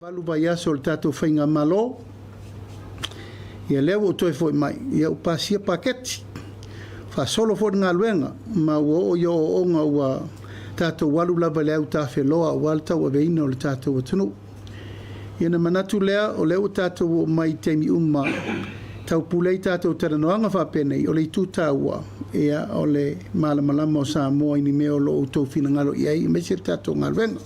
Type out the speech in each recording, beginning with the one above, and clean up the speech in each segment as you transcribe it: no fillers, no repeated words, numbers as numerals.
8 vaiaso o le tatou faigamalo, ia lea ua ou toe foi mai, ia ua pasia paketi, faasolo foi le galuega, ma ua oo i ooooga ua tatou alu lava i le autafeloa aua le tauaveina o le tatou atunuu. Ia ona manatu lea, o lea ua tatou oo mai i taimi uma e taupule ai tatou talanoaga faapenei, o le itu taua, ia, o le malamalama o Samoa i ni mea o lo o outou finagalo i ai aemaise le tatou galuega.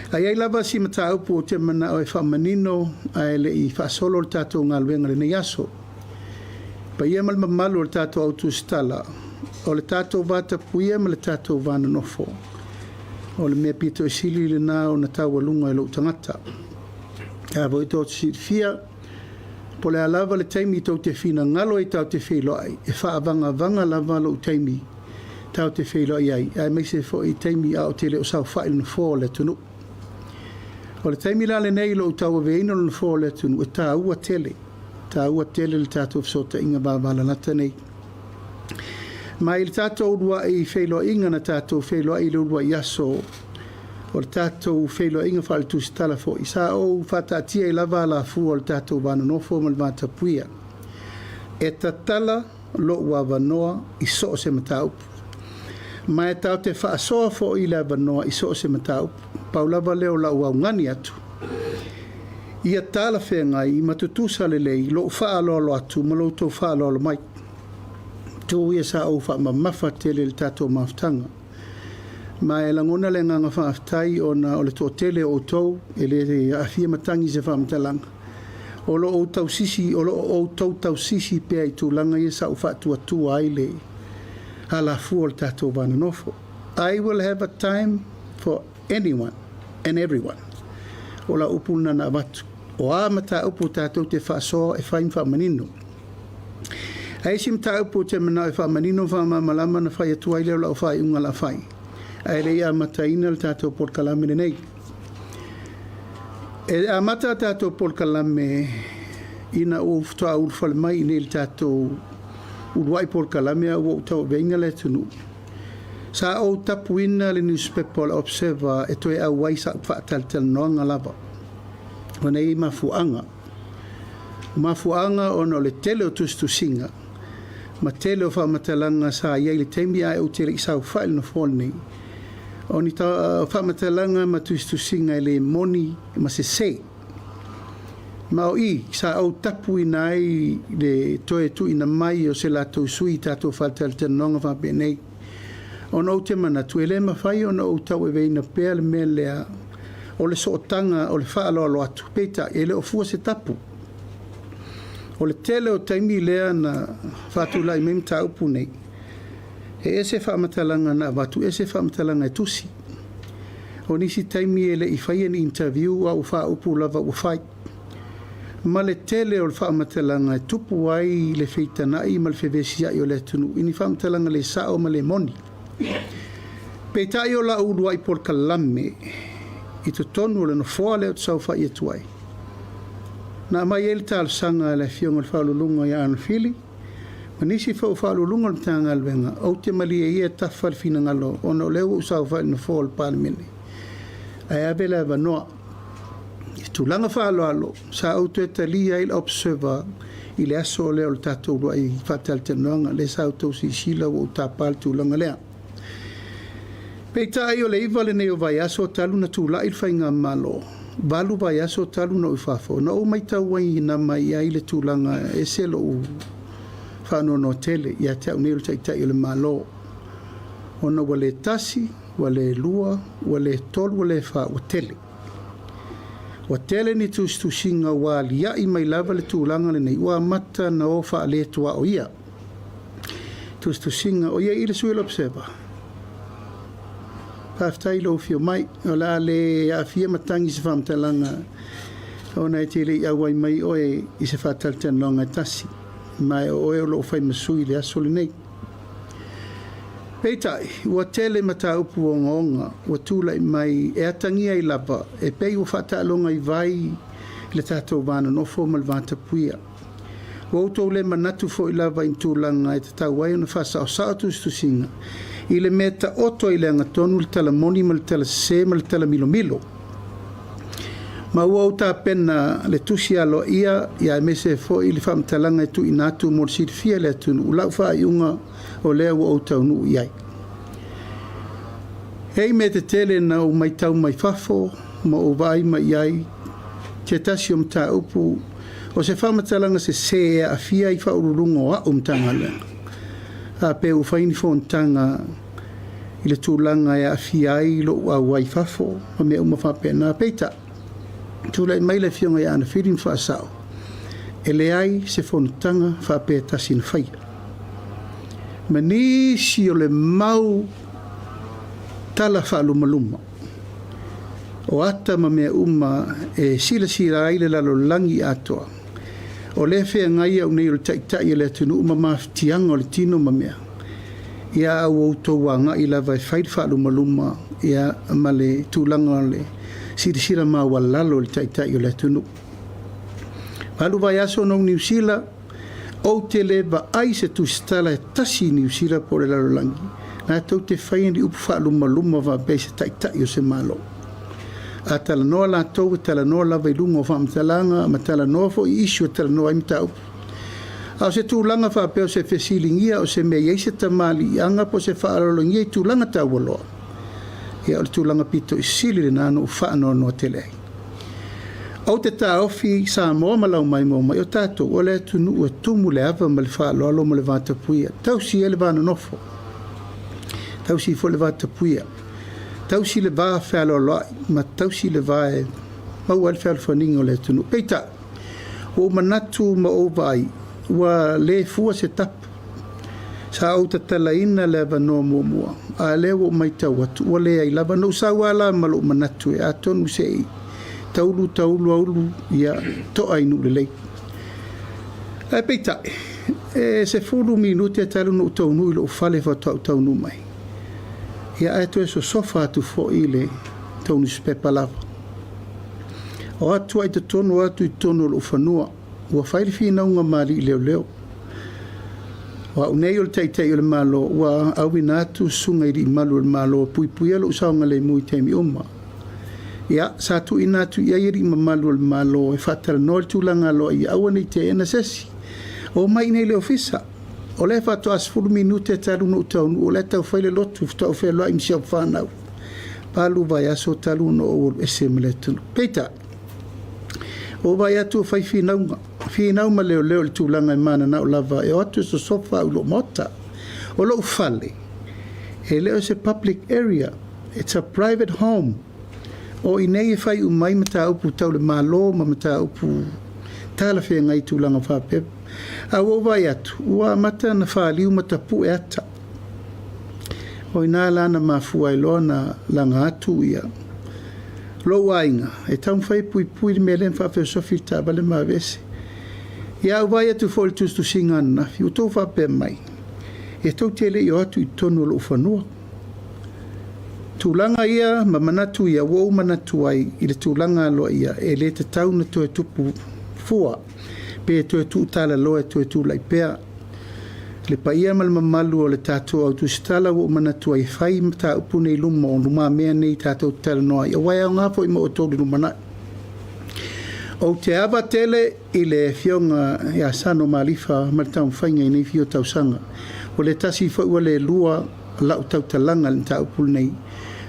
Ae i ai lava si mataupu ou te manao e faamanino ae le i faasolo le tatou galuega i lenei aso. Le paia ma le mamalu o le tatou au tusitala, o le tatou vatapuia ma le tatou va nonofo, o le mea pito sili lena ona taualuga e lou tagata. A foi tou te silafia, po o le a lava le taimi tou te finagalo ai tatou te feiloai, e faavagavaga lava lou taimi tatou te feiloai ai, aemaise foi taimi a ou te le o saofai i le nofoa o le atunuu. O le taimi la lenei i lou tauaveina o le nofoa o le atunuu, e taua tele, e taua tele le tatou fesootaiga vavalalata nei. Ma i le tatou uluai feiloaiga na tatou feiloai i le uluai aso o le tatou feiloaiga faale-tusitala foi, sa ou faataatia ai lava alafua o le tatou va nonofo ma le vatapuia. E tatala lou avanoa i so o se mataupu, ma e tatou te faasoa foi i le avanoa i so o se mataupu. Pau lava lea o lau augani atu, ia talafeagai ma tutusa lelei lou faaaloalo atu ma lo outou faaaloalo mai. Itu ia sa ou faamamafa tele i le tatou mafutaga. Ma e lagona le agaga faafetai ona o le toatele o outou e le aafia matagi i se faamatalaga, o lo o outou tausisi pea i tulaga ia sa ou faatuatua ai le alafua o le tatou va nonofo. I will have a time for anyone and everyone. O lau upu lena na avatu. O a mataupu tatou te faasoa e fai ma faamanino. Ae isi mataupu ou te manao e faamanino ma faamalamalama ona fai atu ai lea o lau faaiuga o le a fai, ae le i amataina le tatou polokalame lenei. E amata a tatou polokalame ina ua ou faatoa ulufale mai i inei i le tatou uluai polokalame a ua ou tauaveina le atunuu. Sa ou tapuina le newspaper o le Observer e toe auai sau faatalatalanoaga lava. O nei mafuaaga. O mafuaaga ona o le tele o tusitusiga ma tele o faamatalaga sa i ai i le taimi ae ou te le i saofai i le nofoa lenei. O ni faamatalaga ma tusitusiga e le moni ma sese. Ma o i sa ou tapuina ai le toe tuuina mai o se latou sui i tatou faatalatalanoaga faapenei. Ona ou te manatu e le mafai ona ou tauaveina pea le mea lea o le sootaga o le faaaloalo atu, peitai e le o fua se tapu. O le tele o taimi lea na faatulai mai mataupu nei, e ese faamatalaga na avatu, ese faamatalaga e tusi. O nisi taimi e le i faia ni interview a ua faaupu lava ua fai. Ma le tele o le faamatalaga e tupu ai le feitanai ma le fevesiai o le atunuu i ni faamatalaga le sao ma le moni. Peitai o lau uluai polokalame i totonu o le nofoa lea ou te saofai atu ai, na aumai ai le talosaga a le Afioga i le Faauluuluga ia Arnold Fili ma nisi foi o Faauluuluga o le Matagaluega, ou te malie ia e tafa le finagalo ona o lea ua ou saofai i le nofoa o le Palemene, ae ave le avanoa. I tulaga faaaloalo, sa ou toe talia ai le Observer i le aso lea o le tatou uluai faatalatalanoaga, lea sa outou silasila ua ou tapa le tulaga lea. Peitai o le 9 lenei o vaiaso talu ona tulai le faigamalo, 8 vaiaso talu ona ou i fafo, na ou matauina mai ai le tulaga e ese lou faanoanoa tele ia te au nei o le Taitai o le Malo, ona ua le tasi, ua le lua, ua le tolu, ua le fa, ua tele. Ua tele ni tusitusiga ua alia'i mai lava le tulaga lenei ua amata ona o faale-tuaoia. Tusitusiga, o i ai i le sui o le Observer? Faafetai i lou afio mai. O le a le aafia matagi i se faamatalaga ona e te le i auai mai oe i se faatalatalanoaga e tasi, ma o oe o lo o fai ma sui i le aso lenei. Peitai, ua tele mataupu ogaoga ua tulai mai e atagia ai lava e pei ua faataaloga i vai le tatou va nonofo ma le vatapuia. Ua outou le manatu foi lava i ni tulaga e tatau ai ona faasaosao tusitusiga i le mea taoto i le agatonu le tala moni ma le tala sese ma le tala milomilo. Ma ua ou tapena le tusi aloaia ia aemaise foi le faamatalaga e tuuina atu mo le silafia e le atunuu lau faaiuga o lea ua ou taunuu i ai. E i ai mea tetele na ou matau mai fafo ma ou vaai mai i ai se tasi o mataupu o se faamatalaga sesē e aafia ai Faauluuluga o a'u Matagaluega a pe ua fai ni fonotaga i le tulaga e aafia ai lo'u auai i fafo ma mea uma faapena. Peitai, tulai mai le Afioga ia Agafili ma faasa'o, e leai se fonotaga faapea e tasi na faia ma nisi o le mau tala faalumaluma o ata ma mea uma e silasila ai le lalolagi atoa o lea e feagai au nei o le Taitai o le atunuu ma mafatiaga o le tino ma mea, ia a ua outou agai lava e fai le faalumaluma ia ma le tulaga o le silasila maualalo i le Taitai o le atunuu. 8 vaiaso na ou Niu Sila, ou te le vaai i se tusitala e tasi i Niu Sila po o le lalolagi latou te faia ni upu faalumaluma faapea i se Taitai o se Malo. A talanoa latou, e talanoa lava i luga o faamatalaga ma talanoa foi i issue e talanoa ai mataupu. A o se tulaga faapea o se fesiligia o se mea e i ai se tamaliiaga po o se faaaloalogia i tulaga taualoa, ia o le tulaga pito i sili lena na ou faanoanoa tele ai. Ou te taofi Samoa ma lau maimoa mai, o tatou o le atunuu e tumu le ava ma le faaaloalo ma le vatapuia. Tausi ai le va nonofo, tausi foi le vatapuia, tausi le va fealoaloai ma tausi le va e maua ai le fealofaniga o le atunuu. Peitai, ua ou manatu ma ou vaai, ua le fua se tapu. Sa ou tatalaina le avanoa muamua, a o lea ua ou matau atu ua leai lava. Na ou sau lava la ma lou manatu e atonu se i taulu taulu aulu, ia to'a i nuu lelei. Ae peitai, e 10 minute talu ona ou taunuu i lou fale faatoa ou taunuu mai, ia ae toe sosofa atu foi le tou nusipepa lava. O atu ai totonu, o atu i totonu o lou fanua, ua fai le finauga ma alii leoleo. O au nei o le Taitai o le Malo, ua auina atu susuga i alii malu o le Malo e puipuia lou saogalemu i taimi uma. Ia, sa tuuina atu i ai alii mamalu o le Malo e faatalanoa le tulaga aloaia, aua ne i teena se isi. Omai i inei i le ofisa. O lea faatoa 10 minute talu ona ou taunuu, o la e tau fai le lotu, faatoa ou feiloai ma si au fanau. 8 vaiaso talu ona ou alu ese ma le atunuu. Peitai, ua ou vaai atu ua fai finauga, finau ma leoleo i le tulaga e mananao lava e o atu e sosofa au i lou maota. O lou fale, e le o se public area, it's a private home. O i inei e fai uma ai mataupu tau le Malo ma mataupu talafeagai i tulaga faapea. A ua ou vaai atu, ua amata ona faliu ma tapue ata. O i ina la na mafua ai loa ona laga atu ia lou aiga e taumafai e puipui le mea lea na faafeosofi le taavale ma aveese. Ia, a ou vaai atu foi i le tusitusiga ananafi, ua outou faapea mai, e tou te le i o atu i totonu o lou fanua. Tulaga ia ma manatu ia ua ou manatu ai i le tulaga aloaia e le tatau ona toe tupu fua pe toe tuutalaloa e toe tulai pea. Le paia ma le mamalu o le tatou au tusitala ua ou manatu ai e fai mataupu nei i luma o lumamea nei tatou te talanoa ai, aua e aoga foi mo outou i le lumanai. Ou te ava tele i le Afioga ia Sano Malifa ma le taumafaiga i nei fia o tausaga. Ua le tasi foi ua le lua lau tautalaga i le mataupu lenei,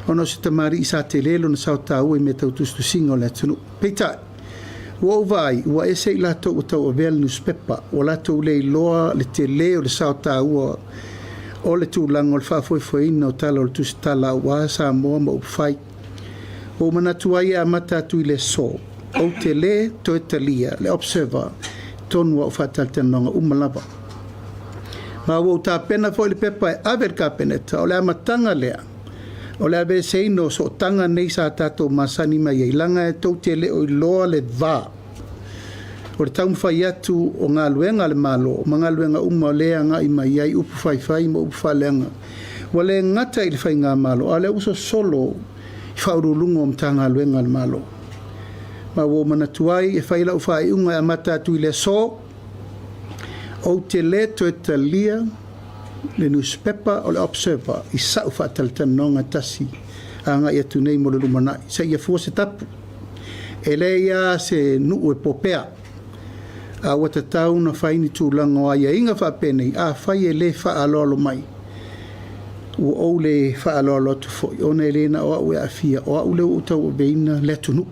ona o se tamalii sa tele lona sao taua i mea tau tusitusiga o le atunuu. Peitai, ua ou vaai, ua ese i latou ua tauavea le nusipepa, ua latou le iloa le tele o le sao taua o le tulaga o le faafoefoeina o tala o le tusitala aua Samoa ma upufai. Ua ou manatu ai e amata atu i le aso, ou te le toe talia le Observer i totonu o au faatalatalanoaga uma lava. Ma ua ou tapena foi le pepa e ave i le Kapeneta, o le amataga lea o le aveeseina o sootaga nei sa tatou masani mai ai, leaga e tou te le o iloa le va o le taumafai atu o galuega a le Malo ma galuega uma o lea e agai mai ai upu faifai ma upu faaleaga. Ua le gata i le faigamalo, a o lea ua sosolo i faauluuluga o Matagaluega a le Malo. Ma ua ou manatu ai e fai lau faaiuga e amata atu i le aso, ou te le toe talia le nusipepa o le Observer i sa'u faatalatalanoaga e tasi agai atu nei mo le lumanai, seia fua se tapu. E leai lava se nuu e popea, a ua tatau ona fai ni tulaga o aiaiga faapenei, afai e le faaaloalo mai, ua ou le faaaloalo atu foi, ona e le na o au e aafia, o au lea ua ou tauaveina le atunuu.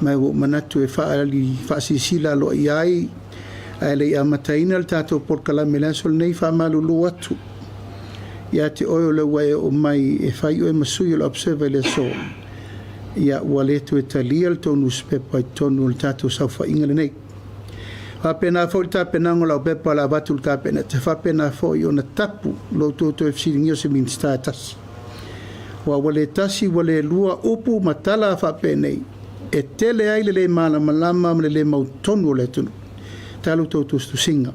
Ma ua ou manatu e faaali faasilasila aloaia ai, ae le i amataina le tatou polokalame i le aso lenei, e faamalulu atu ia te oe o lea ua e oo mai e fai oe ma sui o le Observer i le aso, ia ua le toe talia le tou nusipepa i totonu o le tatou saofaiga lenei. E faapena foi le tapenaga o lau pepa o le a avatu i le Kapeneta, e faapena foi ona tapu lo outou toe fesiligia o se Minisita e tasi. Aua ua le tasi ua le lua upu ma tala faapenei e tele ai le le malamalama ma le le mautonu o le atunuu talu tou tusitusiga.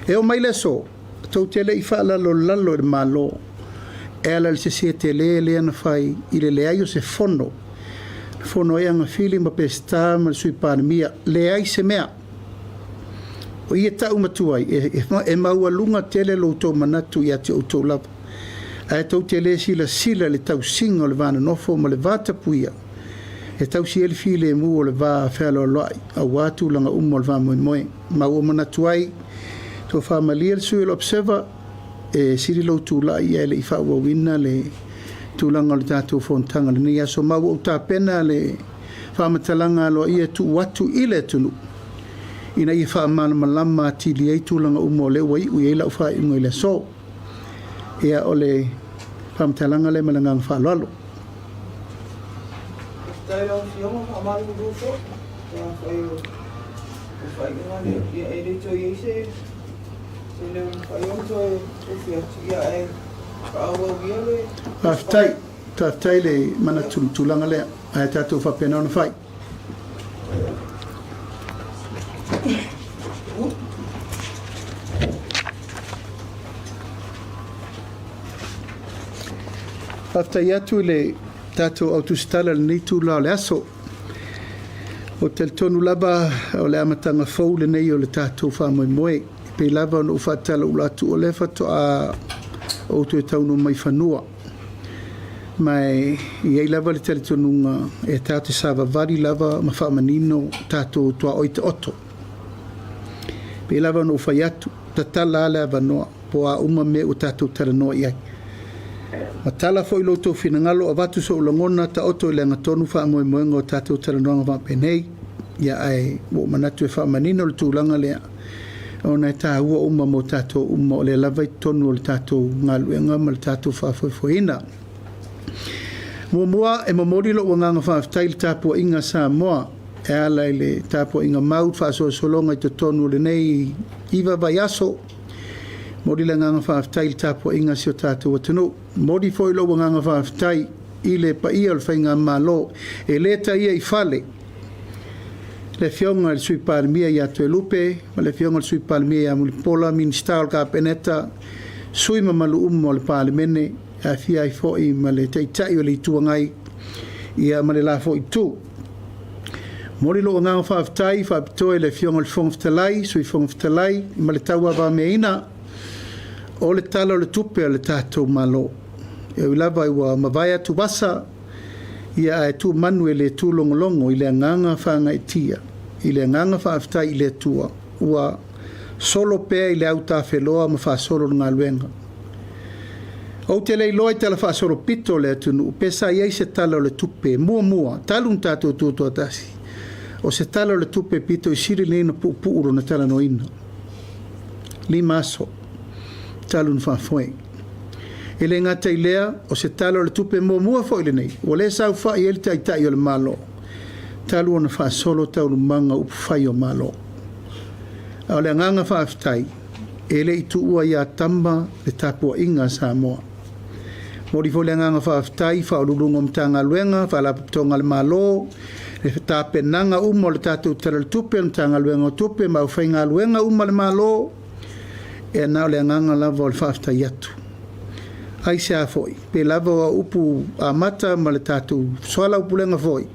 E oo mai le aso, tou te le i faalalolalo i le Malo e ala i le sese tele lea na fai i le leai o se fono, na fono ai Agafili ma Peseta ma le Sui Palemia, leai se mea. O i e tau matua ai, e maualuga tele lo outou manatu ia te outou lava, ae tou te le silasila i le tausiga o le va nonofo ma le va tapuia e tausi ai le filemu o le va fealoaloai aua tulaga uma o le faamoemoe. Ma ua manatu ai, tofa malie le sui o le Observer, e sili lou tulai ae le i faaauauina le tulaga o le tatou fonotaga i lenei aso. Ma ua ou tapena le faamatalaga aloaia e tuu atu i le atunuu ina ia faamalamalama atili ai tulaga uma o lea ua iu i ai lau faaiuga i le aso. Ia, o le faamatalaga lea ma le agaga faaaloalo. Faafetai lau Afioga, faamalulu foi pe afai o faaiuga lea, ia e le toe i ai se leo e mafai ona toe tofi atu, ia ae faaauau ia le Faafetai, faafetai le manatu i le tulaga lea, ae tatou faapena ona fai. Faafetai atu i le tatou au tusitala i lenei itula o le aso. Ou te talitonu lava o le amataga fou lenei o le tatou faamoemoe. E pei lava ona ou faatalaula atu, o lea faatoa ou toe taunuu mai i fanua. Ma e i ai lava le talitonuga e tatou te savavali lava ma faamanino tatou tuaoi taoto. E pei lava ona ou fai atu, tatala lava le avanoa po o a uma mea ua tatou talanoa i ai. Matala foi lo outou finagalo, avatu sou lagona, taoto i le agatonu faamoemoega o tatou talanoaga faapenei. Ia ae ua ou manatu e faamanino le tulaga lea, ona e taua uma mo tatou uma o lea lava i totonu o le tatou galuega ma le tatou faafoefoeina. Muamua, e momoli lou agaga faafetai i le tapuaiga a Samoa e ala i le tapuaiga mau i le faasolosologa i totonu o lenei 9 vaiaso. Momoli le agaga faafetai i le tapuaiga a si o tatou atunuu. Momoli foi lou agaga faafetai i le paia o le Faigamalo e le taia i fale, le Afioga i le Sui Palemia ia Toelupe ma le Afioga i le Sui Palemia ia Mulipola, Minisita o le Kapeneta, sui mamalu uma o le Palemene, e aofia ai foi ma le Taitai o le Itu Agai ia ma le la foi Itu. Momoli lou agaga faafetai faapitoa i le Afioga i le Fofoga Fetalai, Sui Fofoga Fetalai ma le tauavameaina o le Tala o le Tupe a le tatou Malo. E ui lava ua mavae atuvasa, ia ae tumanu e le tūlogologo i le agaga faagaeetia, i le agaga faafetai i le Atua, ua solo pea i le autafeloa ma faasolo le galuega. Ou te le iloa i tala faasolopito o le atunuu pe sa i ai se Tala o le Tupe muamua talu ona tatou tutoatasi, o se Tala o le Tupe pito i sili lenei ona puupuu lona talanoaina. 5 aso talu ona faafoe. E le gata i lea, o se Tala o le Tupe muamua foi lenei ua le saofai ai le Taitai o le Malo talu ona faasolo taualumaga o upufai o Malo. A o le agaga faafetai, e le i tuua ia Tama le tapuaiga a Samoa. Momoli foi le agaga faafetai i Ofisa Sili o Pulega o Matagaluega, Faalapotopotoga a le Malo, le tapenaga uma o le tatou Tala o le Tupe, le Matagaluega o Tupe ma aufaigaluega uma a le Malo, e na o le agaga lava o le faafetai atu. Aisea foi, pei lava o au upu amata ma le tatou soalaupulega foi,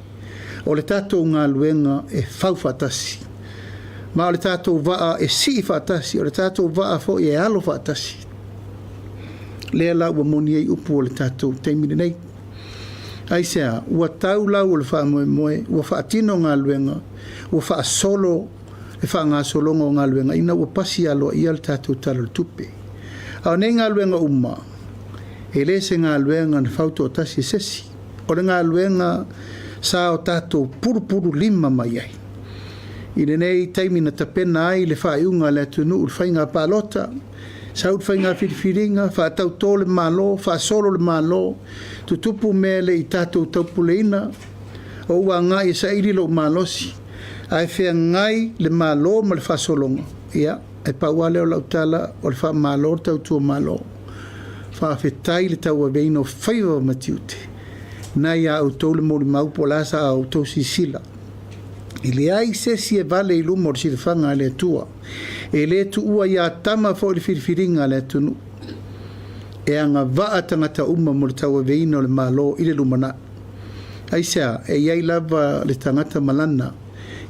o le tatou galuega e fau faatasi, ma o le tatou vaa e sii faatasi, o le tatou vaa foi e alo faatasi. Lea la ua moni ai upu o le tatou taimi lenei. Aisea? Ua tau lau o le faamoemoe, ua faatino galuega, ua faasolo le faagasologa o galuega ina ua pasi aloaia le tatou Tala o le Tupe. A o nei galuega uma, e le se galuega na fau toatasi e se isi. O le galuega sa o tatou pulupululima mai ai. I lenei taimi na tapena ai le faaiuga a le atunuu i le faiga palota, sau le faiga filifiliga, faatauto le Malo, faasolo le Malo, tutupu mea e le i tatou taupuleina, ou agai e saili lou malosi, ae feagai le Malo ma le faasologa, ia, e pau lava lea o lau tala, o le faamalo le tautua Malo. Faafetai le tauaveina o faiva ma tiute, na ia outou le molimau po o le a sa outou silasila. E leai se isi e vale i luma o le silafaga a le Atua. E le tuua ia Atama foi le filifiliga a le atunuu. E agavaa tagata uma mo le tauaveina o le Malo i le lumanai. Aisea? E i ai lava le tagata ma lana,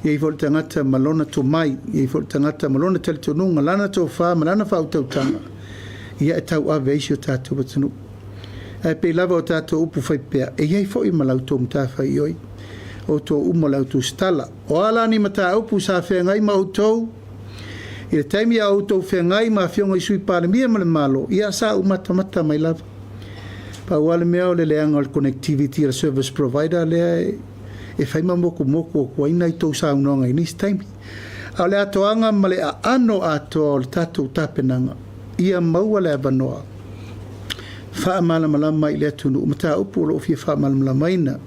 e i ai foi le tagata ma lona tomai, e i ai foi le tagata ma lona talitonuga, lana tofa ma lana faautautaga, ia e tauave ai si o tatou atunuu. Ae pei lava o tatou upu faipea, e i ai foi ma la outou matafaioi, outou uma o le autusitala. O a la ni mataupu sa feagai ma outou i le taimi a o outou feagai ma Afioga i Sui Palemia ma le Malo, ia sa ou matamata mai lava. Pau lava le mea o le leaga o le connectivity a le service provider lea e fai ma motumotu atu ai nai tou saunoaga i nisi taimi. A o le atoaga ma le aano atoa o le tatou tapenaga, ia maua le avanoa faamalamalama i le atunuu mataupu o lo o fia faamalamalamaina.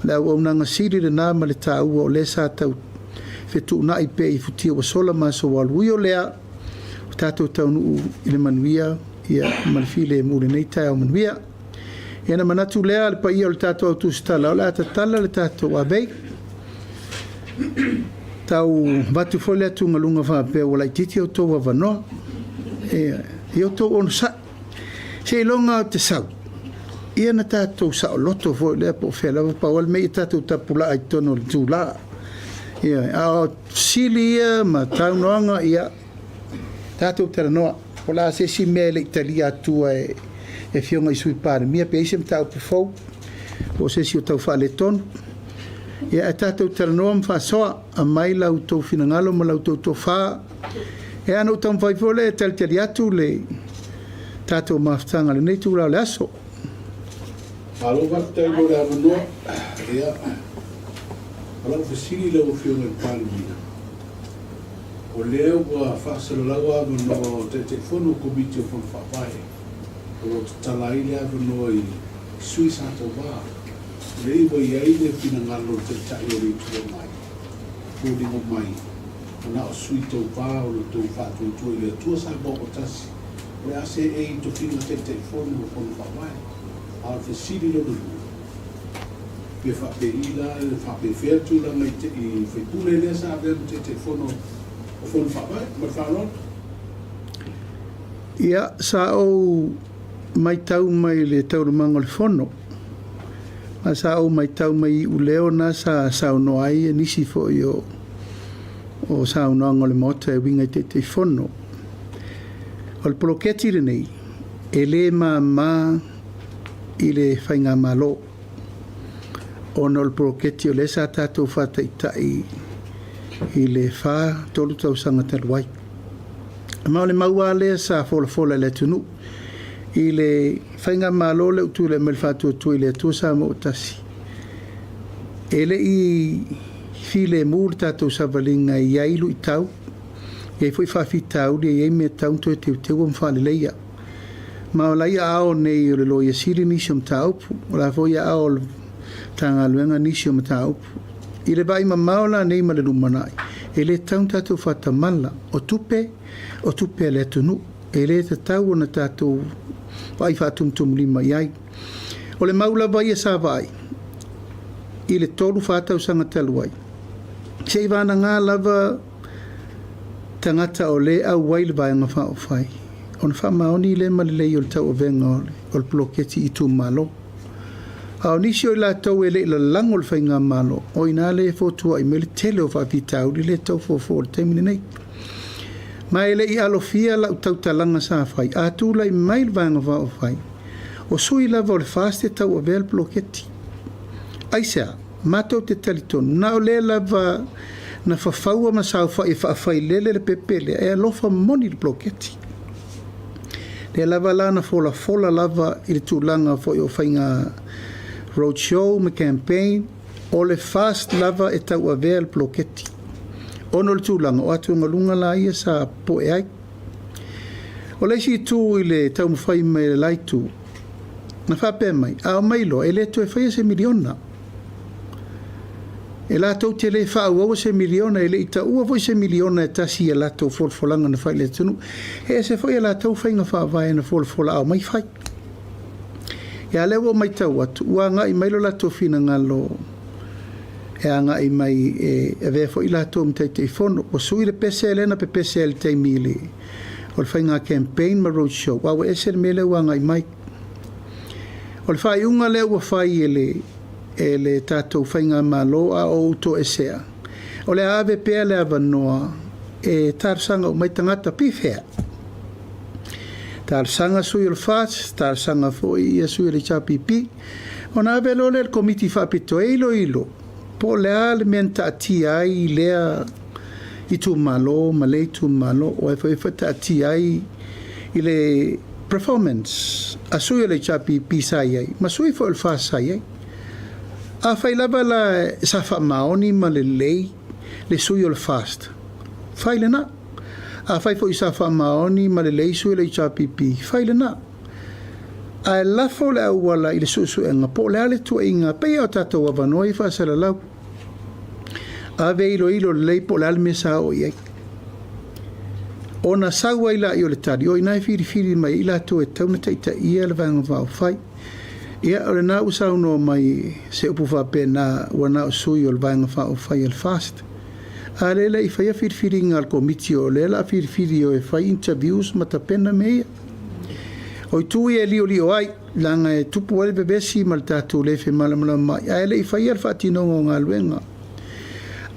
O le auaunaga sili lena ma le taua o lea sa tau fetuunai pea i futia ua sola ma aso ua alu. Ui o lea, ua tatou taunuu i le manuia ma le filemu i lenei taeao manuia. Ia ona manatu lea le paia o le tatou au tusitala, o le a tatala le tatou avei. Tau avatu foi le atugaluga faapea ua laitiiti outou avanoa. Ia outou onosai. Seiloga ou te sau, ia na tatou saoloto foi lea po o fea lava, pau lava le mea ia tatou tapulaa i totonu o le itula. Ioe, a o fesili ia ma saunoaga, ia tatou talanoa. Po o le a se isi mea e le i talia atua e Afioga i Sui Palemia, pe i ai se mataupu fou, po o se isi o tau faaletonu. Ia ae tatou talanoa ma faasoa, aumai la outou finagalo ma la outou tofa. Ia ona ou taumafai foi lea e talitali atu le tatou mafutaga i lenei itula o le aso. Malo faafetai mo le avanoa. Ia, o lau fesili i lau Afioga i le Palemia, o lea ua faasalalau avanoa o Taitaifono o Komiti o Fono Faavae o lo o tatala ai le avanoa i sui sa tauva, o lea ua i ai le finagalo o le Taitai o le Itu Agai, foliga mai ua na o sui tauva o lo outou faatuatua i le Atua Samoa ua tasi, o le a seei i tofiga Taitaifono o Fono Faavae. A o le fesili lona lua, pe faapei la, faapefea le tulaga i i faipule lea sa avea ma Taitaifono o Fono Faavae? Ma le faaaloalo. Ia, sa ou matau mai i le taualumaga o le Fono, ma sa ou matau mai i iuleo na sa saunoa ai nisi foi o saunoaga o le Maota e uiga i Taitaifono. O le poloketi lenei, e le mama i le faigamalo, ona o le poloketi o lea sa tatou faataitai i le 4, 3 tausaga talu ai. Ma o le mau lava lea sa folafola i le atunuu i le faigamalo lea ua tulai mai i le faatuatua i le Atua Samoa ua tasi, e le i filemu le tatou savaliga, e i ai luitau, e i ai foi faafitauli, e i ai mea e tatau ona toe teuteua ma faaleleia. Ma o la e i aao nei o le Loia Sili nisi o mataupu, o la foi e i aao o le Matagaluega nisi o mataupu. I le vaai mamao la nei ma le lumanai, e le tatau ona tatou faatamala, o tupe, o tupe a le atunuu, e le tatau ona tatou vaai faatumutumulima i ai. O le mau lava ia sa vaai i le 3, 4 tausaga talu ai, seivagana lava tagata o lea e auai le Vaega Faaupufai, ona faamaoni lea ma lelei o le tauavega o le poloketi i itumalo. A o nisi o i latou e le i lalago le faigamalo, o i ina lea e fotuai mai le tele o faafitauli lea e tau fofo i le taimi lenei. Ma e le i alofia lau tautalaga sa fai, a tulai mai le Vaega Faaupufai, o sui lava o le FAST e tauavea le poloketi. Aisea? Matou te talitonu, na o lea lava na fafaua ma saofai e faafailele le pepe lea, e alofa moni i le poloketi. Lea lava la na folafola lava i le tulaga foi o faiga road show ma campaign, o le FAST lava e tauavea le poloketi. Ona o le tulaga o atugaluga la ia sa popoe ai. O le isi itu i le taumafai mai a le la itu, na faapea mai, a omai loa, e le toe faia se miliona. E latou te le faaauaua se miliona, e le i taua foi se miliona e tasi i a latou folafolaga na fai i le atunuu. E ese foi a latou faiga faavae na folafola a omai fai. Ia a lea ua ou matau atu, ua agai mai lo latou finagalo e agai mai e avea foi latou ma Taitaifono. Ua sui le pese lea na pepese ai i le taimi o le faiga campaign ma road show, a ua ese le mea lea ua agai mai. O le faaiuga lea ua fai e le e le tatou faigamalo a o ou toesea, o le a ave pea le avanoa e talosaga uma ai tagata pi fea. Talosaga sui o le FAST, talosaga foi ia sui o le HRPP, ona ave loa lea i le Komiti Faapitoa e iloilo po o le a le mea na taatia ai lea itumalo ma lea itumalo, o ai foi e taatia ai i le performance a sui o le HRPP sa i ai ma sui foi o le FAST sa i ai. Afai lava la sa faamaoni ma lelei le sui o le FAST, fai lena. Afai foi sa faamaoni ma lelei sui o le HRPP, fai lena. Ae lafo le auala i le suesuega po o le a le tuuaiga, pei lava o tatou avanoa ia faasalalau. Ave e iloilo lelei po o le a le mea sa oo i ai. Ona sau ai laia o le tali, o i ina e filifili mai ai i latou e tatau ona taitaia le Vaega Faaupufai. Ia, o lena ua saunoa mai se upu faapena ua na o sui o le Vaega Faaupufai a le FAST. A lea e le i faia filifiliga a le Komiti o lea o le a filifili o e fai interviews ma tapena mea ia. O itu ia e liolio ai, leaga e tupu ai le vevesi ma le tatou le femalamalamaai ae le i faia le faatinoga o galuega.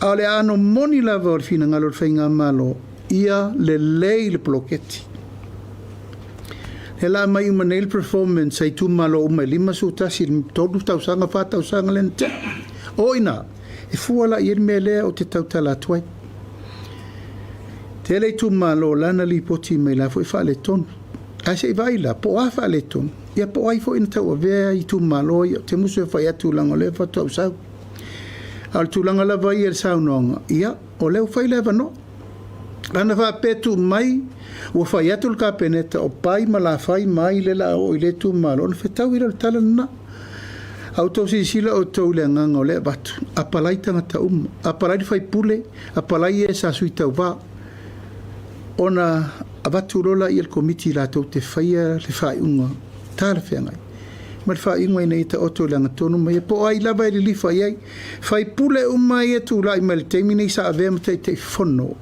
A o le aano moni lava o le finagalo o le Faigamalo, ia lelei le poloketi. Lea la aumai uma nei le performance a itumalo uma e 51 i le 3 tausaga, 4 tausaga lea na tea. O i ina, e fua la i ai le mea lea ou te tautala atu ai. Tele itumalo o la na lipoti mai la foi faaletonu. Ae se i vaai la, po o a faaletonu, ia po o ai foi na tauavea itumalo ia, ou te musu e fai atu leaga o lea faatoa ou sau. A o le tulaga lava ia i le saunoaga, ia, o lea ua fai le avanoa. Ana faapea tuu mai, ua fai atu le Kapeneta o Pai ma Lafai ma ai lea o le a oo i lea itumalo, ona fetaui lea o le tala lena. A outou silasila outou i le agaga o lea e avatu, apalai tagata uma, apalai le faipule, apalai e sa sui tauva, ona avatu loa lea i le Komiti latou te faia le faaiuga talafeagai ma le faaiuga ina ia taoto i le agatonu ma ia po o ai lava e lilifa i ai. Faipule uma ia e tulai mai i le taimi nei sa avea ma Taitaifono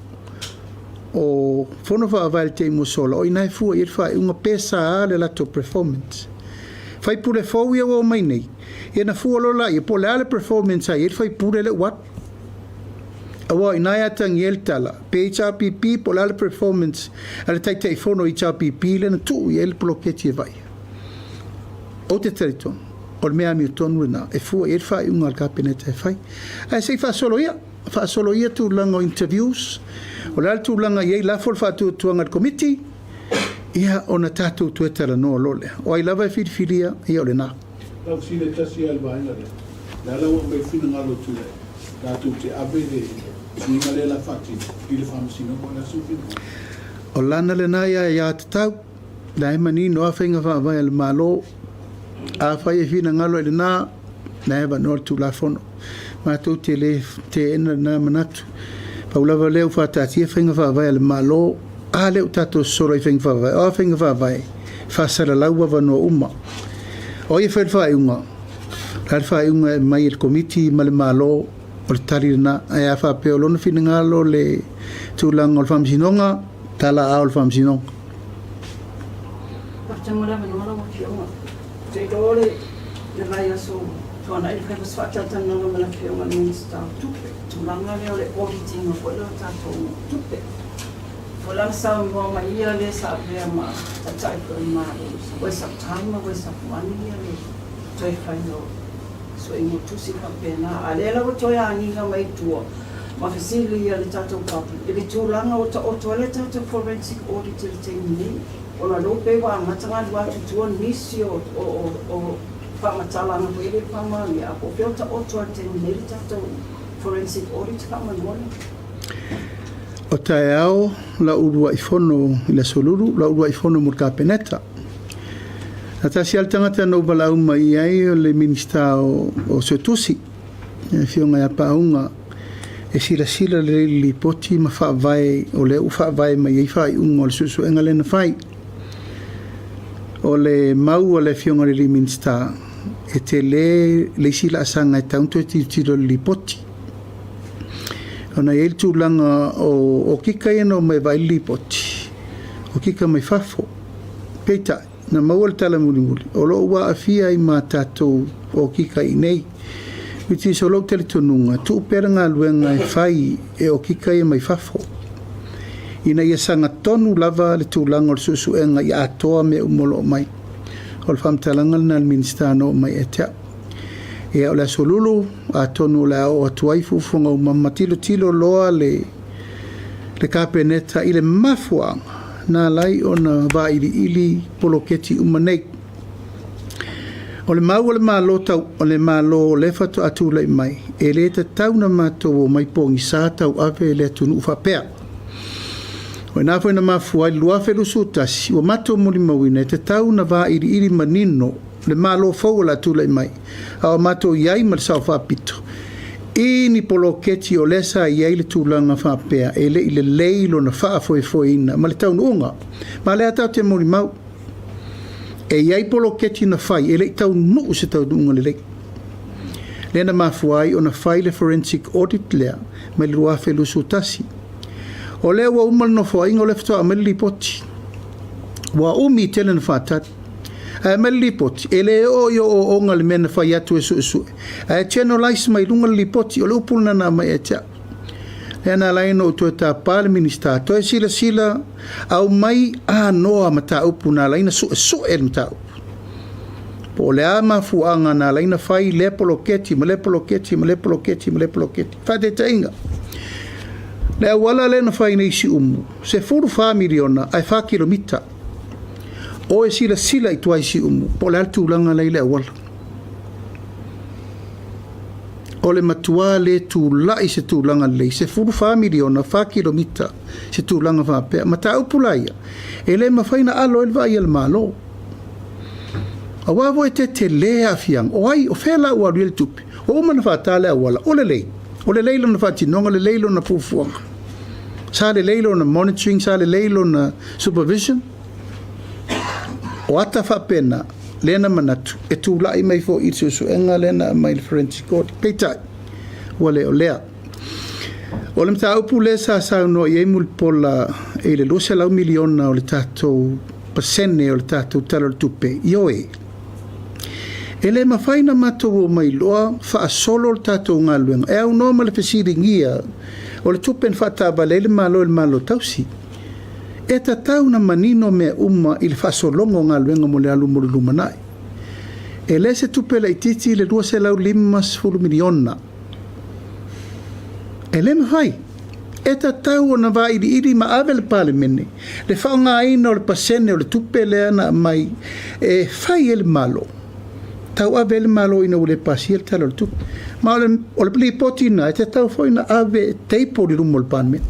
o Fono Faavae i le taimi ua sola, o i ina e fua i ai le faaiuga pe sa le latou performance. Faipule fou ia ua omai nei, ia na fua loa laia po o le a le performance a i ai le faipule lea ua alu. Aua o i ina e atagia ai le tala, pe HRPP po o le a le performance a le Taitaifono HRPP lea na tuu i ai le poloketi e vaaia. Ou te talitonu, o le mea amiotonu lena e fua i ai le faaiuga a le Kapeneta e fai. Ae se i faasolo ia, faasolo ia tulaga o interviews, o le a le tulaga e i ai, lafo le faatuatuaga i le Komiti, ia ona tatou toe talanoa loa lea. O ai lava e filifilia, ia o lena. Lau fesili e tasi lava i le vaega lea, o le a la ua aumai finagalo o Tuilaepa tatou te ave le suiga lea o le a faatino i le Faamasinoga, o le a sou finagalo? O lana lena ia tatau. La e manino lava faiga faavae a le Malo. Afai e finagalo i lena, la e avanoa le Tulafono. Matou te le teena lena manatu. Pau lava lea ua faataatia faiga faavae a le Malo, a lea ua tatou sosolo i faiga faavae. O a faiga faavae? Faasalalau avanoa uma. O ai e fai le faaiuga? O le a le faaiuga e aumai e le Komiti ma le Malo, o le tali lena. Ae a faapea o lona finagalo le tulaga o le Faamasinoga, tala aao le Faamasinoga. Faafetai mo le avanoa lau Afioga. Ou te iloa o le vaiaso tuanai na fai foi se faatalatalanoaga ma le Afioga i le Minisita o Tupe, i le tulaga lea o le audit ina foi lea o tatou tupe. Foi la na saunoa mai ia le sa avea ma Taitai foi o le Malo, it's a waste of time, a waste of money le toe faiga o. suesuega o tusi faapena. A o lea la ua toe agiga mai i tua ma fesili a le tatou public i le tulaga ua taoto ai le tatou forensic audit i le taimi nei, ona o lea ua pei ua amata ona alu atu i tua nisi o faamatalaga foi ia e le faamaonia, ae po o fea o taoto ai i le taimi nei le tatou forensic audit faamolemole. O taeao lau uluai fono i le Aso Lulu, lau uluai fono mo le Kapeneta. Na tasi lava le tagata na ou valaau mai i ai o le Minisita o Suetusi, le Afioga ia Paauga, e silasila lelei i le lipoti ma faavae o lea ua faavae mai ai faaiuga o le suesuega lea na fai. O le mau a le Afioga i le Minisita, e tele le isi laasaga e tatau ona toe tilotilo i le lipoti. Ona e i ai le tulaga o okika ia na omai e vaai le lipoti, okika mai fafo. Peitai, na maua le tala mulimuli, o lo o ua aafia ai ma tatou okika i inei. Which is o lou talitonuga, tuu pea le galuega e fai e okika ia mai fafo, ina ia sagatonu lava le tulaga o le suesuega ia atoa mea uma o lo o mai. O le faamatalaga lena a le Minisita na oo mai ia te au. Ia, o le Aso Lulu, atonu o le a oo atu ai fuafuaga uma ma tilotilo loa le Kapeneta i le mafuaaga na ala ai ona vailiili poloketi uma nei. O le mau a le Malo tau, o le Malo o lea faatoa tulai mai, e le tatau ona matou omai pogisa tauave le atunuu faapea. O i ina foi na mafua ai le 2021, ua matou molimauina e tatau ona vailiili manino le Malo fou o le a tulai mai, a o matou i ai ma le Sao Faapito, i ni poloketi o lea sa i ai le tulaga faapea e le i lelei lona faafoefoeina ma le taunuuga. Ma o lea tatou te molimau, e i ai poloketi na fai e le i taunuu se taunuuga lelei. Lea na mafua ai ona fai le forensic audit lea mai le 2021. O lea ua uma le nofoaiga o lea faatoa aumai le lipoti. Ua umi tele na faatali. Ae aumai le lipoti, e le oo i ooooga le mea na fai atu e suesue. Ae generalise mai luga le lipoti, o le upu lena na aumai ia te au. Lea na ala ai ona ou toe tapa le Minisita, toe silasila, aumai anoa mataupu na ala ai ona suesue le mataupu. Po o le a mafuaaga na ala ai ona fai lea poloketi ma lea poloketi ma lea poloketi ma lea poloketi. Faataitaiga, le auala lea na fai nei i Siumu, 14 miliona ae 4 kilomita. O e silasila i tua i Siumu, po o le a le tulaga la i le auala. O le matua le tulai se tulaga lelei, 14 miliona, 4 kilomita se tulaga faapea. Mataupu la ia, e le mafai ona alo ai le vaai a le Malo. Aua foi e tetele aafiaga. O ai, o fea la ua alu i ai le tupe? Ua uma ona faata le auala, o lelei. O lelei lona faatinoga, lelei lona fuafuaga. Sa lelei lona monitoring, sa lelei lona supervision. O ata faapena, lea na manatu, e tulai mai foi i le suesuega lea na aumai i le Forensic Audit. Peitai, ua le o lea. O le mataupu lea sa saunoa i ai Mulipola i le 200 miliona o le tatou pasene o le tatou Tala o le Tupe, ioe, e le mafai ona matou omai loa faasolo le tatou galuega e aunoa ma le fesiligia o le tupe na faataavale ai le Malo i le Malo Tausi. E tatau ona manino mea uma i le faasologa o galuega mo le alu mo le lumanai. E le se tupe laitiiti le $250 miliona. E le mafai. E tatau ona vailiili ma ave le Palemene le faaaogaina o le pasene o le tupe lea na aumai e fai ai le Malo, tauave ai le Malo ina ua le pasia le Tala o le Tupe. Ma o le, o le lipoti lena e tatau foi ona ave e table i luma o le Palemene.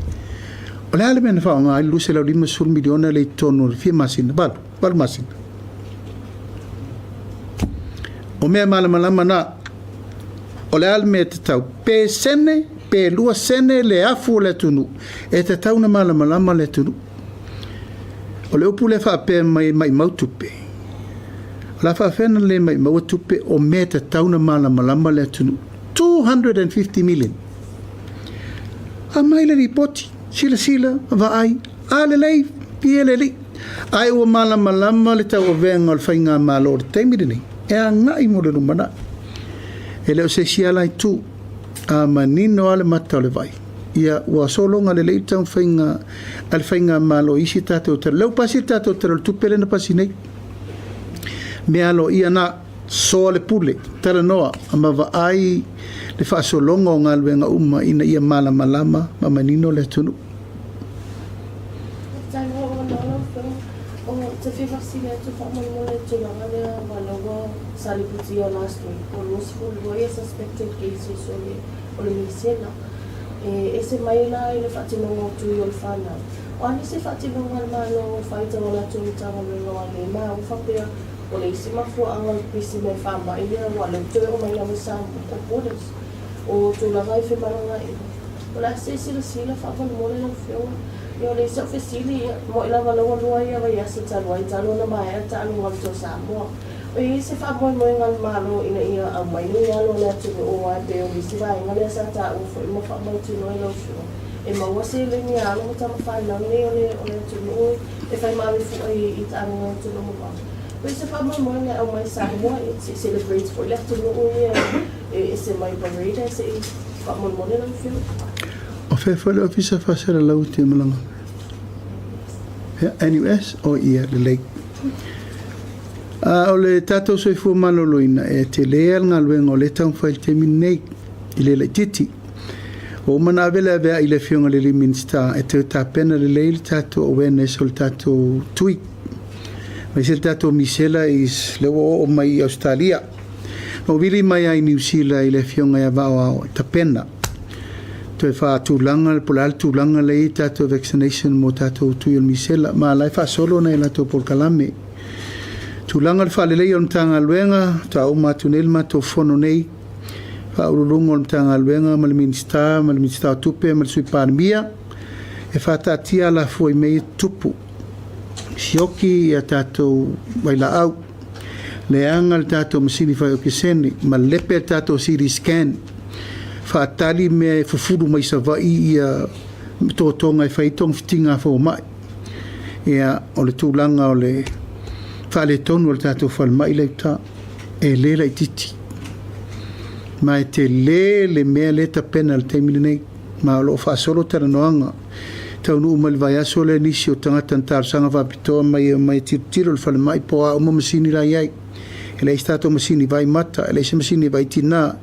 O le a le mea na faaaoga ai le $250 miliona lea i totonu o le fia masina, valu, valu masina. O mea malamalama na. O le a le mea e tatau? Pe sene, pe 2 sene le afu o le atunuu, e tatau ona malamalama le atunuu. O le upu lea faapea mai e maimau tupe, o le a faafefea ona le maimaua tupe o mea e tatau ona malamalama le atunuu? 250 million. Aumai le lipoti, silasila, vaai, a lelei, pie le alii. Ae ua malamalama le tauavega o le faigamalo o le taimi lenei e agai mo le lumanai. E le o se isi ala itu, a manino lava le mata o le vai, ia ua sologa lelei le taumafaiga a le faigamalo i isi tatou tala. Lea ua pasi le tatou Tala o le Tupe lea na pasi nei. Mea aloaia na. Soa le pule, talanoa ma vaai le faasologa o galuega uma ina ia malamalama ma manino le atunuu. Faafetai mo lou avanoa lau Afioga. Ou te fia faafesili atu faamolemole i le tulaga lea aua lea ua sa lipotia last week ua 22 ia suspected cases o le o le misela. E ese mai la i le faatinoga o tui o le fanau. O a nisi faatinoga a le Malo o fai tauala atu i Matagaluega o ale ma ua faapea O le isi mafuaaga o le pisi mai faamai lea ua leu toe oo mai lava i Samoa, o borders, o tulaga i femalagaaiga. O le a se silasila faamolemole lau Afioga? Ia o le isi au fesili, ia, moe lava lea ua lua ia vaiaso talu ai talu ona maea taaloga o le Toa Samoa. O i ai se faamoemoega a le Malo ina ia aumai ni alo o le atunuu aua e pei o le isi vaega lea sa taua foi ma faamautinoa e lau Afioga, e maua seleni a alo ma tama fanau nei o le atunuu e fai ma ave fua i taaloga i atunuu mamao. Pei se faamoemoega e aumai Samoa se i celebrate foi le atunuu ia e ese mai parade ae se i faamolemole lau Afioga. O fea foi le Ofisa Faasalalau o Timalaga? Ia, NUS? O ia, lelei. A o le tatou soifua maloloina, e tele lava le galuega o lea e taumafai i le taimi lenei, e le laitiiti. Ua uma ona ave le aveai i le Afioga i le alii Minisita e toe tapena lelei le tatou awareness o le tatou tui, aemaise le tatou misela is lea ua oo mai i Ausetalia. Na ou vili mai lava i Niu Sila i le Afioga ia Vaoao e tapena toe faatulaga po o le a le tulaga lea e i ai tatou vaccination mo tatou tui o le misela, ma o la e faasolo nai a latou polokalame. Tulaga o le faaleleia o le Matagaluega, faatoa uma atu nei le matou fono nei, Faauluuluga o le Matagaluega ma le Minisita ma le Minisita o Tupe ma le Sui Palemia e faataatia alafua i mea ia e tutupu. Sioki a tatou vailaau, leaga le tatou masini fai okesene, malepe le tatou CT scan, faatali mea e fufulu mai Savaii ia totoga e fai ai togafitiga a fomai. Ia, o le tulaga o le faaletonu o le tatou falemai lea i uta, e le laitiiti. Ma e tele le mea lea e tapena i le taimi lenei, ma o lo o faasolo talanoaga. E taunuu mai le vaiaso lea nisi o tagata na talosaga faapitoa mai e omai e tilotilo i le falemai po o a uma masini la e i ai. E leai se tatou masini vaai mata, e leai se masini e vaai tina,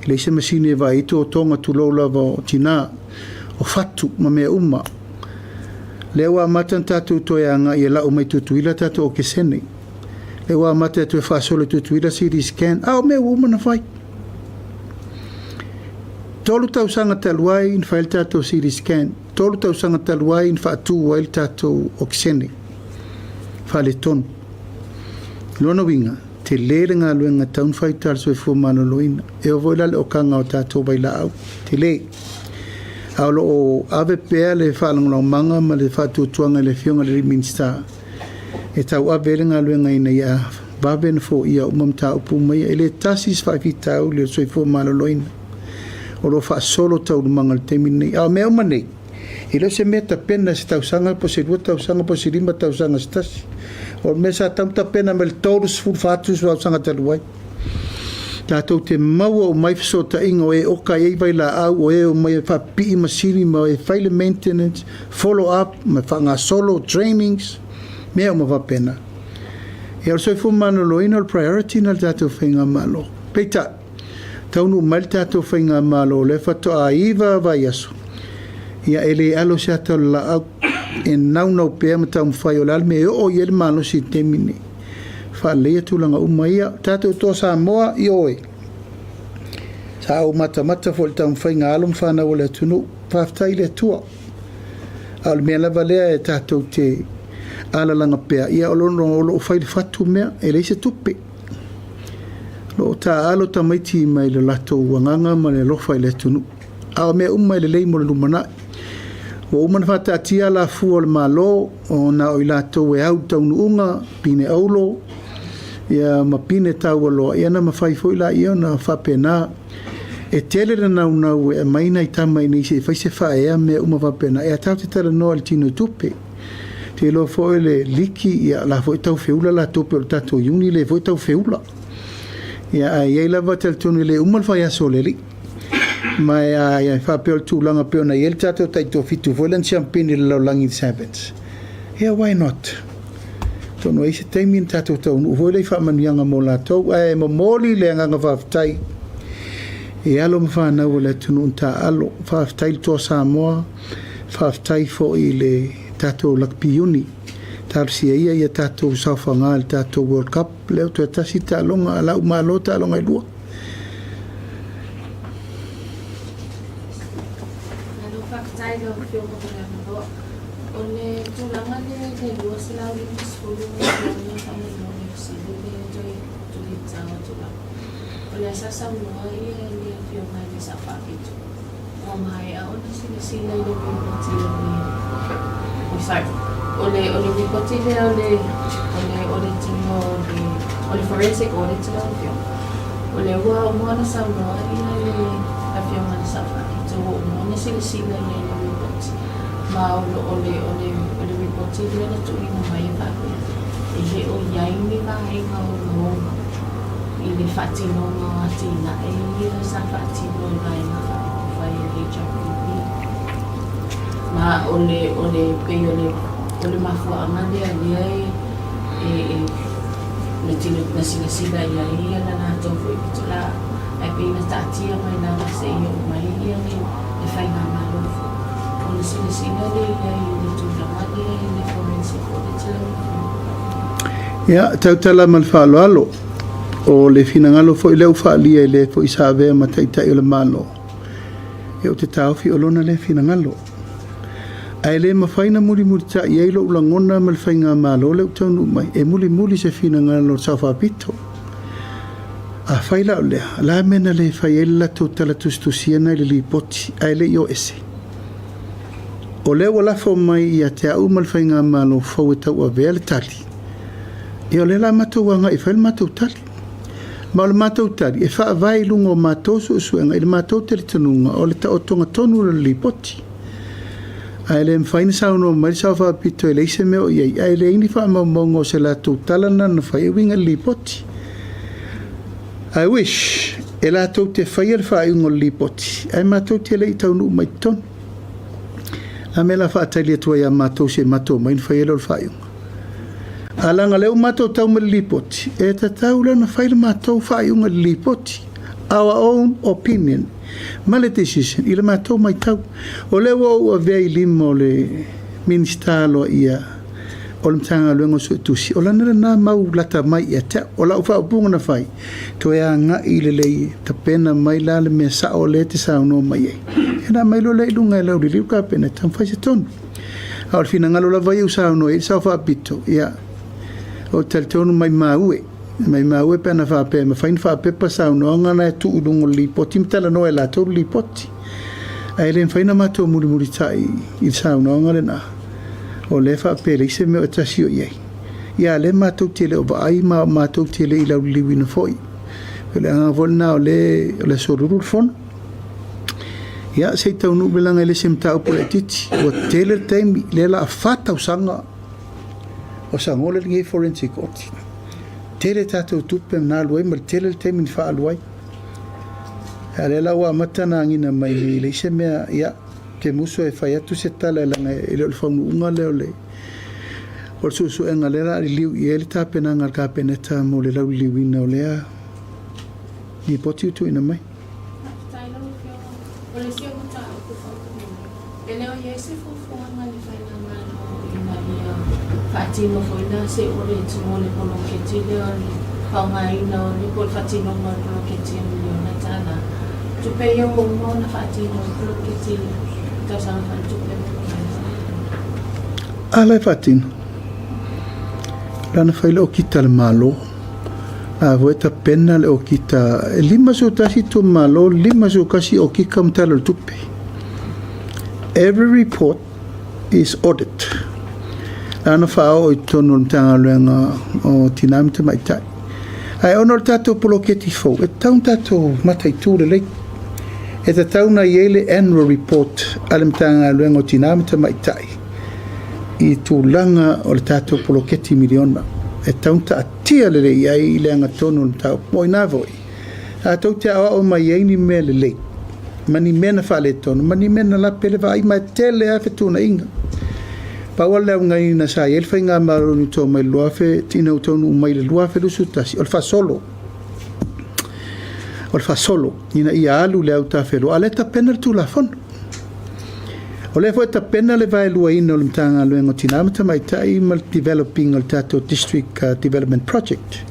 e leai se masini e vaai ai totoga tulou lava o tina, o fatu ma mea uma. Lea ua amata ona tatou toe agai e lau mai Tutuila tatou okesene. Lea ua amata e toe faasolo i Tutuila CT scan, a o mea ua uma ona fai. 3 tausaga talu ai na fai ai le tatou CT scan, 3 tausaga talu ai na faatu ai le tatou okesene faaletonu. Lona uiga, tele le galuega e tatau ona fai i uta i le soifua maloloina. E oo foi la i le okaga o tatou vailaau, tele. A o lo o ave pea le faalagolagomaga ma le faatuatuaga i le Afioga i le alii Minisita e tauave ai le galuega ina ia vave ona foia uma mataupu uma ia. E le tasi se faafitauli o le soifua maloloina o lo o faasolo taualumaga i le taimi lenei. A o mea uma nei, e le o se mea tapena i se tausaga po o se 2 tausaga po o se 5 tausaga se tasi. O le mea sa tatau ona tapena mai le 30, 40 tausaga talu ai. Tatou te maua uma ai fesootaiga o e oka i ai vailaau, o e omai e faapipii masini ma e fai le maintenance, follow up ma faagasolo trainings, mea uma faapena. Ia o le soifua maloloina o le priority lena i le tatou faigamalo. Peitai, taunuu mai le tatou faigamalo o lea faatoa 9 vaiaso, ia e le alo se ata o le laau, e naunau pea ma taumafai o le a le mea e oo i ai le malosi i le taimi lenei. Faaleleia tulaga uma ia. Tatou toa Samoa, ioe. Sa ou matamata foi i le taumafaiga a alo ma fanau a le atunuu. Faafetai i le Atua. A o le mea lava lea e tatou te alalaga pea, ia o lo o fai i le fatu mea, e leai se tupe. O lo o taaalo tamaiti mai le latou agaga ma le alofa i le atunuu. A o mea uma e lelei mo le lumanai. Ua uma ona faataatia alafua o le Malo, ona o i latou e au i le taunuuga, pine auro, ia ma pine taualoa, ia ona mafai foi laia ona faapena. E tele le naunau e aumai nai tama i inei se i fai se faaea mea uma faapena. Ia tatou te talanoa i le tino tupe. Te iloa foi le liki, ia la foi tau feula latou pei o le tatou uni lea foi tau feula. Ia ae i ai lava talitonu e le uma le vaiaso o le alii. Ma e a e faapea o le tulaga pei ona i ai le tatou taitoafitu foi lea na siampini i le lalolagi i le Sevens. Yeah, why not? Atonu e i ai se taimi ona tatou taunuu foi lea i faamanuiaga mo latou, ae momoli le agaga faafetai i alo ma fanau a le atunuu na taaalo. Faafetai i le Toa Samoa, faafetai foi i le tatou Lakapi Iuni. Talosia ia ia tatou saofaga i le tatou World Cup, lea ua toe tasi le taaloga, a o la ua malo taaloga e lua. Malo faafetai i lau Afioga mo le avanoa. O le tulaga lea i le 250 miliona faamolemole o sili lea toe tuuina atu lava. O lea sa saunoa ia le Afioga i le Sao Faapito, ua maea ona silasila i le ripoti o le oh sorry, o le o le ripoti lea o le o le audit-ina o le o le forensic audit lau Afioga. O lea ua uma ona saunoa ia le Afioga i le Sao Faapito ua uma ona silasila i ai i le ripoti ma o le o le o le o le ripoti lea na tuuina mai e faapea e le o i ai ni vaega ogaoga i le faatinoga o atinae ia sa faatino e Vaega Faaupufai a le HRPP. Ma o le, o le, pei o le, o le mafuaaga lea lea e, e, e, na tino, na silasila i ai ia la latou foi pitolaa, ae pei na taatia mai lava seia oo mai ia le, le faigamalo foi, ona silasila lea i ai i le tulaga lea i le forensic audit lau Afioga. Ia, tautala ma le faaaloalo, o le finagalo foi lea ua faaalia e le foi sa avea ma Taitai o le Malo, ia ou te taofi o lona lea finagalo. Ae le mafai ona mulimulitai i ai lou lagona ma le Faigamalo lea ua taunuu mai, e mulimuli se finagalo o le Sao Faapito. Afai la o lea, o le a le mea na le fai ai le latou tala tusitusia na i le Lipoti ae le i o ese? O lea ua lafo mai ia te au ma le Faigamalo fou e tauavea le tali, ia o lea la matou agai e fai le matou tali. Ma o le matou tali, e faavae i luga o matou suesuega i le matou talitonuga o le taotoga tonu o le Lipoti. Ae le mafai ona saunoa mai le Sao Faapito e leai se mea o i ai, ae leai ni faamaumauga o se latou tala lena na fai e uiga i le Lipoti. I wish e latou te faia le faaiuga o le Lipoti, ae matou te le i taunuu mai i totonu. A mea la faatali atu ai ia matou se i matou omai ona fai ai lea o le faaiuga. A leaga lea ua matou tau mai le Lipoti, e tatau la ona fai le matou faaiuga i le Lipoti, our own opinion, ma le decision i le matou matau. O lea ua ou avea i lima o le Minisita aloaia o le Matagaluega o Suetusi, o lana lena mau lata mai ia te au. O lau faaupuga na fai, toe agai lelei e tapena mai la le mea sao lea e te saunoa mai ai. Ona aumai loa lea i luga e lauliliu le Kapeneta ma fai se tonu. A o le finagalo lava ia ua saunoa i ai le Sao Faapito, ia, ou te talitonu maimau e, maimau e pe ana faapea e mafai ona faapepa saunoaga na e tuu i luga o le Lipoti ma talanoa e latou le Lipoti. Ae le mafai ona matou mulimulitai i le saunoaga lena, o lea e faapea e leai se mea o e tasi o i ai. Ia a o lea matou te le o vaai ma matou te le i lauliliuina foi. O le agaga foi lena o lea o le aso Lulu le fono. Ia se i taunuu mai leaga e le o se mataupu laitiiti. Ua tele le taimi, lea o le a fa tausaga o sagola lenei forensic audit. Tele tatou tupe na alu ai ma le tele le taimi na faaalu ai. A o lea la ua amata ona agiga mai nei e leai se mea, ia, ou te musu e fai atu se tala leaga e le o le faunuuga lea o le o le suesuega lea o le a liliu i ai le tapenaga a le Kapeneta mo le lauliliuina o lea Lipoti ua tuuina mai. Faafetai lau Afioga. O le isi au mataupu faamolemole, e le o i ai se fuafuaga a le Faigamalo ina ia faatino foi la se audit mo le poloketi lea o le faaaogaina o le po o le faatinoga o le poloketi e miliona tala. Tupe ia ua uma ona faatino ai poloketi i le tausaga faaletupe ua mavae. A la e faatino. Lana fai le okita a le Malo. A foi e tapena le okita e 51 itumalo, 51 okika ma Tala o le Tupe. Every report is audit. Lana faaoo i totonu o le Matagaluega o Tina ma Tamaitai. Ae ona o le tatou poloketi fou, e tatau ona tatou mataitu lelei. E tatau ona i ai le annual report a le Matagaluega o Tina ma Tamaitai i tulaga o le tatou poloketi miliona e tatau ona taatia lelei ai i le agatonu o le mataupu. O i ina foi, tatou te aoao mai ai ni mea lelei ma ni mea na faaletonu ma ni mea na lape le vaai ma e tele lava fetuunaiga. Pau lava le augaiina sa i ai le Faigamalo i tua mai le 2000 ina ua taunuu mai le 2021, o le faasolo. O le faasolo ina ia alu le autafeloa, a o lea e tapena le Tulafono. O lea foi e tapena le vaeluaina o le Matagaluega o Tina ma Tamaitai ma le develop ina o le tatou District Development Project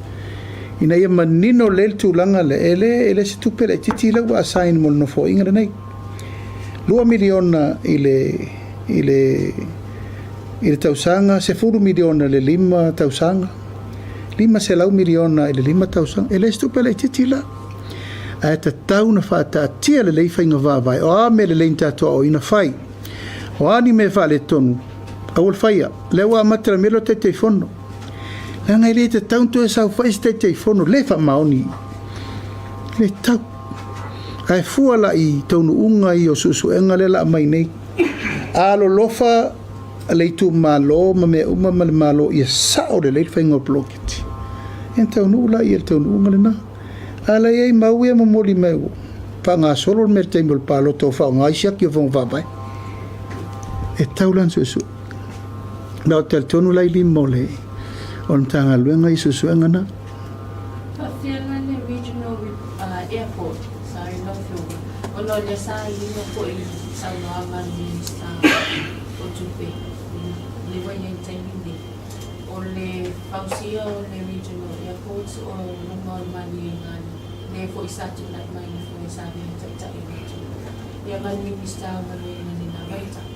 ina ia manino lelei le tulaga lea, e le, e le se tupe laitiiti lea ua assign mo le Nofoaiga lenei. $2 miliona i le, i le, i le tausaga, $10 miliona i le 5 tausaga, $500 miliona i le 5 tausaga, e le se tupe laitiiti la. Ae tatau ona faataatia lelei faiga faavae, o a mea lelei na tatou aoaoina fai, o a ni mea faaletonu, aua le faia. O lea ua amata i le mea lea o le Taitaifono. Leaga e le tatau ona toe saofai se Taitaifono le faamaoni. E le tatau. Ae fua la i taunuuga ia o suesuega lea o le a aumai nei. Alolofa le itumalo ma mea uma ma le Malo ia sao lelei le faiga o le poloketi. Ia ona taunuu lea i le taunuuga lena. A o la e i ai mau ia e momoli mai ua faagasolo le mea i le taimi o le palota ua faaaoga ai siaki o Fofoga Faavae. E tatau la ona suesue. Ma ou te talitonu la i lima o le o le Matagaluega i suesuega na. Faafefea la le Regional Airport, sorry lau Afioga, ona o lea sa iuga foi i saunoaga a le Minisita o Tupe, lea ua i ai i le taimi lenei, o le fausia o le Regional Airport o luma o le maliega a le foi sa tulai mai le foe sa avea taitai o le atunuu, ia ma le Minisita o Galuega i lena vaitau.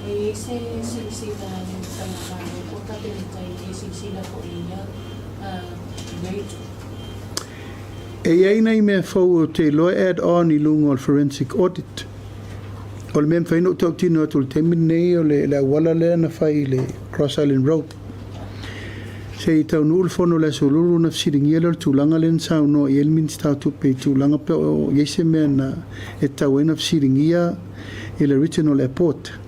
E i ai se silasila a le Faigamalo po o le Kapeneta i le silasila foi i ia ia itu? E i ai nai mea fou ou te iloa e add on i luga o le forensic audit. O le mea e mafai ona ou tautino atu i le taimi lenei o le auala lea na fai i le Cross Island Road. Se i taunuu le fono i le Aso Lulu ona fesiligia lea o le tulaga lea na saunoa i ai le Minisita o Tupe i tulaga pe o i ai se mea na e tatau ai ona fesiligia i le Regional Airport.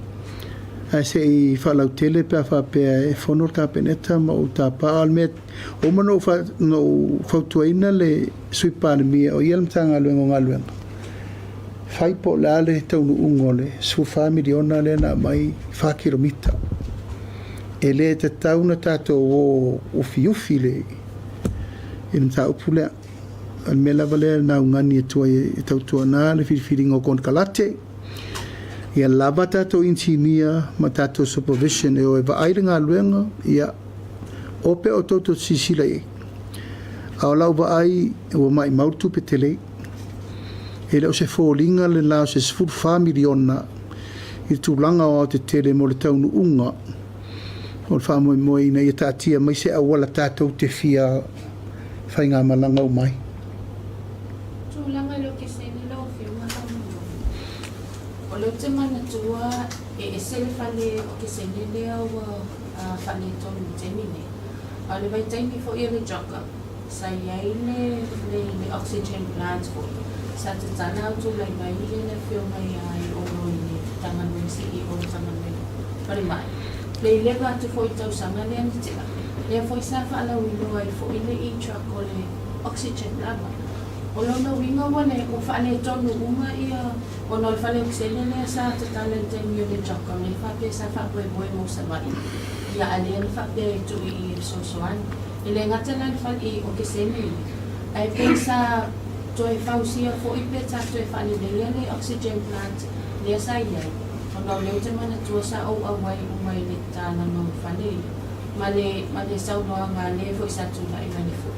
Ae se i faalautele pe a faapea e fono le Kapeneta ma ou tapa. A o le mea ua uma ona ou fautuaina le Sui Palemia o ia le Matagaluega o Galuega, fai po o le a le taunuuga o le $14 miliona lea na aumai 4 kilomita. E le tatau ona tatou o ufiufi i le mataupu lea. O le mea lava lea na augani atu ai e tautuana le filifiliga o konekarate, ia lava tatou inisinia ma tatou supervision e o e vaai le galuega, ia o pea outou tou te silasila i ai. A o lau vaai ua maimau le tupe tele. E le o se foliga le la o se $14 miliona i le tulaga aoaotetele mo le taunuuga o le faamoemoe ina ia taatia mai se auala tatou te fia faigamalaga uma ai. Tulaga i le okesene lau Afioga faamolemole. O lea ou te manatua e ese le fale okesene lea ua faaletonu i le taimi nei. A o le vaitaimi foi o le Jocker, sa i ai le le oxygen plant foi sa tatala au tulai mai le Afioga ia Aiono i le Matagaluega CEO o le Matagaluega Falemai. Le leva atu foi i le tausaga lea na tea, lea foi sa faalauiloa ai foi le e-truck o le oxygen lava. O lona uiga ua le ua faaletonu uma ia ona o le fale okesene lea sa tatala i le taimi o le Jocker lea faapea sa faamoemoe mo Savaii ia a lea na faapea e tuu i i e fesoasoani. E le gata la i le fale i okesene ia, ae pei sa toe fausia foi pe sa toe faaleleia le oxygen plant lea sa i ai, ona o lea ou te manatua sa ou auai uma i le tatalaga o fale ia, ma le ma le saunoaga a le foi sa tulai mai le foe.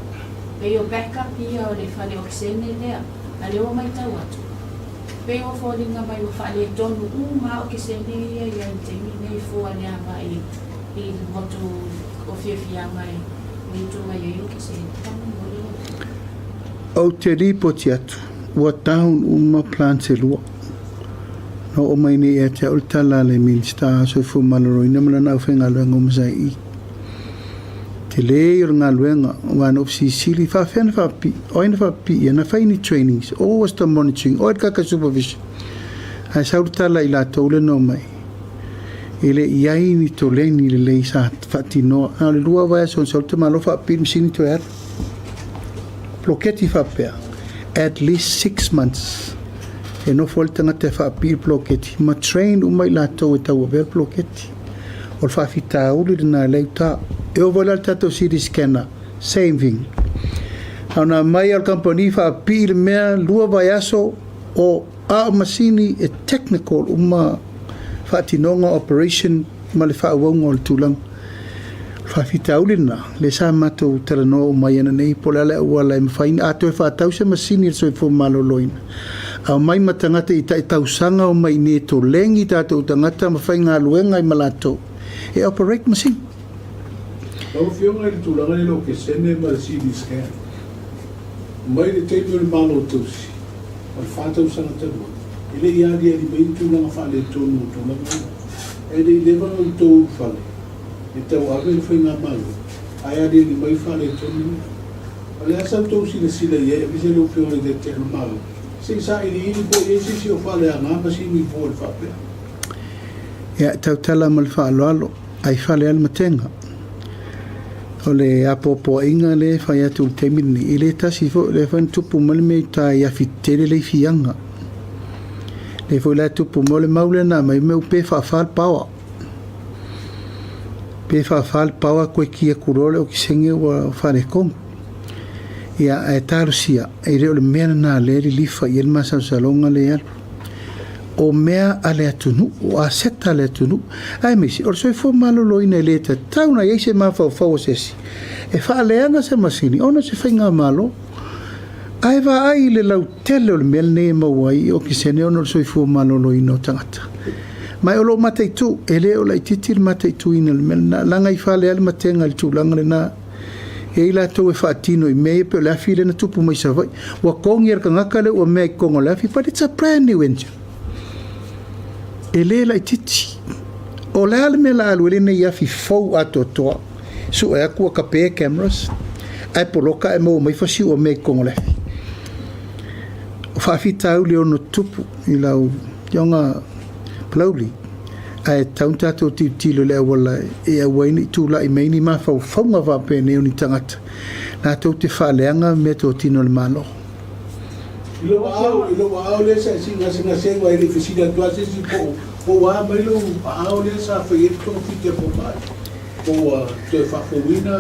Pei o backup ia o le fale okesene lea, a lea ua maitau atu, pei ua foliga mai ua faaletonu uma lava okesene ia i ai i le taimi lenei fua le agai i le motu o fiafiaga e mutu mai ai o kesene. Faamolemole lau Afioga. Ou te lipoti atu, ua down uma plants e lua. Na oo mai nei ia te au le tala a le Minisita o Soifua Maloloina ma lana aufaigaluega uma sa i i. Tele ia o le galuega, aua na ou fesilisili, faafefea na faapipii? O ai na faapipii ia? Na fai ni trainings? Or was the monitoring? O ai le kaka supervision? Ae sau le tala i latou lea na omai, e le i ai ni toleni lelei sa faatinoa. Na o le 2 vaiaso na sau le tamaloa faapipii le masini toe alu. Poloketi faapea, at least 6 months e nofo ai le tagata e faapipii le poloketi ma train uma i latou e tauavea le poloketi. O le faafitauli lena e lea i uta. E oo foi la i le tatou CT scanner, same thing. A ona aumai lava o le kamupani faapipii le mea, lua vaiaso o a o masini e technical uma faatinoga, operation ma le faaauauga o le tulaga. O le faafitauli lena, lea sa matou talanoa uma ai ananei po o le a le auala e mafai ona, a toe faatau se masini a le Soifua Maloloina, aumai ma tagata i tai tausaga omai i inei e tolegi tatou tagata ma faigaluega ai ma latou e operate masini. Lau Afioga i le tulaga lea i le okesene ma le CT scan, mai le taimi o le Malo Tausi, o le fa tausaga talu ai, e le i aliali mai ni tulaga faaletonu o tulaga ia. E le i leva ona outou ulufale e tauave le faigamalo, ae aliali mai faaletonu ia. O le a sa outou silasila i ai aemaise lau Afioga i le Taitai o le Malo, se i sailiili po o i ai se isi o faaleaga masini fua i le faapea? Ia, e tautala ma le faaaloalo, ai fale lava le matega. O le apoapoaiga lea e fai atu i le taimi lenei, e le tasi foi, o lea foi na tupu mai le mea i uta i Afi Tetele le ifiaga. Lea foi la e tupu mai, o le mau lea na aumai, mea ua pe faafa le power. Pe faafa le power toe ki atu loa le okesene ua faaletonu. Ia, ae talosia, e le o le mea lena lea e lilifa i ai le masalosaloga lea e alu. O mea a le atunuu, o aseta a le atunuu, aemaise o le soifua maloloina e le tatau ona i ai se mafaufau o se isi e faaleaga se masini ona o se faigamalo. Ae vaai i le lautele o le mea lenei e maua ai i okesene ona o le soifua maloloina o tagata. Ma o lo o mataitu, e le o laitiiti le mataituina o le mea lena, leaga i fale lava le matega i le tulaga lena. E i ai latou e faatino i mea ia pei o le afi lea na tupu mai Savaii. Ua togi e le tagata lea ua mea i totonu o le afi, but it's a brand new engine. E le laitiiti. O le a le mea o le a alu ai lenei afi fou atoatoa, sue atu ua tape cameras, ae poloka ae maua mai fasiu o mea i totonu o le afi. O faafitauli e ono tutupu i lau Afioga Palauli, ae tatau ona tatou tilotilo i le auala e aua ai ne i tulai mai ni mafaufauga faapenei o ni tagata latou te faaleaga meatotino a le Malo. I lou aao, i lou aao lea sa e gasegase ai, aua e le i fesili atu lava se isi po o ua a mai lou aao lea sa fai ai le togafiti a fomai, po ua toe faafouina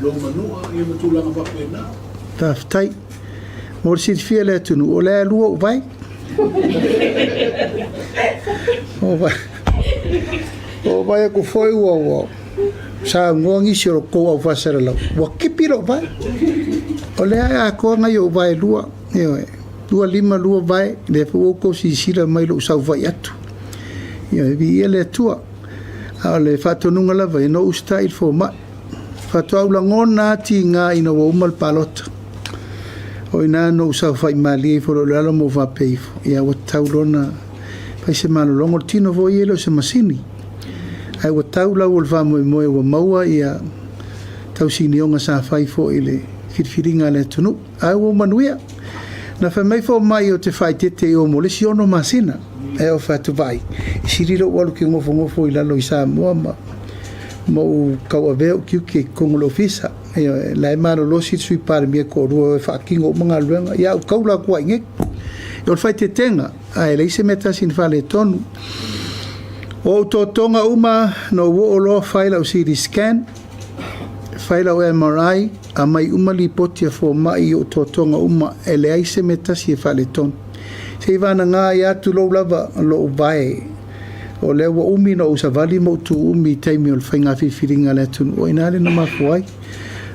lou manua ma tulaga faapena. Faafetai. Mo le silafia e le atunuu, o lea e lua ou vae. O vae aku foi ua ua saunoa nisi o lo tou au faasalalau, ua kipi lou vae. O lea e atoa nai ou vae e lua, ioe, lua lima lua vae, lea foi ua outou silasila mai i lou saofai atu. Ioe, viia le Atua. A o le faatonuga lava ia, no usitai i le fomai. Faatoa ou lagona lava tiga ina ua uma le palota. O i ina na ou saofai malie ifo loa i lalo ma ou faapea ifo, ia ua tatau loa ona fai se malologa. O le tino foi ia e le o se masini, ae ua tau lau o le faamoemoe ua maua ia tausinioga sa fai foi i le filifiliga a le atunuu. Ae ua manuia. Na fai mai fomai ou te faaeteete i o mo le isi ono masina. Ae ou fai atu, Vaai, e sili lou alu ke nofonofo i lalo i Samoa ma ma ou tauavea ou tiute i totonu o le ofisa. Ioe, la e malolosi le Sui Palemia e toalua e faatino uma galuega, ia ou taula atu lava i inei. O le faaeteetega, ae leai se mea tasi na faaletonu. O ou totoga uma, na ou oo loa fai lau CT scan, fai lau MRI, aumai uma lipoti a fomai i ou totoga uma, e leai se mea tasi e faaletonu. Seivagana ai lava tulou lava lou vae, o lea ua umi ona ou savali ma ou tu umi i taimi o le faiga filifiliga a le atunuu, o i ina lea na mafua ai.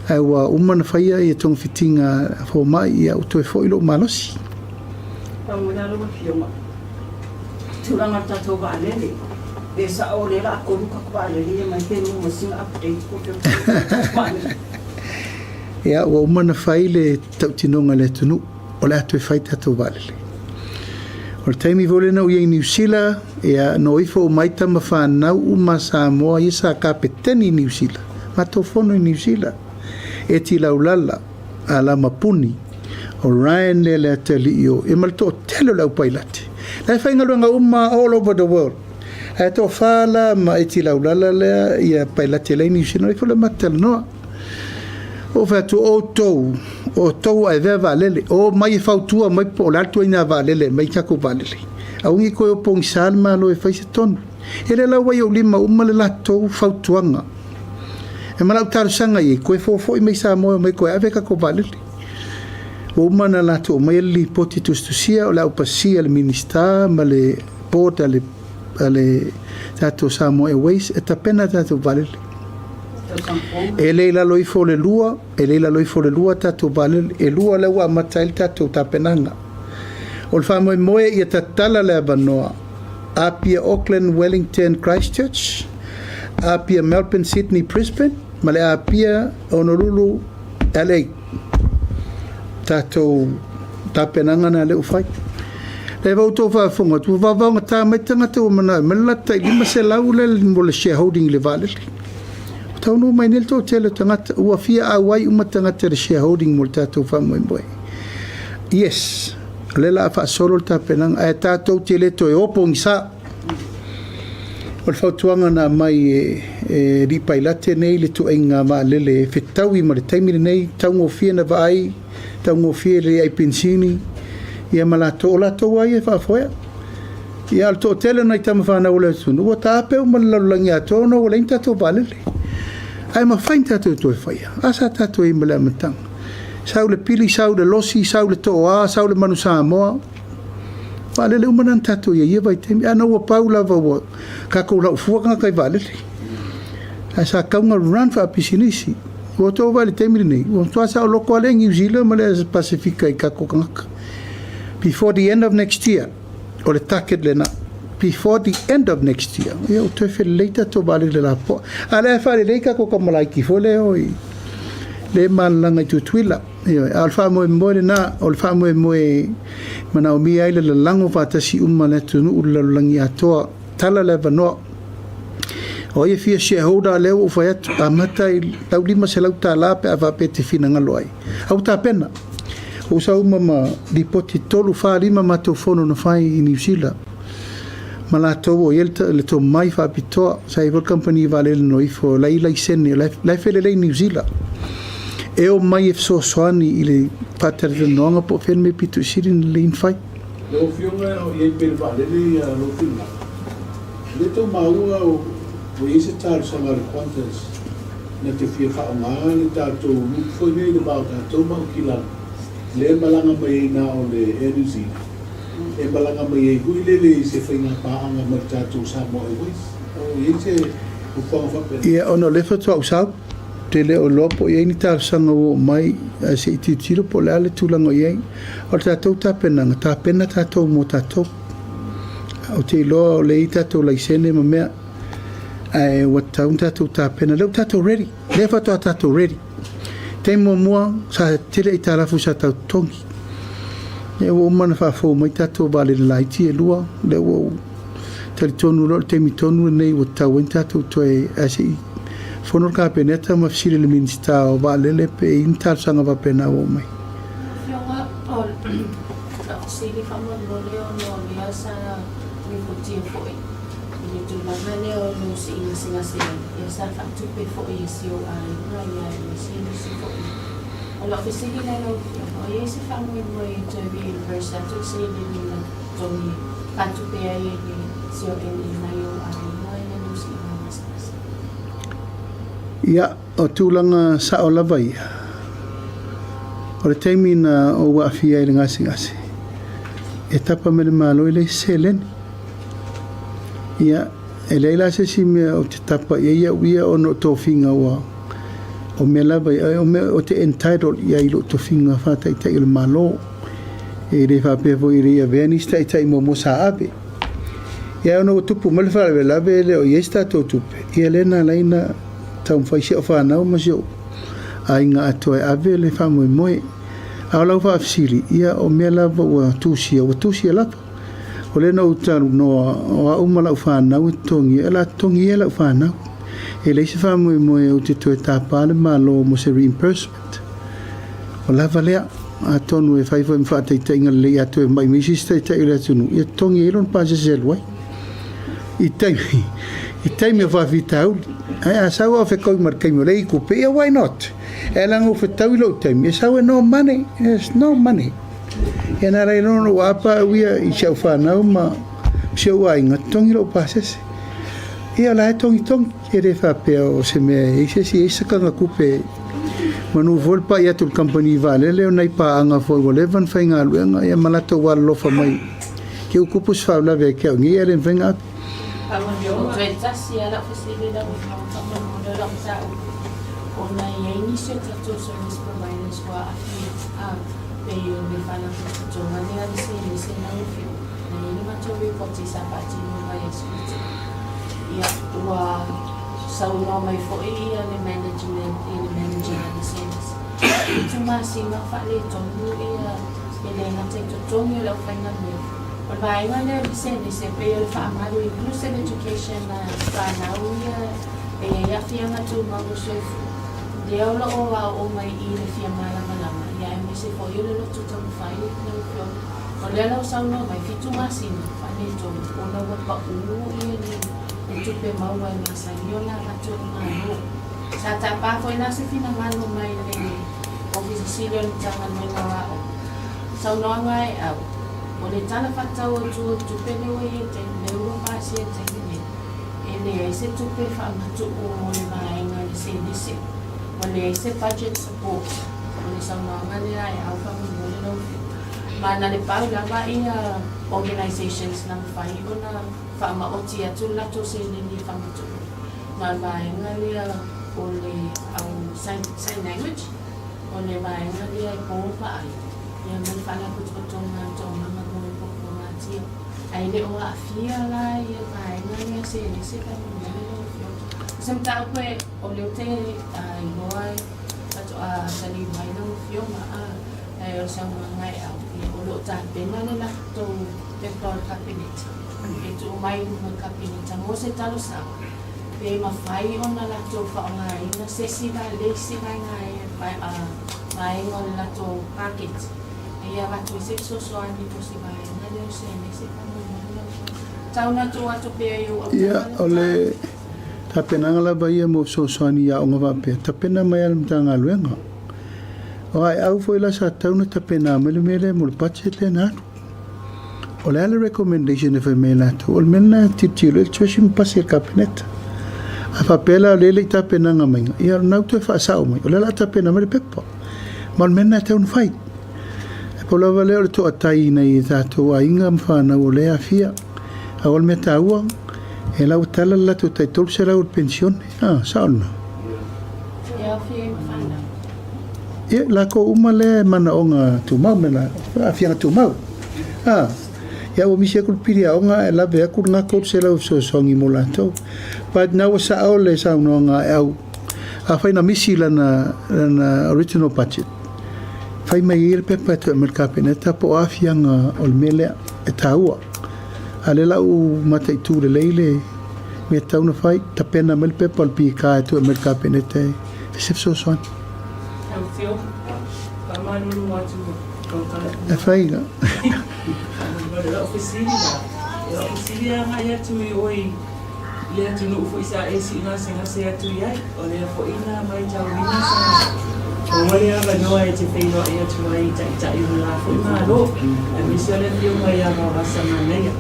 Ae ua uma ona faia ia togafitiga a fomai, ia ua toe foi lou malosi. Faamanuia lau Afioga. Tulaga o le tatou vaalele, pe sao o lea la a tolu tatou vaalele ia mai pe maua sina update po o fea o vaalele. Ia, ua uma ona fai le tautinoga a le atunuu, o le a toe fai tatou vaalele. O le taimi foi lea na ou i ai i Niu Sila, ia, na o ifo uma ai tama fanau uma a Samoa ia sa kapeteni i Niu Sila, matou fono i Niu Sila, Eti Laulala, Alama Puni, o Ryan lea le atalii o, ia ma le toatele o le aupailate. La e faigaluega uma all over the world. Ae toafa la ma Eti Laulala lea ia pailate la i Niu Sila, na o ifo la matou talanoa. Ou fai atu, o outou, o outou ua avea vaalele, o mai e fautua mai po o le a le ituaiga vaalele e aumai tatou vaalele. Aua ne i toe o pogisa le Malo e fai se tonu. E le lau ai i ou lima uma le latou fautuaga. E ma lau talosaga i ai, toe fofo'i mai Samoa e omai toe ave tatou vaalele. Ua uma ona latou aumaia le lipoti tusitusia o le a ou pasia e le Minisita ma le Board a le a le tatou Samoa Airways e tapena a tatou vaalele. E le i lalo ifo o le lua, e le i lalo ifo o le lua tatou vaalele, e lua lea ua amata ai le tatou tapenaga. O le faamoemoe ia tatala le avanoa Apia Auckland Wellington Christchurch, Apia Melbourne Sydney Brisbane ma le Apia Honolulu LA. Tatou tapenaga na lea ua fai. Lea ua outou faafofoga atu, ua vaovaogata mai tagata ua manao e aumai le latou tai 500 lea mo le shareholding i le vaalele. Ua taunuu mai nei le toatele o tagata, ua fia auai uma tagata i le shareholding mo le tatou faamoemoe. Yes, o lea o le a faasolo le tapenaga, ae tatou te le toe o pogisa. O le fautuaga na aumai e e Alii Pailate nei le tuaiga vaalele e fetaui ma le taimi lenei, taugofie na vaai, taugofie le ai penisini, ia ma latou, o latou lava ia e faafoea. Ia a o le toatele o nai tama fanau o le atunuu ua taape uma le lalolagi atoa ona ua leai ni tatou vaalele. Ae mafai ona tatou toe faia. A sa tatou i ai mai le amataga. Sau le pili, sau le losi, sau le tooa, sau le manu Samoa. Vaalele uma na na tatou i ai i ia vaitaimi. Ana ua pau lava ua tatou lau fua tagata i vaalele. Ae sa tatau ona run faapisinisi. Ua outou vaai i le taimi lenei, ua matua saoloto lava le Niu Sila ma le Pasefika i tatou tagata. Before the end of next year, o le target lena. Before the end of next year, ia ua toe felelei tatou vaalele lapoa. A o lea e faalelei tatou tamalaiti foi lea e o i lea e malalaga i Tutuila. Ioe, a o le faamoemoe lena, o le faamoemoe e manaomia ai le lalago faatasi uma a le atunuu i le lalolagi atoa. Tala le avanoa. O ai e fia shareholder, lea ua ou fai atu, amata i lau $500 pe a faapea e te finagalo ai. A ua tapena. Ua ou sau uma ma lipoti 3, 4, 5 matou fono na fai i Niu Sila ma latou o i ai le tomai faapitoa. Sa i ai foi le kamupani vaalele na o ifo, la e i ai laisene, la e felelei i Niu Sila. E omai e fesoasoani i le faatalatalanoaga po o fea le mea pito i sili ona lelei ona fai. Lau Afioga o i ai pea i le vaalele ia lou finagalo, e le tau maua ua i ai se talosaga a le Qantas na te fia faaaoga le tatou route foi nei i le va o tatou ma Aukilani lea e malaga mai ai na o le Air New Zealand e malaga mai ai foi lele i se faiga paaga ma le tatou Samoa Airways. O i ai se fuafuaga faapena? Ia, ona o lea faatoa ou sau, ou te le o iloa po o i ai ni talosaga ua oo mai, ae se i tilotilo po o le a le tulaga o i ai. O le tatou tapenaga, tapena tatou mo tatou. Ou te iloa o lea e i ai tatou laisene ma mea, ae ua tatau ona tatou tapena. O lea ua tatou ready, o lea faatoa tatou ready. Taimi muamua, sa tele aitalafu sa tau totogi. Lea ua uma ona faafou mai tatou vaalele laiti e lua, lea ua ou talitonu loa o le taimi tonu lenei ua tatau ai ona tatou toe, ae se i fono le Kapeneta ma fesili i le Minisita o Vaalele pe i ai ni talosaga faapena ua oo mai. Lau Afioga, o lau fesili faamolemole ona o lea sa lipotia foi i le tulaga lea o lo o sii gasegase ai, ia sa faatupe foi e si ou aiga ia aemaise nisi foi. O lau fesili la lau Afioga, o i ai se faamoemoe e toe reimburse atu le seleni na totogi faatupe ai e le CONE mai ou aiga i lalo o siiga gasegase? Ia, o tulaga sao lava ia, o le taimi na ou aafia ai i le gasegase, e tapa mai le Malo e leai se seleni. Ia, e leai la se isi mea ou te tapa i ai au ia ona o tofiga ua, o mea lava ia, o mea ou te entitled i ai i lou tofiga faa-Taitai o le Malo. E le faapea foi e le i avea nisi taitai muamua sa ave. Ia ona ua tupu mai le faalavelave e le o i ai se tatou tupe, ia lea na ala ai ona taumafai si au fanau ma si ou aiga atoa e ave le faamoemoe. A o lau faafesili, ia o mea lava ua tusia, ua tusia lava. O lea na ou talanoa, o au ma lau fanau e totogia, o le a totogia e lau fanau. E leai se faamoemoe ou te toe tapa le Malo mo se reimbursement. Ua lava lea. Atonu e fai foi ma faataitaiga lelei a toe mai mai se isi taitai o le atunuu, ia totogi ai lona pasese e alu ai. I taimi, i taimi o faafitauli. Ae a sau a o fetaui ma le taimi o lea i tupe, ia why not? E ala ona ou fetaui lou taimi, e sau e no money, there's no money. Ia na ala ai loa ona ou apa au ia i si au fanau ma. Si ou aiga, totogi lou pasese. Ia, o la e togitogi, e le faapea o se mea e i ai se isi e i ai se sakaga tupe. Manu foi le pai atu i le kamupani vaalele o nai paaga foi ua leva ona faigaluega ia ma latou alolofa mai. Te i ua tupu se faalavelave ia te au nei ae le mafai ona ave. Ua toe tasi lava lau fesili lau Afioga faamolemole o lau mataupu ona e i ai nisi o tatou service providers ua aafia a pei o le faalapotopotoga lea a le selese lau Afioga na i ai le matou report sa faatino i vaiaso ua tea ia ua saunoa mai foi ia le management i le manager a le selese 7 masina o faaletonu ia e le gata i totogi o le aufaigaluega. O le vaega lea o le pisenese e pei o le faamalu inclusive education a fanau ia e i ai aafiaga tumau o le soifua, lea o lo o aooga mai i le fia malamalama, ia aemaise foi o le loto taumafai lau Afioga. O lea la ua saunoa mai, 7 masina faaletonu ona ua pau ia le tupe maua e masani ona avatu e le Malo. Sa tapa foi la se finagalo mai le Ofisa Sili o le Matagaluega o Aoga. Saunoaga e au, o le Tala Faatatau Autu o le Tupe lea ua i ai taimi, lea ua pasia i le taimi nei, e leai se tupe faamatuu mo le vaega i le selese. Ua leai se budget support. O le saunoaga lea e au faamolemole lau Afioga. Ma na le pau lava ia organisations na mafai ona faamaoti atu le latou seleni e faamatuu. Ma le vaega lea o le au sign, sign language, o le vaega lea e po vaai, ia ma le faalapotopotoga a le Toomaga mo le Puapuagatia. Ae le o aafia la ia vaega lea selese faamolemole lau Afioga. O se mataupu e, o lea ou te iloa e faatoa taliu mai lau Afioga, a, ae o le saunoaga e au, ia o lo o tapena le latou pepa o le Kapeneta e tuu mai i luma o le Kapeneta mo se talosaga pe mafai ona latou faaaogaina se isi le isi vaega vaega o le latou paketi ina ia avatu ai se fesoasoani mo se vaega lea o selese faamolemole lau Afioga. Tau na tuu atu pea i ou Ia, autafa o le le mataupu. tapenaga lava ia mo fesoasoani i aoga faapea, tapena mai lava e le Matagaluega. O aeau foi la sa tatau ona tapena mai le mea lea mo le budget lea na alu. O le a le recommendation e fai mai e latou? O le mea lena e tilotilo i ai le Treasury ma pasi e le Kapeneta. A faapea la o lea e le i tapenaga maiga, ia o lena ua toe faasao mai, o lea o le a tapena mai le pepa. Ma o le mea lena e tatau ona fai. E pau lava lea o le toatai i nai o tatou aiga ma fanau o lea e aafia. A o le mea taua, e la ua tala le latou tai 300 o le penisione. A, sao lena? E aofia ai ma fanau. Ia, lakou uma lea e manaoga tumau me la aafiaga tumau. A, ia ua misi atu le pili aoga ae lave atu lena 300 e fesoasoani mo latou. But na ua sao le saunoaga a Eau, afai na misi lana, lana original budget, fai mai ai le pepa e toe aumai i le Kapeneta po o aafiaga o le mea lea e taua. A o lea la ua mataitu lelei le mea e tatau ona fai, tapena mai le pepa o le PK e toe aumai i le Kapeneta e fai se fesoasoani. Lau Afioga, faamalulu atu lau tala. E fai la. Faamolemole, lau fesili la, lau fesili e agai atu i oe i le atunuu foi sa e sii gasegase atu i ai, o lea foi na maitauina sa maua le avanoa e te feiloai atu ai i Taitai o le la foi Malo, aemaise o le Afioga ia Vaovasa Manaia.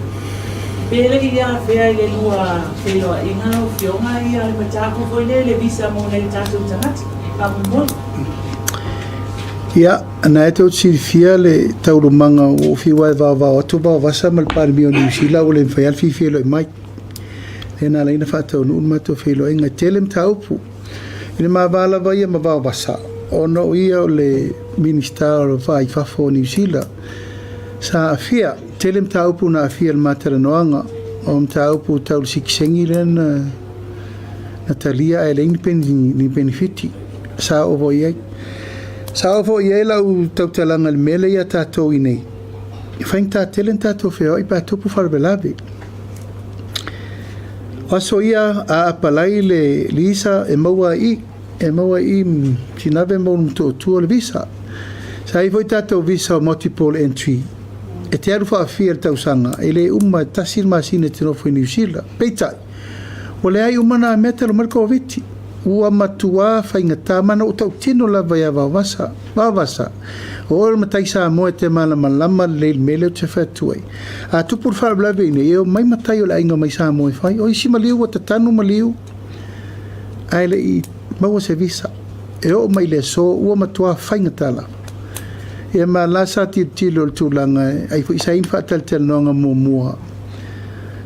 Pe le i afea i le lua feiloaiga lau Afioga ia le mataupu foi lea i le visa mo nai o tatou tagata? Faamolemole. Ia, na e tou te silafia le taualumaga ua ou fiu lava e vaovao atu Vaovasa ma le Palemia o Niu Sila ua le mafai lava le fia feiloai mai. Lea na ala ai ona faataunuu le matou feiloaiga. E tele mataupu i le ma va lava ia ma Vaovasa ona o ia o le Minisita o le Va i Fafo o Niu Sila. Sa aafia, tele mataupu na aafia i le ma talanoaga, o mataupu tau le sitiseni lea na na talia ae leai ni penefiti. Sa oo foi i ai. Sa oo foi i ai lau tautalaga i le mea lea ia tatou i inei, e faigata tele ona tatou feoai pe a tupu faalavelave. O aso ia a apalai le visa e maua ai i, e maua ai i Sinave ma Ulumotootua le visa. Sa i ai foi tatou visa o multiple entry. E te alu faafia i le tausaga, e le uma e tasi le masina e te nofo i Niu Sila. Peitai, ua leai uma na mea talu mai le Koviti. Ua matuā faigata ma na ou tautino lava ia Vaovasa, Vaovasa, o oe o le matai Samoa e te malamalama lelei i le mea lea ou te fai atu ai. A tupu le faalavelave i inei, e omai matai o le aiga mai Samoa e fai. O isi maliu ua tatanu maliu ae le i maua se visa. E oo mai i le aso ua matuā faigata lava. Ia ma la sa tilotilo i le tulaga e ai foi sa i ai ni faatalatalanoaga muamua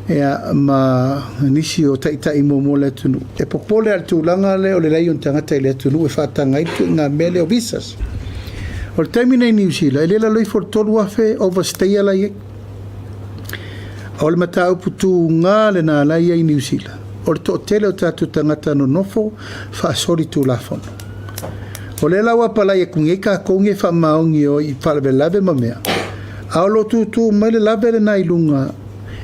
ia ma nisi o taitai muamua o le atunuu. E popole lava i le tulaga lea o le leai o ni tagata i le atunuu e faataga ai le ituaiga mea lea o visas. O le taimi nei i Niu Sila, e le lalo ifo o le 3,000 overstayer la e i ai. O le mataupu tuga lena la e i ai i Niu Sila, o le toatele o tatou tagata nonofo faasolitulafono. O lea la ua apalai atu nei tatou nei faamaoni e o i faalavelave ma mea, a o lo o tutu mai le lave lena i luga,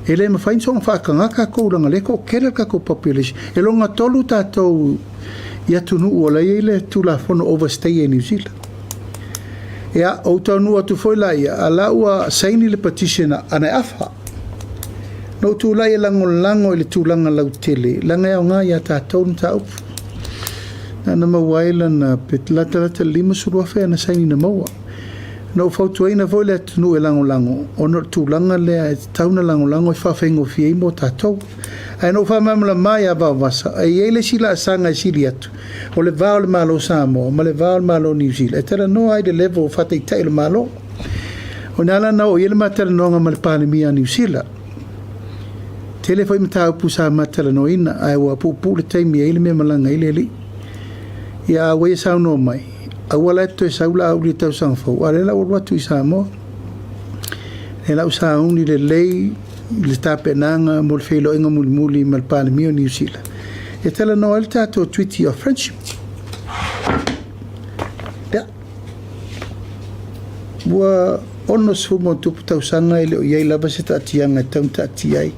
e le mafai ona soona faataga tatou leaga o lea e toatele le tatou population. E lona tolu tatou i atunuu o la e i ai le Tulafono Overstay i Niu Sila. Ia, ou taunuu atu foi laia, a la ua saini le petition a na e afa. Na ou tulai e lagolago i le tulaga lautele, leaga e aoga ia tatou le mataupu. Na ona maua ai lana, pe latalata i le 50,000 ana saini na maua. Na ou fautuaina foi le atunuu e lagolago, ona o le tulaga lea e tatau ona lagolago e faafaigofie ai mo tatou. Ae na ou faamalamalama ia Vaovasa, e i ai le isi laasaga e sili atu, o le va o le Malo o Samoa ma le va o le Malo o Niu Sila, e talanoa ai i le level o faataitai o le Malo. O i ina la na oo i ai le ma talanoaga ma le Palemia a Niu Sila. Tele foi mataupu sa ma talanoaina, ae ua puupuu le taimi e i ai le mea e malaga ai le alii. Ia a ua ia saunoa mai, aua la e te toe sau Laauli i le tausaga fou, a o lea la ua alu atu i Samoa. Lea la ua sauni lelei le tapenaga mo le feiloaiga mulimuli ma le Palemia o Niu Sila e talanoa ai le tatou Treaty of Friendship. Ia, ua 60+ tausaga e le o i ai lava se taatiaga e tatau ona taatia ai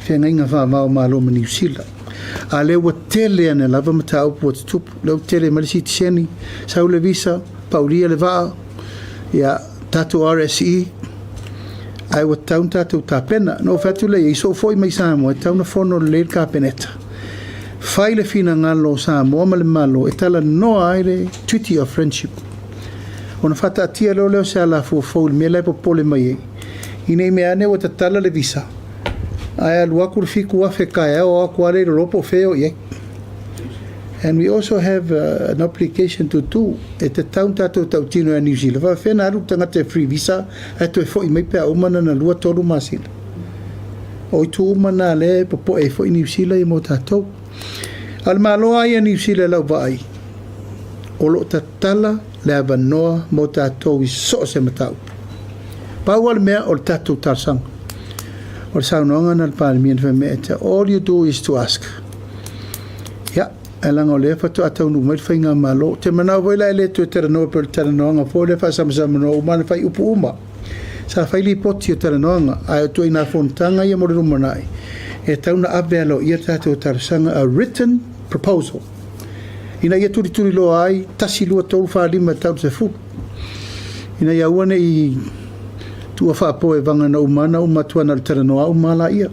feagaiga faava o Malo ma Niu Sila. A lea ua tele ane lava mataupu ua tutupu. Lea ua tele mai le sitiseni, sau le visa, paulia le vaa, ia, tatou RSE, ae ua tatau ona tatou tapena. Na ou fai atu lea i ai, soo foi mai Samoa, e tatau ona fono lelei le Kapeneta. Fai le finagalo o Samoa ma le Malo e talanoa ai le Treaty of Friendship. Ona faataatia loa lea o se alafua fou i le mea la e popole mai ai, ina i mea ane ua tatala le visa, ae alu atu le 7,000 taeao o atu lava le iloa po o fea e o i ai. And we also have an obligation to do, e tatau ona tatou tautino ia Niu Sila, faapefea ona alu le tagata e free visa ae toe foi mai pe a uma lana lua tolu masina. O itu uma na lea e popoe ai foi Niu Sila ia mo tatou. A o le Malo lava ia Niu Sila i lau vaai, o lo o tatala le avanoa mo tatou i so o se mataupu. Pau lava le mea o le tatou talosaga. O le saunoaga na le Palemia na fai mai, all you do is to ask. Ia, ae leaga o lea faatoa taunuu mai le faigamalo. Ou te manao foi la e le toe talanoa pei o le talanoaga foi lea faasamsamanoa uma na fai upu uma. Sa fai lipoti o talanoaga, ae o ituaiga fonotaga ia mo le lumanai, e tatau ona ave aloaia le tatou talosaga, a written proposal, ina ia tulituliloa ai, 1, 2, 3, 4, 5 e tau i le 10, ina ia aua ne i tuua faapoevaga na uma na uma atu ana o le talanoa uma lava laia.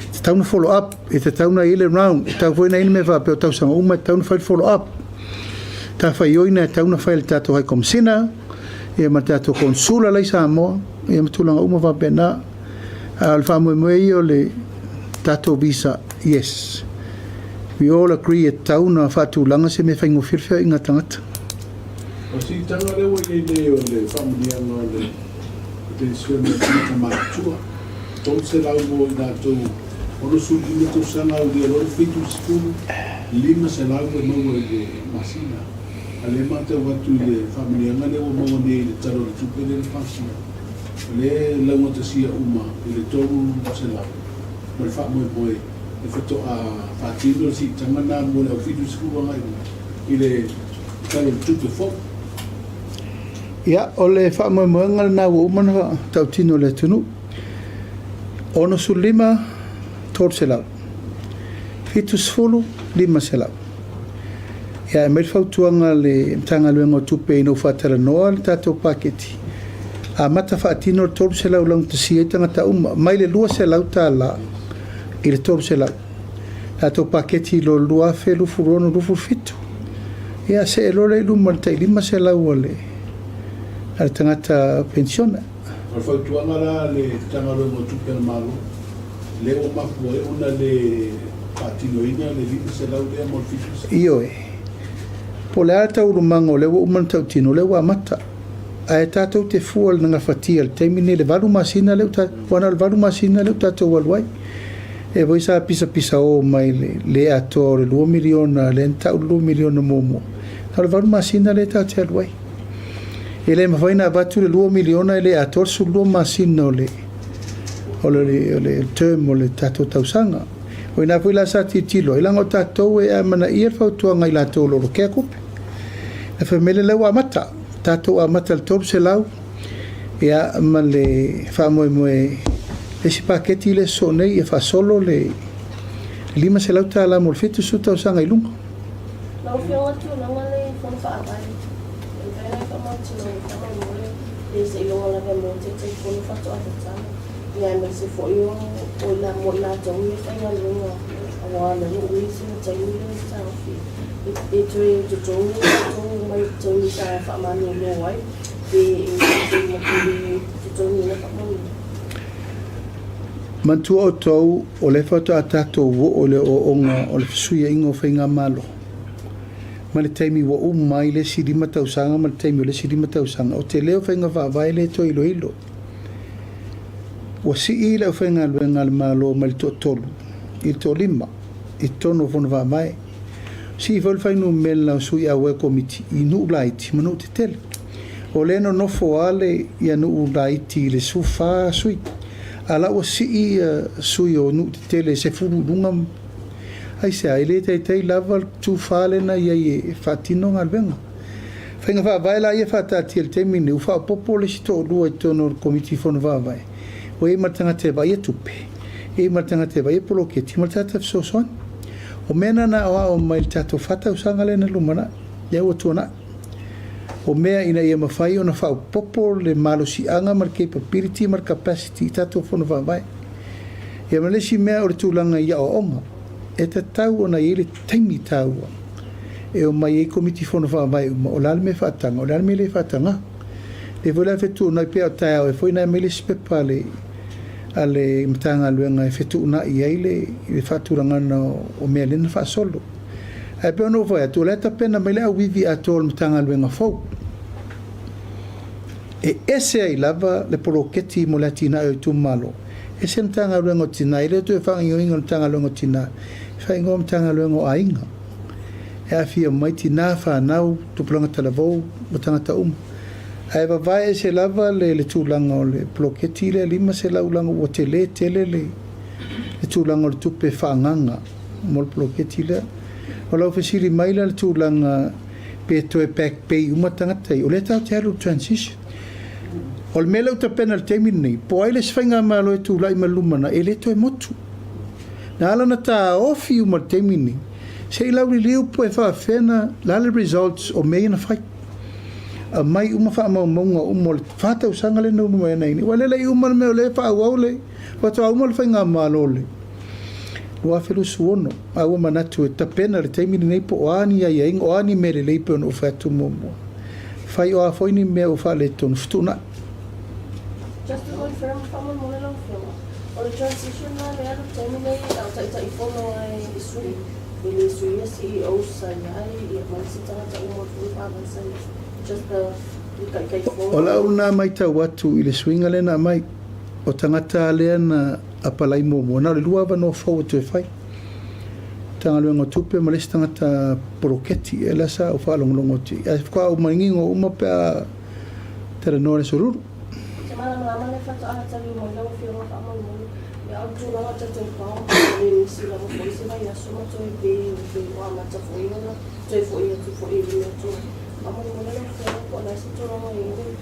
E tatau ona follow up, e tatau ona i ai le round, e tatau foi ona i ai le mea faapea o tausaga uma e tatau ona fai le follow up. Matafaioi e tatau ona fai e le tatou High Commissioner, ia ma le tatou Konsula la i Samoa, ia ma tulaga uma faapena. A o le faamoemoe ia o le tatou visa, yes. We all agree e tatau ona faatulaga se mea faigofie le feoaiga a tagata. O le siitaga lea ua i ai nei o le faamanuiaga o le penisione a tagata matutua, 300 mo i latou 65 tausaga aulia loa le 70, 500 e maua i le masina. A o lea e matau atu i le faamanuiaga lea ua maua nei i le Tala o le Tupe lea na pasia, o lea e laugatasia uma i le 300 ma le faamoemoe e faatoa faatino le siitaga lena mo le au 70 agai i luga i le Tala o le Tupe fou. Ia, o le faamoemoega lena ua uma ona tautino e le atunuu. 65, 300. 70, 500. Ia, e aumai le fautuaga a le Matagaluega o Tupe ina ua faatalanoa le tatou paketi, amata faatino le 300 laugatasia ai tagata uma, mai le $200 i le $300. tatou paketi i lo 2026 27. Ia see loa lea i luma i le tai 500 a le a le tagata penisione. O le fautuaga la a le Matagaluega o Tupe a le Malo, lea ua mafua ai ona le faatinoina le 500 lea mo le 700. Ioe. Po o le a le taualumaga o lea ua uma ona tautino, o lea ua amata. Ae tatou te fua i le gafatia i le taimi lenei i le valu masina lea ua aua na o le valu masina lea ua tatou alu ai. E foi sa pisapisao mai i le le atoa o le $2 miliona lea na tau le $2 miliona muamua, na o le valu masina lea tatou te alu ai. E le mafai ona avatu le $2 miliona e le atoa le 12 masina o le o le o le term o le tatou tausaga. O ina foi la sa tilotilo ai, leaga o tatou e amanaia le fautuaga a i latou o lo o lokea tupe. Na fai mai lea ua amata, tatou amata i le 300 ia ma le faamoemoe le isi paketi lea sosoo nei ia faasolo le $500 mo le 70 tausaga i luga. Lau Afioga tulaga le Fono Faavae, e mafai ona e faamautinoa i faamolemole pe seiloga lava mo Taitaifono faatoa tatala, ia aemaise foi o mo i latou ia faigaluega aua o lea ua ui sina taimi lea e taofi e toe totogi i latou mai taimi sa faamalolo ai pe e toe totogiina faamolemole. Manatua outou, o lea faatoa tatou oo i le ooooga o le fesuiaiga o faigamalo, mai le taimi ua uma ai le isi lima tausaga ma le taimi o le isi lima tausaga, o tele o faiga faavae lea e toe iloilo. Ua sii le aufaigaluega a le Malo mai le toatolu i le toalima i totonu o Fono Faavae. Sii foi le fuainumera o sui auai o Komiti i nuu laiti ma nuu tetele. O lea e nonofo lava le ia nuu laiti i le 14 sui, a o la ua sii ia sui o nuu tetele e 10 i luga. Aisea? E le taitai lava le 14 lea na i ai e faatino galuega. Faiga faavae la ia e faataatia i le taimi lenei, ua faaopoopo le isi toalua i totonu o le Komiti Fono Faavae, ua i ai ma le tagata e vaaia tupe, e i ai ma le tagata e vaaia poloketi ma le tagata fesoasoani. O mea na na aoao mai i le tatou fa tausaga lea na lumanai, lea ua tuanai. O mea ina ia mafai ona faaopoopo le malosiaga ma le capability ma le capacity i tatou Fono Faavae. Ia ma le isi mea o le tulaga i aoaoga, e tatau ona i ai le taimi taua e omai ai Komiti Fono Faavae uma, o le a le mea e faataga, o le a le mea e le faataga. Lea foi la e fetuunai pea o taeao e foi na aumai le isi pepa a le a le Matagaluega e fetuunai ai le le faatulagana o mea lea na faasolo. Ae pei ona ou fai atu, o la e tapena mai le auivi atoa o le Matagaluega fou e ese ai lava le poloketi mo le atinae o itumalo, ese le Matagaluega o Tina, e le o toe faagaoioiga o le Matagaluega o Tina, e faaigoa Matagaluega o Aiga. E aafia uma ai tina, fanau, tupulaga talavou ma tagata uma. Ae vavae ese lava le le tulaga o le poloketi lea 500 leaga ua tele tele le le tulaga o le tupe faaagaaga mo le poloketi lea. O lau fesili mai la i le tulaga pe toe back pay uma tagata ia, o lea tatou te alu i le transition. O le mea lea ua tapena i le taimi lenei, po o ai le isi faigamalo e tulai mai i le lumanai, e le toe motu. Na ala ona taofi uma i le taimi lenei, se i lauliliu po e faapefea ona, le a le results o mea ia na fai. Aumai uma faamaumauga uma o le fa tausaga lea na ulu ai nei. Aua o lea e le i uma le mea o lea e faaauau le, faatoa uma le faigamalo i le 2026. A ua manatu e tapena i le taimi lenei po o a ni aiaiga, o a ni mea lelei pei ona ou fai atu muamua. Fai o a foi ni mea ua faaletonu, fetuunai. Just to confirm, faamolemole lau Afioga, o le transition la lea le taimi nei a o Taitaifono ai sui, e le suia CEOs sa i ai, ia ma isi tagata uma foi faavae sa i ai. Just the le Taitaifono. O lau lena matau atu i le suiga lea na aumai, o tagata lea na apalai muamua, na o le lua avanoa fou e toe fai. Matagaluega o Tupe ma le isi tagata poloketi, ia lea sa ou faalogologo atu i ai, ae faatoa ou manino uma pe a talanoa i le aso Lulu. Ou te malamalama le faatoa taliu mai lau Afioga faamolemole, ia o le tulaga o tatou pao, e le misi lava foi se vaiaso ma toe pe pe ua amata foi ona toe foi atu foi i le mea tuai. Faamolemole lau Afioga po o le a se tulaga o i ai le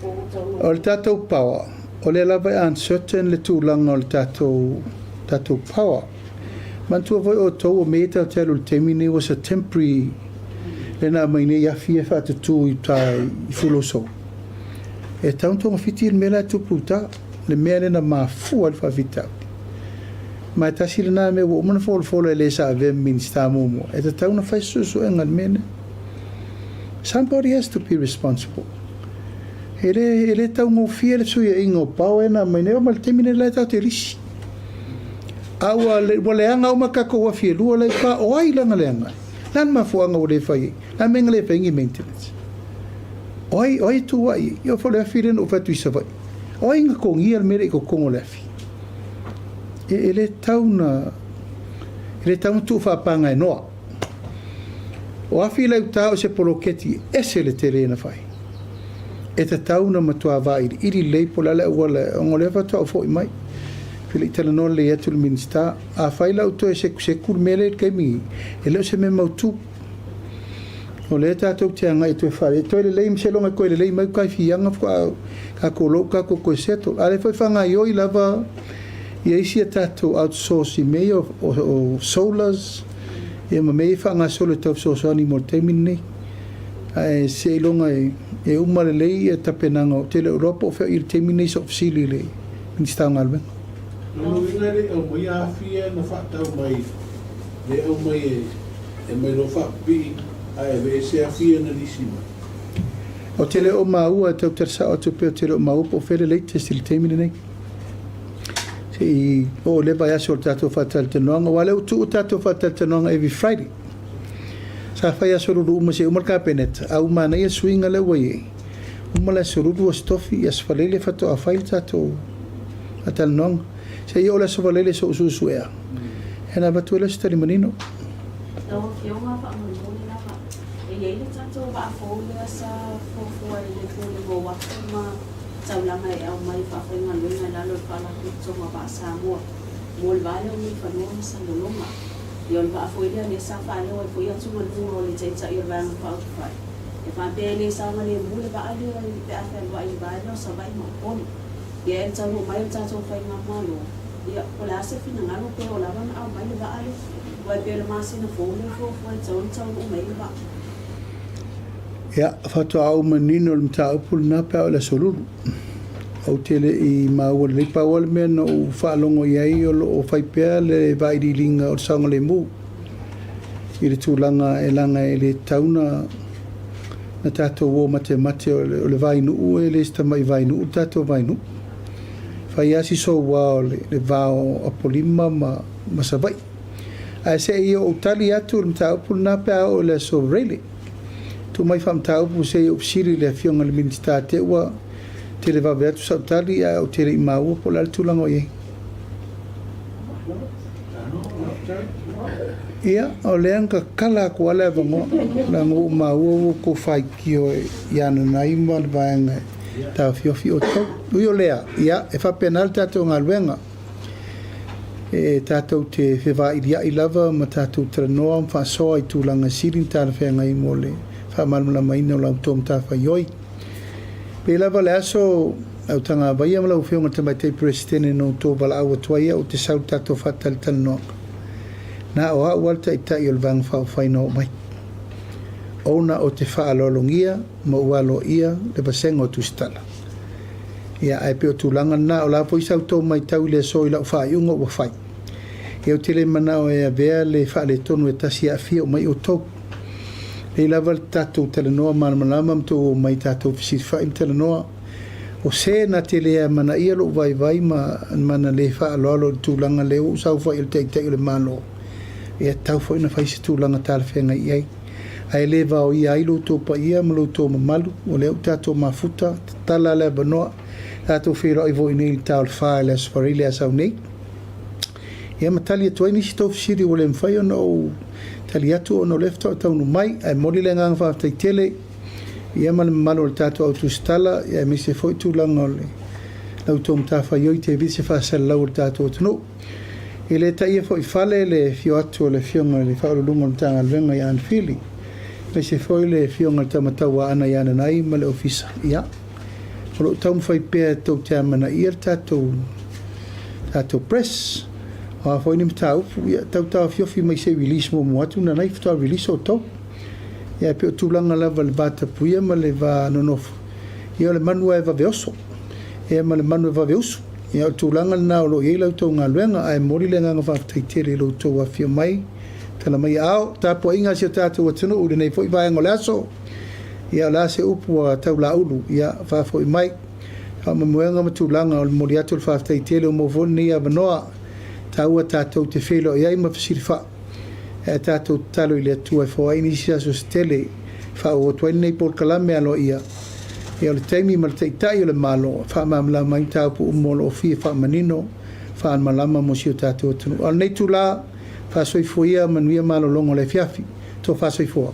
po ua taunuu. O le tatou power, o lea lava e uncertain le tulaga o le tatou tatou power. Manatua foi outou o mea ia tatou te alu i le taimi lenei was a temporary lea na aumai nei afi ia e faatutū i uta i Fuloso. E tatau ona togafiti le mea la e tupu i uta, le mea lea na mafua ai le faafitauli. Ma e tasi lena mea ua uma ona folafola e le sa avea ma Minisita muamua, e tatau ona fai se suesuega i le mea lea. Somebody has to be responsible. E le, e le taugofie le fesuiaiga o power na aumai nei, oo mai le taimi nei la e tatou te lisi. A ua, ua leaga uma tatou afi e lua la i pa, o ai la na leaga ai? Le a le mafuaaga ua le fai ai? Le a le mea na le fai ai ni maintenance? O ai, o ai e tu ai ai? Ia foi le afi lea na ou fai atu i Savaii. O ai na togia le mea lea i totonu o le afi? E, e le tau na, e le tau na tuu faapagaenoa. O afi la i uta o se poloketi ese le tele na fai. E tatau na matua vailiili lelei po o le a le auala ona o lea faatoa ou foi mai. Ou te le i talanoa lelei atu i le Minisita. Afai la ua toe sekuseku le mea lea i le taimi nei, e le o se mea mautu. O lea tatou te agai e toe faalelei, e toe lelei ma seiloga e toe lelei mai uta i Fiaga faatoa tatou loa ua tatou toe settle. A o lea foi e faagaoioi lava ia isi a tatou outsource i mea ia o solars ia ma mea ia e faagasolo e tau fesoasoani mo le taimi lenei. Ae seiloga e uma lelei ia tapenaga, ou te le o iloa po o fea o i ai i le taimi lenei so'u fesili i le Minisita o Galuega. Lona uiga e le i aumaia afi ia na faatau mai le aumai e e mai loa faapipii ae aveese afi ia na lisi mai. Ou te le o maua, e tau tali sao atu pea ou te le o maua po o fea le latest i le taimi lenei. Se i oo i lea vaiaso o le tatou faatalatalanoaga, aua o lea ua tuu tatou faatalatalanoaga every Friday. Sa fai aso lulu uma se i uma le Kapeneta, a ua manaia le suiga lea ua i ai, uma le aso lulu, aso tofi, aso faleile faatoa fai le tatou faatalanoaga. Se i oo le aso faleile so'u suesuea, ona avatu ai lea o se tali manino. Lau Afioga faamolemole lava, e i ai le tatou vaa fou lea sa fuafua e le Pulega o Uafu ma Taulaga e aumai faafaigaluega i lalo o le Faalapotopotoga o Vaa Samoa mo le va lea o Mulifanua ma Salelologa. Ia o le vaa foi lea lea sa faaleo ai foi atugaluga o le Taitai o le Vaega Faaupufai e faapea e le saogalemu le vaa lea pe a fealuai i le va lea o Savaii ma Upolu. Ia e taunuu mai o le tatou faigamalo, ia po o le a se finagalo pe o lava ona aumai le vaa lea, aua e pei o le masina fou lea e fuafua e tatau ona taunuu mai le vaa. Ia, faatoa ou manino i le mataupu lena pe a oo i le Aso Lulu. Ou te le i maua lelei. Pau lava le mea na ou faalogo i ai o lo o fai pea le vailiiliga o le saogalemu i le tulaga e leaga e le tatau ona na tatou o matemate o le vainuu e le se tamai vainuu le tatou vainuu. Fai lava si soua o le va o Apolima ma, ma Savaii. Ae se i ou tali atu i le mataupu lena pe a oo i le aso Raile. Tuu mai faamataupu se i ou fesili i le Afioga i le Minisita te ua televave atu sau tali ae ou te le i maua po o le a le tulaga o i ai. Ia, o lea na tatala atu lava le avanoa, leaga ua ou maua ua outou faitio ia Nanai ma le vaega e taofiofi outou. Ui o lea, ia, e faapena le tatou galuega. E tatou te fevailiai lava ma tatou talanoa ma faasoa i tulaga sili ma talafeagai mo le faamalamalamaina o la outou matafaioi. Pei lava le aso Autagavaia ma lau Afioga i le Tamaitai Peresetene na outou valaau atu ai au ou te sau i le tatou faatalatalanoaga. Na o au lava le Taitai o le Vaega Faaupufai na oo mai. Ona ou te faaaloalogia ma ou aloaia le vasega o Tusitala. Ia, ae pei o tulaga lena, o la foi sa outou matau i le aso i lau faaiuga ua fai. Ia ou te le manao e avea le faaletonu e tasi e aafia uma ai outou. Lei lava le tatou talanoa malamalama ma tou omai tatou fesilafai ma talanoa. O se na te le amanaia lou vaivai ma ma na le faaaloalo i le tulaga lea ua ou saofai o le Taitai o le Malo, e tatau foi ona fai se tulaga talafeagai i ai. Ae le vaoia ai lo outou paia ma lo outou mamalu, o lea ua tatou mafuta, tatala le avanoa, tatou feiloai foi nei i le ta o le fa i le Aso Faraile a sau nei. Ia ma tali atu ai nisi tou fesili ua le mafai ona ou tali atu ona o lea faatoa taunuu mai. Ae momoli le agaga faafetai tele ia ma le mamalu o le tatou au tusitala ia aemaise foi tulaga o le la outou matafaioi te se faasalalau o le tatou atunuu. E le taia foi i fale le afio atu o le Afioga i le Faauluuluga o le Matagaluega ia Anfili, aemaise foi le Afioga i le Tama Tauaana ia Nanai ma le Ofisa. Ia, o lo o taumafai pea tou te amanaia le tatou tatou press. O a foi ni mataupu, ia tau taofiofi mai se i release muamua atu Nanai faatoa release outou. Ia e pei o tulaga lava i le va tapuia ma le va nonofo, ia o le manu lava e vave oso, ia ma le manu e vave usu. Ia, o le tulaga lena o lo o i ai la outou galuega, ae momoli le agaga faafetai tele i lo outou afifio mai, tala mai aao, tapuaiga a si o tatou atunuu i lenei foi vaega o le aso. Ia, o le a se upu ua taulaulu, ia, faafoi mai. Faamoemoega ma tulaga o le momoli atu o le faafetai tele ua maua foi lenei avanoa taua tatou te feiloai ai ma fesilafai. Ae tatou tatalo i le Atua e foai nisi aso se tele e faaauau atu ai lenei polokalame aloaia. Ia o le taimi ma le Taitai o le Malo e faamalamalama ai mataupu uma o lo o fia faamanino, faamalamalama mo si o tatou atunuu. A o lenei itula, faasoifua ia manuia malologa o le afiafi. Tofa soifua.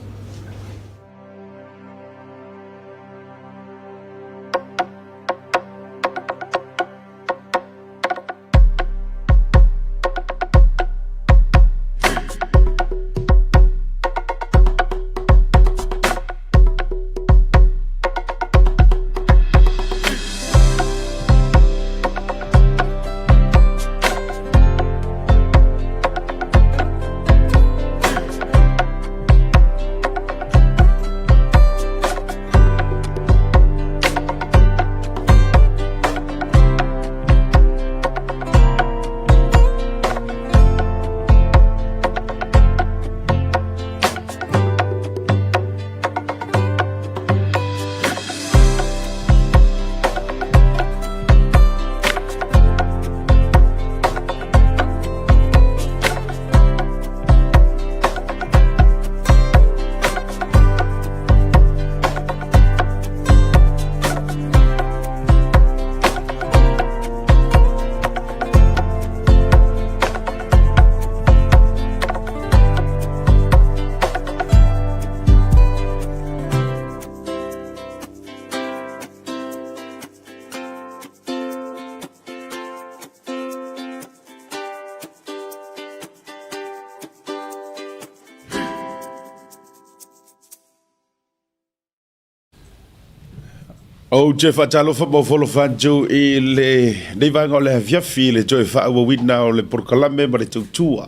Ou te faatalofa ma ofolofa atu i lenei vaega o le afiafi i le toe faaauauina o le polokalame ma le tautua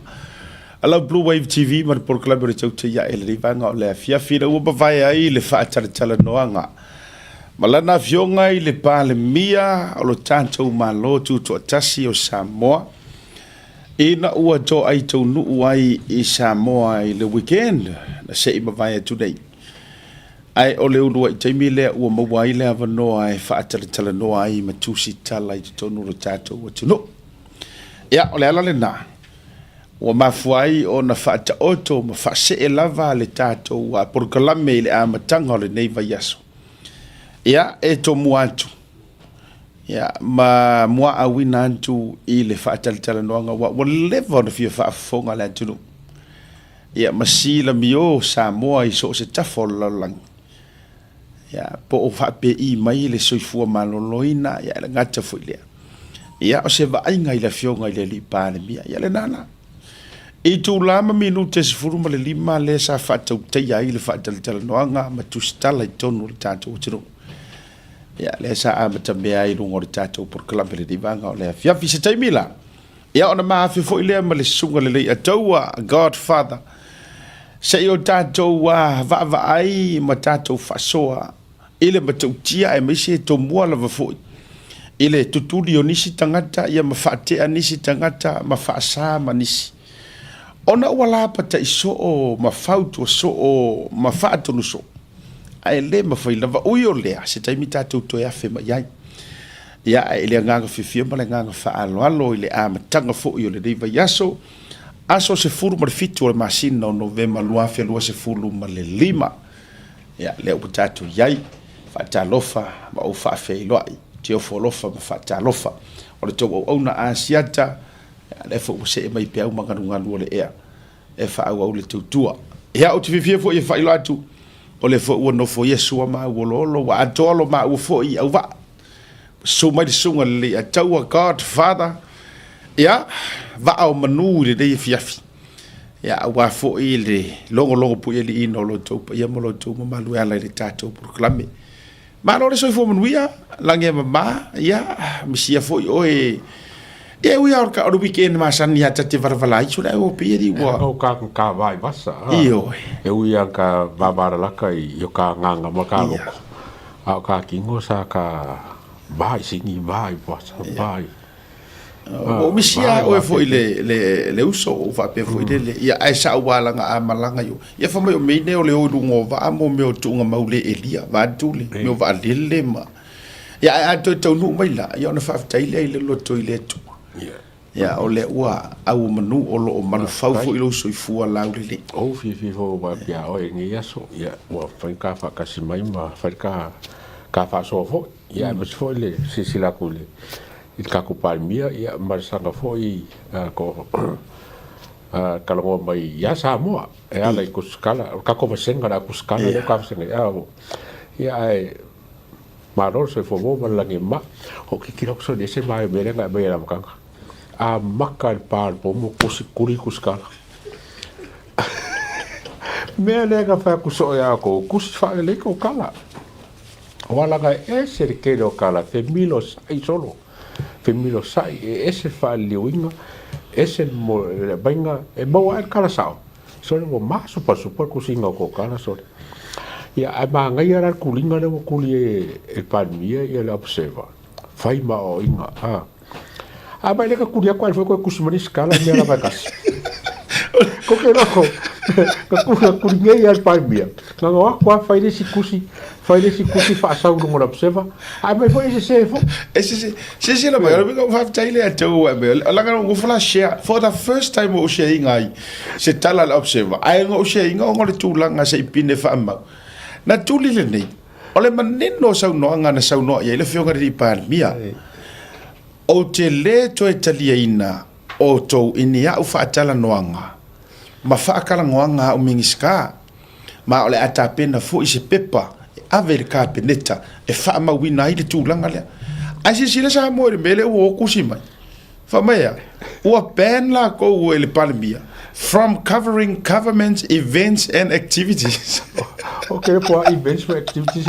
a lau Blue Wave TV ma le polokalame o le tautai ae lenei vaega o le afiafi ina ua mavae ai le faatalatalanoaga ma lana afioga i le Palemia o lo tatou Malo Tutoatasi o Samoa ina ua toai taunuu ai i Samoa i le weekend na se i mavae atu nei. Ae o le uluai taimi lea ua maua ai le avanoa e faatalatalanoa ai ma tusitala i totonu o lo tatou atunuu. Ia, o le ala lena ua mafua ai ona faataoto ma faasee lava le tatou polokalame i le amataga o lenei vaiaso. Ia, e tomua atu ia, ma muaauina atu i le faatalatalanoaga ua leva ona fia faafofoga le atunuu. Ia, ma silamio Samoa i so o se tafa o le lalolagi. Ia, po o faapei mai le soifua maloloina, ia, e le gata foi lea. Ia, o se vaaiga i le Afioga i le Alii Palemia, ia lena la. I itula ma minute 15 lea sa faatautaia ai le faatalatalanoaga ma tusitala i totonu o le tatou atunuu. Ia, lea sa amatamea ai i luga o le tatou polokalame lenei vaega o le afiafi. Se taimi la, Ia ona maafe foi lea ma le susuga le Leiataua, Godfather, se i o tatou vaavaai ma tatou faasoa i le matautia aemaise e tomua lava foi i le tutuli o nisi tagata ia ma faatea nisi tagata ma faasa ma nisi ona ua lapatai soo ma fautua soo ma faatonu soo ae le mafai lava ui o lea se taimi tatou toe afe mai ai. Ia, ae i le agaga fiafia ma le agaga faaaloalo i le amataga foi o lenei vaiaso, aso 17 o le masina o Novema 2025. Ia, lea ua tatou i ai, faatalofa ma ou faafeiloai, te ofo alofa ma faatalofa. O le tou auauna Asiata, ia, lea foi ua see mai peau ma galugalu o le ea e faaauau le tautua. Ia, ou te fiafia foi e faailoa atu, o lea foi ua nofoia Sua ma Auoloolo, ua atoa lo maua foi i auvaa. Susu mai le susuga i le Leiataua, God Father, ia, vaa o manu i lenei afiafi. Ia, aua foi le logologo puialiiina o lo outou paia ma lo outou mamalu e ala i le tatou polokalame. Malo le soifua manuia, lagi e mama, ia, misia foi oe. Ia, ui lava o le weekend masani lava ta te valavala ai, so le ai o pei e ua... O ka ka vai vasa. Ioe. E ui a ka vavalalaka i o ka nganga ma ka loko. A o ka kingo sa ka vai singi vai vasa vai. Ua ou misi a oe foi le le le uso ua ou faapea foi lele ia ae sa ou alaga a malaga i o ia fai mai o mea nei o le o i luga o vaa mo mea o tuuga mau le elia vaeatu le mea o vaalele ma ia ae a toe taunuu mai la ia ona faafetai lea i le loto i le Atua ia o lea ua auomanu o lo o malufau foi lou soifua laulelei. Ou fiafia foi ua vaai ia oe i lenei aso ia ua mafai ona ta faatasi mai ma fai le ta faasoa foi ia aemaise foi le silasila atu i le i le tatou Palemia ia ma le saga foi ko talanoa mai ia Samoa e ala i tusitala, o le tatou vasega o le a tusitala lea o ta vasega ia ae malo le soifua maua ma le lagi e mama. Ou tilotilo atu soni ese ma mea lea na aumai i le amataga. Amata i le pa o le pomu tusi kuli tusitala. Mea lea na fai atu soo ia outou, tusi faalelei tou tala. Aua leaga e ese le tele o tala, femilosa'i solo, femilosa'i, e ese le faaliliuina, ese le aumaiga, e maua ai le tala sao, sole ua masupasupa le tusiga o tou tala sole. Ia, ae manaia la le tuliga lea ua tuli e le Palemia le Observer, fai ma aoaoina, a. A mai lea ka tuli atu ae foi toe tusi mai le isi tala mea lava e tasi. Ko ke loko, ka tuli ka tuli nei a le Palemia. Na no atu a fai le isi tusi, fai le isi tusi faasau i luga o le Observer, ae mai foi e sese foi. E sese, sese la mai, o le mea faafetai lea tau ua mea, laga na ou la share, for the first time ua ou share ina ai se tala a le Observer, ae na ou share ina ona o le tulaga se i pine faamau. Na tuli lenei, O le manino o saunoaga na saunoa i ai le Afioga i le Alii Palemia, Ou te lē toe taliaina outou i ni a'u faatalanoaga ma faakalanoaga a a'u Minisita, ma o le a tapena foi se pepa e ave i le Kapeneta e faamauina ai le tulaga lea. Ae silasila Samoa i le mea lea ua o tusi mai. Fai mai ea, ua ban lakou e le Palemia from covering government events and activities. Ok, po a events ma activities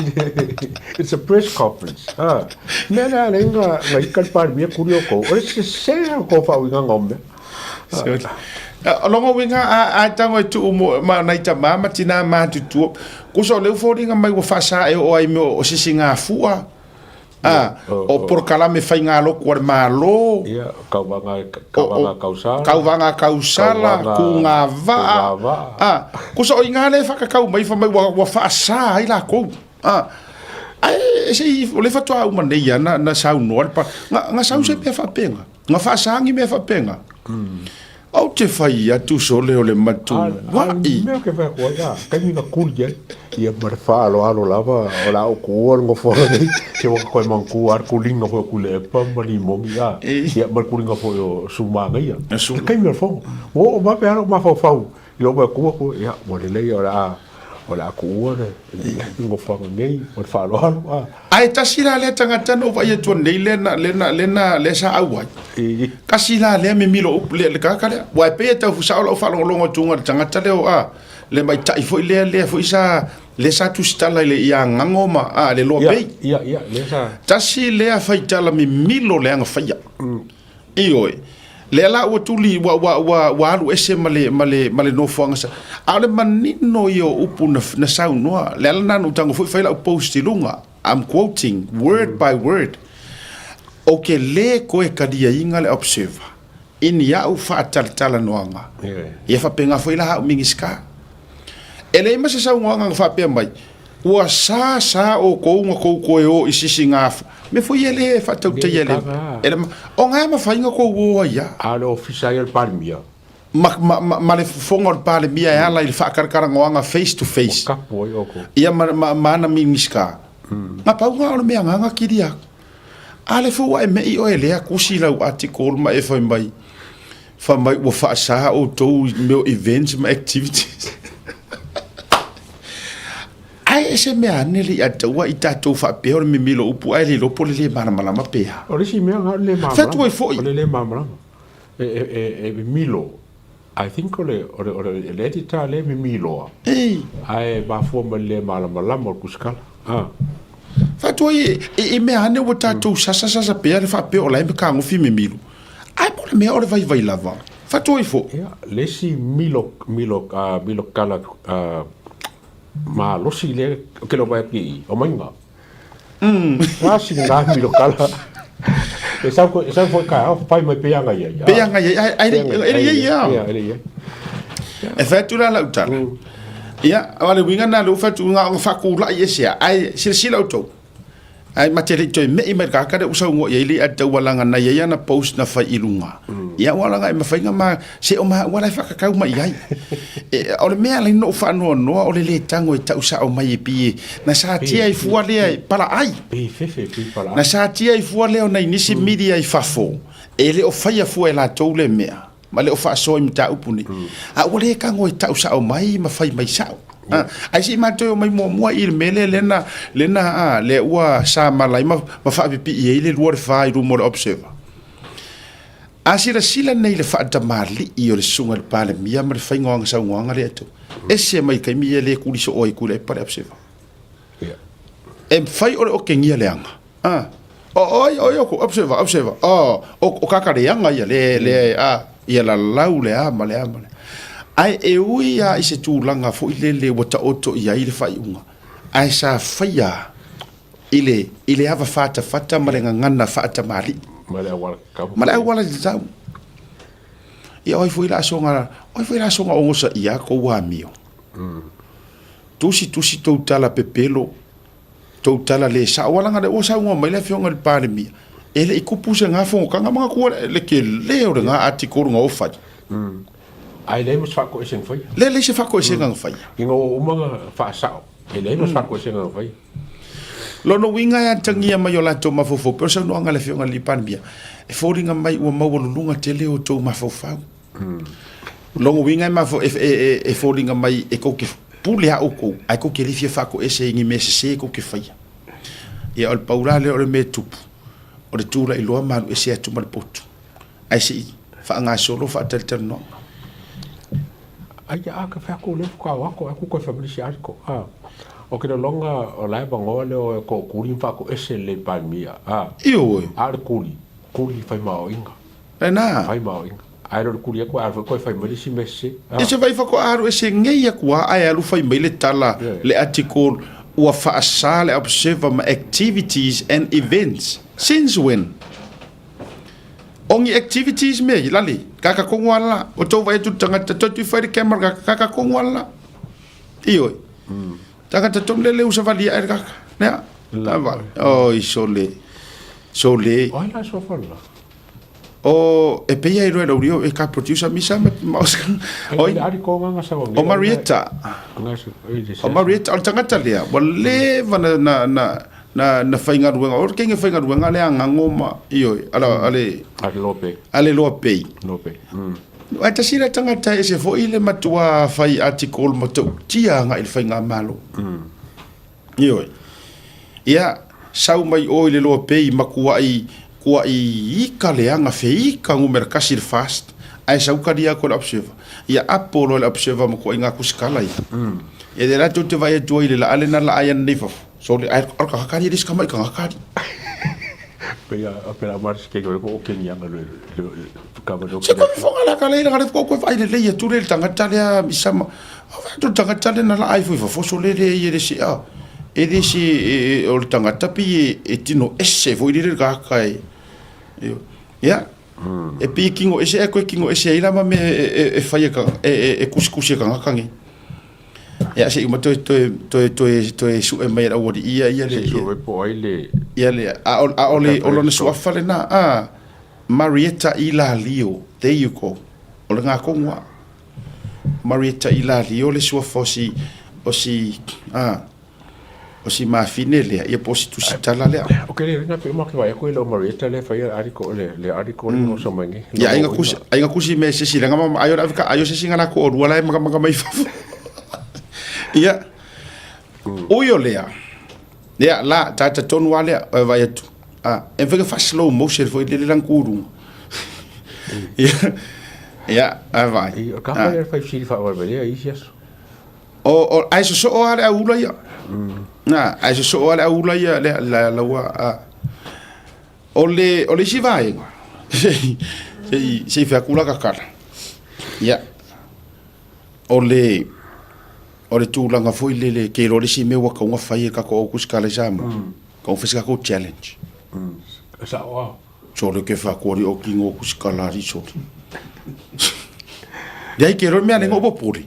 it's a press conference. Ah, mea lea alai nga nga ika le Palemia kuli o kou. O le sese o kou faauigaga o mea. O lona uiga a, a tago e tuu mo ma nai tamā ma tinā matutua, kusa o lea ua foliga mai ua faasa e oo ai i mea o sisigafua. A, o porokalame faigalotu a le Malo, Ia, kauvaga, kauvaga kausala. Kauvaga kausala, kūgā vaa. A, kusa o iga lea e whakakau mai, wha mai ua, ua whaasā ai lākou. A, ae, se i, o le faatoa uma nei ia na, na saunoa le pa, nga, nga sau se mea whaapenga, nga whaasāngi mea whaapenga. Ou te whai atu sole o le matu wa'i. Mea ke whai koa ia, taimi na kuli ai, ia ma le faaaloalo lava, o le a ou kuua le nofoaga nei, se ua koe manatua lava le kuliga foi o Tuilaepa ma Limogi, a, ia ma le kuliga foi o Sulamanaia. Le taimi o le fono, ua oo vave lava lou mafaufau i lou matua, ia ua lelei o le a O le a tuua le nofoaga nei ma le faaaloalo. A. Ae tasi la lea tagata na ou vaai atu nei lea na lea na lea na lea sa auai. Tasi la lea mimilo upu le le tagata lea. Ua e pei e tau fusao lau faalogologo atu i le tagata lea o a le maitai foi lea lea foi sa lea sa tusitala i le ia Gago ma a le Loa Bay. Ia ia lea sa. Tasi lea faitala mimilo leaga faia. Ioe. Lea la ua tuli, ua, ua, ua, ua alu ese ma le, ma le, ma le nofoaga sa. A o le manino ia o upu na, na saunoa, le ala na na ou tago foi fai lau post i luga, I'm quoting word by word, Ou te lē koe taliaina le Observer i ni a'u faatalatalanoaga. Ia faapena foi la a'u Minisita. E leai ma se saunoaga na faapea mai, Ua sa sa outou na tou toe o i sisigafua. Mea foi ia lea e faatautaia e le, e le, o na e mafai na tou o ai lava. A o le ofisa ia o le Palemia. Ma, ma, ma, ma le fofoga o le Palemia e ala i le faakalakalanoaga face to face. Ua kapu ai outou. Ia ma, ma, ma ana Minisita. Na pau na o le mea agaga kili aku. A le foi ua e me'i oe e lea tusi lau article ma e fai mai, fai mai ua faasa outou i mea o events ma activities. Ae e se mea ane le i ataua i tatou faapea o le mimilo upu ae le iloa po o le le malamalama pe a. O le isi mea na o le le malamalama. Fai atu ai foi. O le le malamalama. E, e, e, e mimilo. I think o le, o le, o le, le editor lea e mimiloa. Ei. Ae mafua mai le le malamalama o le tusitala. Ah. Fai atu ai i, i mea ane ua tatou sasa sasa pea le faapea o la e fetagofi mimilo. Ae po o le mea o le vaivai lava. Fai atu ai foi. Ia, le isi milo, milo, milo kala malosi lea ou te le o vaai atu i i, o maiga. Rasi na milo kala. E sau ko e sau foi ka fai mai pe anga ia. Pe anga ia ai ai ai ia ia. Ia ia. E fai atu la lau tala. Ia, o le uiga na le ufa tu nga o fakulai e sia. Ai silasila outou. Ai ma te le toe me'i mai le kaka le usa ngo ia ile a tau alanga na ia na post na fai i lunga. Ia ua langa e mawhainga ma se o ma ua lai whakakau mai ai. E, o le mea lai no whaanoa noa o le le tango e tau sa o mai e pie. Na sa tia i fua lea e pala ai. Pi fefe pi pala. Na sa tia i fua lea o nei nisi media i fafo. E le o whaia fua e la tau le mea. Ma le o faasoa i mataupu nei. A ua le tago e tau sao mai ma fai mai sao. A, ai se i matou e omai muamua i le mea lea lea na, lea na, a, lea ua samala ai ma, ma faapipii ai le 2 le 4 i luma o le Observer. A silasila nei le faatamalii o le susuga i le Palemia ma le faiga o ana saunoaga lea e tou, ese mai taimi ia le kuli soo ai kuli ai pale Observer. E fai o le okegia leaga. Ah. O oi oi o observer observer. Oh, o o kaka leaga ia le le a ia la lau le a ma le a ma le. Ae e ui a i se tulaga foi lele ua taoto i ai le faaiuga. Ae sa faia i le i le ava fatafata ma le gagana faatamalii. Ma le auala tatau. Ma le auala tatau. Ia o ai foi la asoga, o ai foi la asoga ogosaia kou amio. Tusi tusi tou tala pepelo tou tala le sao ala ngale ua saunoa mai le afioga i le Palemia e le i kupu se ga fogotaga ma gatua le tele o le ga article ga o fai. Ae leai ma se faakoesega faia. Le leai se faakoesega na faia. Ina ua uma ona faasao, e leai ma se faakoesega na faia. Lona uiga e atagia mai o latou mafaufau pei o le saunoaga a le afioga i le Palemia, e foliga mai ua maualuluga tele o outou mafaufau. Lona uiga e foliga mai e tou te pule lava outou, ae tou te le fia faatoese i ni mea sese tou te faia. Ia o le pau la lea o le mea e tupu, o le tulai loa ma alu ese atu ma le potu, ae se i faagasolo faatalatalanoaga. Ai a ka fai aku le ka o ako aku ko family si ariko a o ke longa o la bangoa le o ko kuli fa ko ese le pa mia a Ioe. A le kuli kuli fai ma o inga. Lena. Fai ma o inga. Ae le kuli aku a ko fai mai le si mese. E se vai fako alu e se ngei aku a ae alu fai mai le tala le article ua faasa le observer ma activities and events. Since when? O ni activities me lale kaka kongo ala o tou vai atu tangata toi tui fai le camera kaka kongo ala. Ioe. Tangata tonu le le usa valia e le kaka. Nea. La. Oi sole. Sole. Ai la sofa la. O e pei ai loa e lau e ka producer misa ma ma oi o Marietta o Marietta o le tagata lea ua leva na na na na na faigaluega o le kenge faigaluega lea gago ma ioe ala ale ale lope ale lope lope Ae tasi lea tagata e ese foi le matua fai article ma ta'utia agai i le faigamalo. Ioe. Ia, sau mai o i le loa pei ma kuaʻi, kuaʻi ika leaga feika numera kasi le fast, ae sau kalia aku e le observer. Ia apo loa le observer ma kuaʻi ngā kusikala ia. Ia lea la tou te vaai atu ai i le laa lena laa ai anei fafo. So le, ae o le kagakali e le isi kama i kagakali. Pei a pela mari ke ko o Kenya le le kava Se koe fofoga la kala ila ko koe vaai lelei atu le tagata lea misa ma o vaai atu le tagata lea na laa ifo i fafo so le le e le se a e le se o le tagata pei e tino ese foi lele le kaka e ia e pei e kino ese ae koe kino ese ai la ma mea e fai e ka e kusikusi e kagaka nei. Ia se i uma toe toe toe toe toe sue mai e le aualii ia ia le Se sue po ai le ia le a o a o le o lona suafa lena a Marietta Ilalio there you go o le gakogo a Marietta Ilalio le suafa o si o si a o si mafine lea ia po o si tusitala lea. O ke le na pe uma ke vai aku i lo Marietta le fai ariko le le ariko le no so mai ngi. Ia aiga kusi aiga kusi me se si lenga ma aio la ka aio se singa la ko rua la e maka maka mai fafo. Ia. Ui o lea. Ia la tata tonu a lea e vai atu. A e fai fa slow motion foi le le kuru. Ia. Ia a vai. Ka fa fai sili fa wa le ai sia. O, o, ae sosoo lava le aula ia. Na, ae sosoo lava le aula ia, le, la, la, ua, a. O le, o le isi vaega, se i, se i fai atu la kakala. Ia, o le, o le tulaga foi lele, ke iloa le isi mea ua tatau ona fai e le tatou au tusitala i Samoa, tatau ona fai se tatou challenge. Sao lava. Sole ke whakuari o ki ngō kusikalari sole. Leai ke roi mea le ngō popori.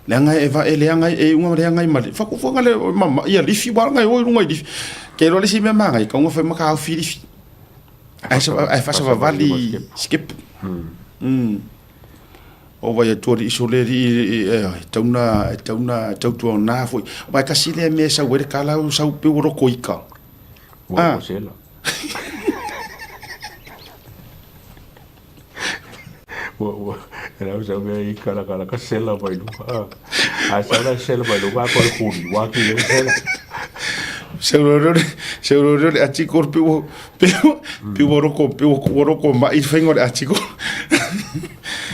Leaga e va e leaga e unga leaga i male. Whakufuanga le mama ia lifi wanga e oi runga i lifi. Ke roa le si mea maangai ka unga whai maka au whiriwhi. Ai sa ai whasa vavali skip. O vai atua ri iso le ri e tauna e tauna tautua nā foi. Vai kasi le mea sau ere kala au sau pe uro koika. Ua ah. sela. Ua ua e lau sau mea i kala kala ka sela mai luga. Ah. A sau la sela mai luga ko le kuli wa ki le sela. Seu rore seu rore atiko pe ua pe ua pe ua roko pe ua roko mai i whainga o le atiko.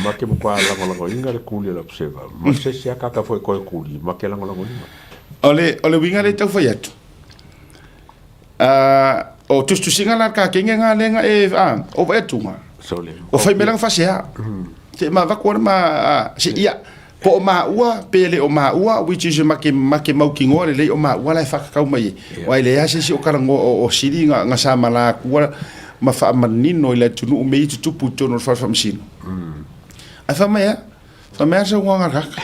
Ma ke mo kwa lagolagoina le kuli o le observer. Ma se se akaka foi ko le kuli, ma ke lagolagoina. O le o le winga le tau whai atu. O tusitusiga la ka kenge nga lenga e a o vai atunga. O fai melang fa sea. Te ma va ko ma se ia po o maua pe le o maua which is ma ke ma ke mau ki ngoa le le o maua la e whakakau mai e. Wai le ase si o karango o, o siri nga, nga sa mala kua ma wha manino i le tunu me i tutupu tono wha whamsino. Ai wha mai a, wha mai a sa ngā kaka.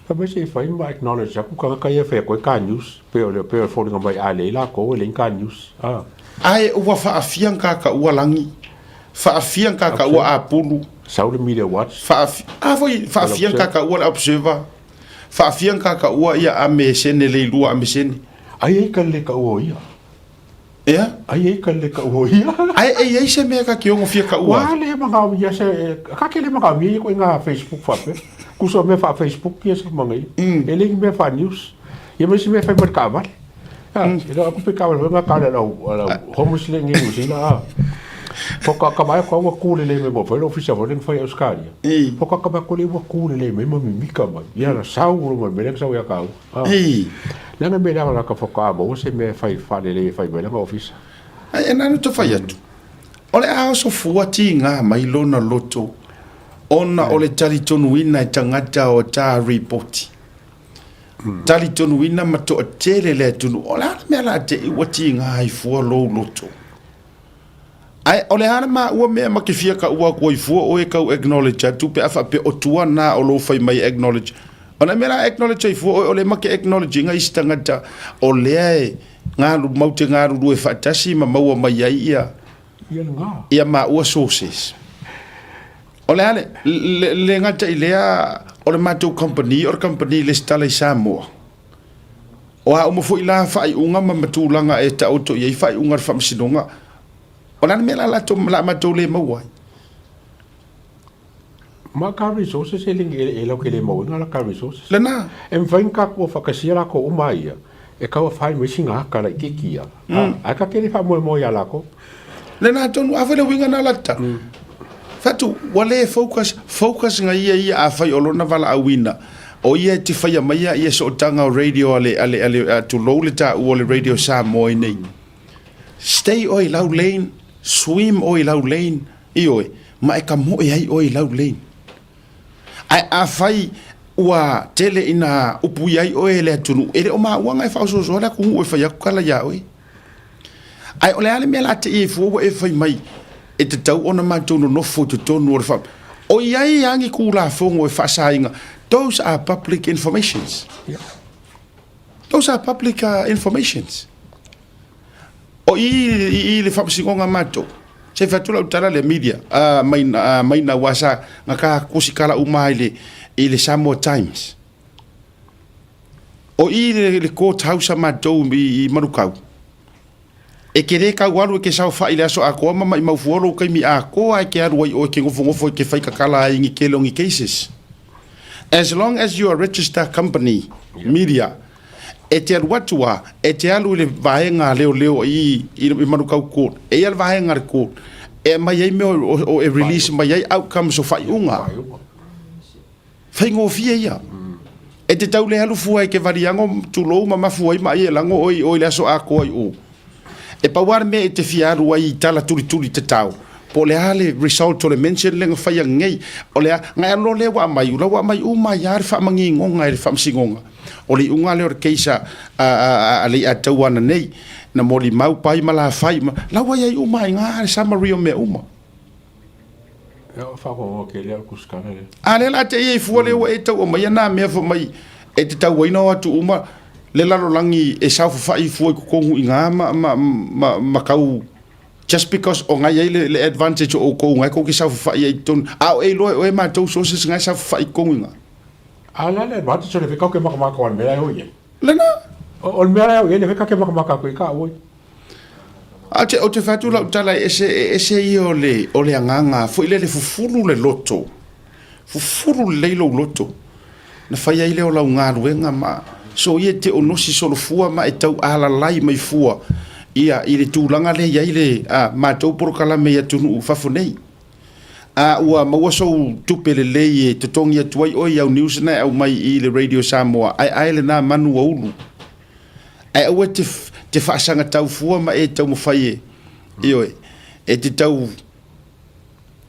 Fa mai se fai ma acknowledge aku ka ka ia fe ko ka news pe o le pe o foliga mai a le la ko le ka news ah. Ai ua whaafia ka ua langi, whaafia ka ua apulu. Saudi Media Watch. Whaafia, ah foi, whaafia ka ua le Observer. Whaafia ka ua ia a me sene le lua a me sene. Ai ai ka le ka ua ia. Ea? Ai ai ka le ka ua ia. Ai ai ai se mea ka ki ongo fia ka ua. Wa le manga ia se ka ke le manga mi ko nga Facebook fa pe. Kuso me fa Facebook ia se manga ia. E le me fa news. Ia me se me fa me ka vale. Ah, e aku pe ka vale nga ka le lau homeless le ngi New Zealand. Ah. Foka ka mai ko ua kule le me mo fa le ofisa fo le fa Australia. Foka ka mai ko le ua kule le me ma mimika mai. Ia la sau ro mai me le sau ia ka. Ei. Leaga mea leaga laka whakaā maua se mea e whai whalelei e whai mai langa ofisa. Ai e nanu te whai atu. O le ao sofua tīngā mai lona loto ona o le talitonuina e tangata o tā ripoti. Talitonuina ma toatele le atunu. O le a le mea la te i ua tīngā ai fua lou loto. Ae o le a le maua mea ma ke fia ka ua kua i fua oe kau acknowledge atu pe a faapea o tua na o lou fai mai acknowledge. O na mea la acknowledge ai fua oe o le ma ke acknowledge inga isi tangata o lea e ngalu mau te ngaruru e faatasi ma maua mai ai ia Ia le ngā. ia maua sources. O le a le, le, le gata i lea o le matou company, o le company lesitala i Samoa. O a uma foi la faaiuga ma ma tulaga e taoto i ai faaiuga a le Faamasinoga, o le a le mea la latou la matou le maua ai? Ma ka resources e le e lau ke le maua la ka resources. Lena. E mawhai ka kua whakasia la ko uma ia, e kaua whai mai singa haka la i ke kia. A ka kere wha moe moe a lako. Lena tonu, a whai le winga na lata. Fatu, ua le focus, focus nga ia ia a whai o lona vala auina. O ia e te whaia mai ia ia sootaga o radio a le, a le, a le, a tulou le tāua o le Radio Samoa i nei. Stay oe i lau lane, swim oe i lau lane, ioe, ma e ka moe ai oe i lau lane. Ae afai ua tele ina upuia ai oe e le atunuu, e le o maua e faaosoosoa le atunuu e fai atu kala iā oe. Ae o le a le mea la te i fua ua e fai mai e tatau ona matou nonofo i totonu o le wha. O i ai angi kūlafogo e faasaina. Those are public informations. Yeah. Those are public informations. O i i, i le faamasinoga matou. Se fai atu lau tala le media mai mai na wasa nga ka kusikala uma i le i le Samoa Times. O i le, le court house a matou i, i Manukau. E ke le kau alu e ke saofai i le aso atoa ma maimau fua lou taimi atoa e ke alu ai oe ke nofonofo e ke fai kakala ai ni kele o ni cases. As long as you are register company, media, e te alu atu a, e te alu i le vaega a leoleo i, i, i Manukau Court, e ia le vaega a le court, e aumai ai mea o, o, e release mai ai outcomes o faaiuga. Faigofie ia. E te tau le alu fua i ke valiago, tulou ma mafu ai ma ai e lago oe i o i le aso atoa i o. E pau lava le mea e te fia alu ai i tala tulituli tatao, Po o le a le result o le mention lea na fai ananei. O le a, na e alu loa lea ua aumai, o la ua aumai uma ai lava le faamagigoga e le Faamasinoga. O le iuga lea o le case a, a, a, a Leiataua ananei, na molimau pai ma lafai, ma, la ua i ai uma lava i ina le summary o mea uma. Ia, o faafofoga tele au i le tusitala lea. A lea o le a te i ai fua lea ua e tau aumaia nā mea fai mai e te tauaina o atu uma le lalolagi e saofafai fua i totonu i ina ma, ma, ma, ma tau just because o na i ai le, le advantage o outou na e tou te saofafai ai i totonu, a o e iloa e oe matou sources na e saofafai i totonu i ina. A o le a le advantage o le fai kau ke makamaka o le mea la e o i ai? Lena. O le mea la e o i ai le fai kau ke makamaka aku i ka oi. A te, o te fai atu lau tala e ese, e ese ia o le, o le agaga foi lele fufulu le loto. Fufulu lelei lou loto. Na fai ai lea o lau galuega ma so ia e te onosi solofua ma e tau alalai mai fua ia i le tulaga lea i ai le a matou polokalame i atunuu i fafo nei. A ua maua sou tupe lelei e totogi atu ai oe i au news na e aumai i le Radio Samoa, ae ae lena manu ua ulu. Ae aua e te, te faasagatau fua ma e taumafai e, ioe, e te tau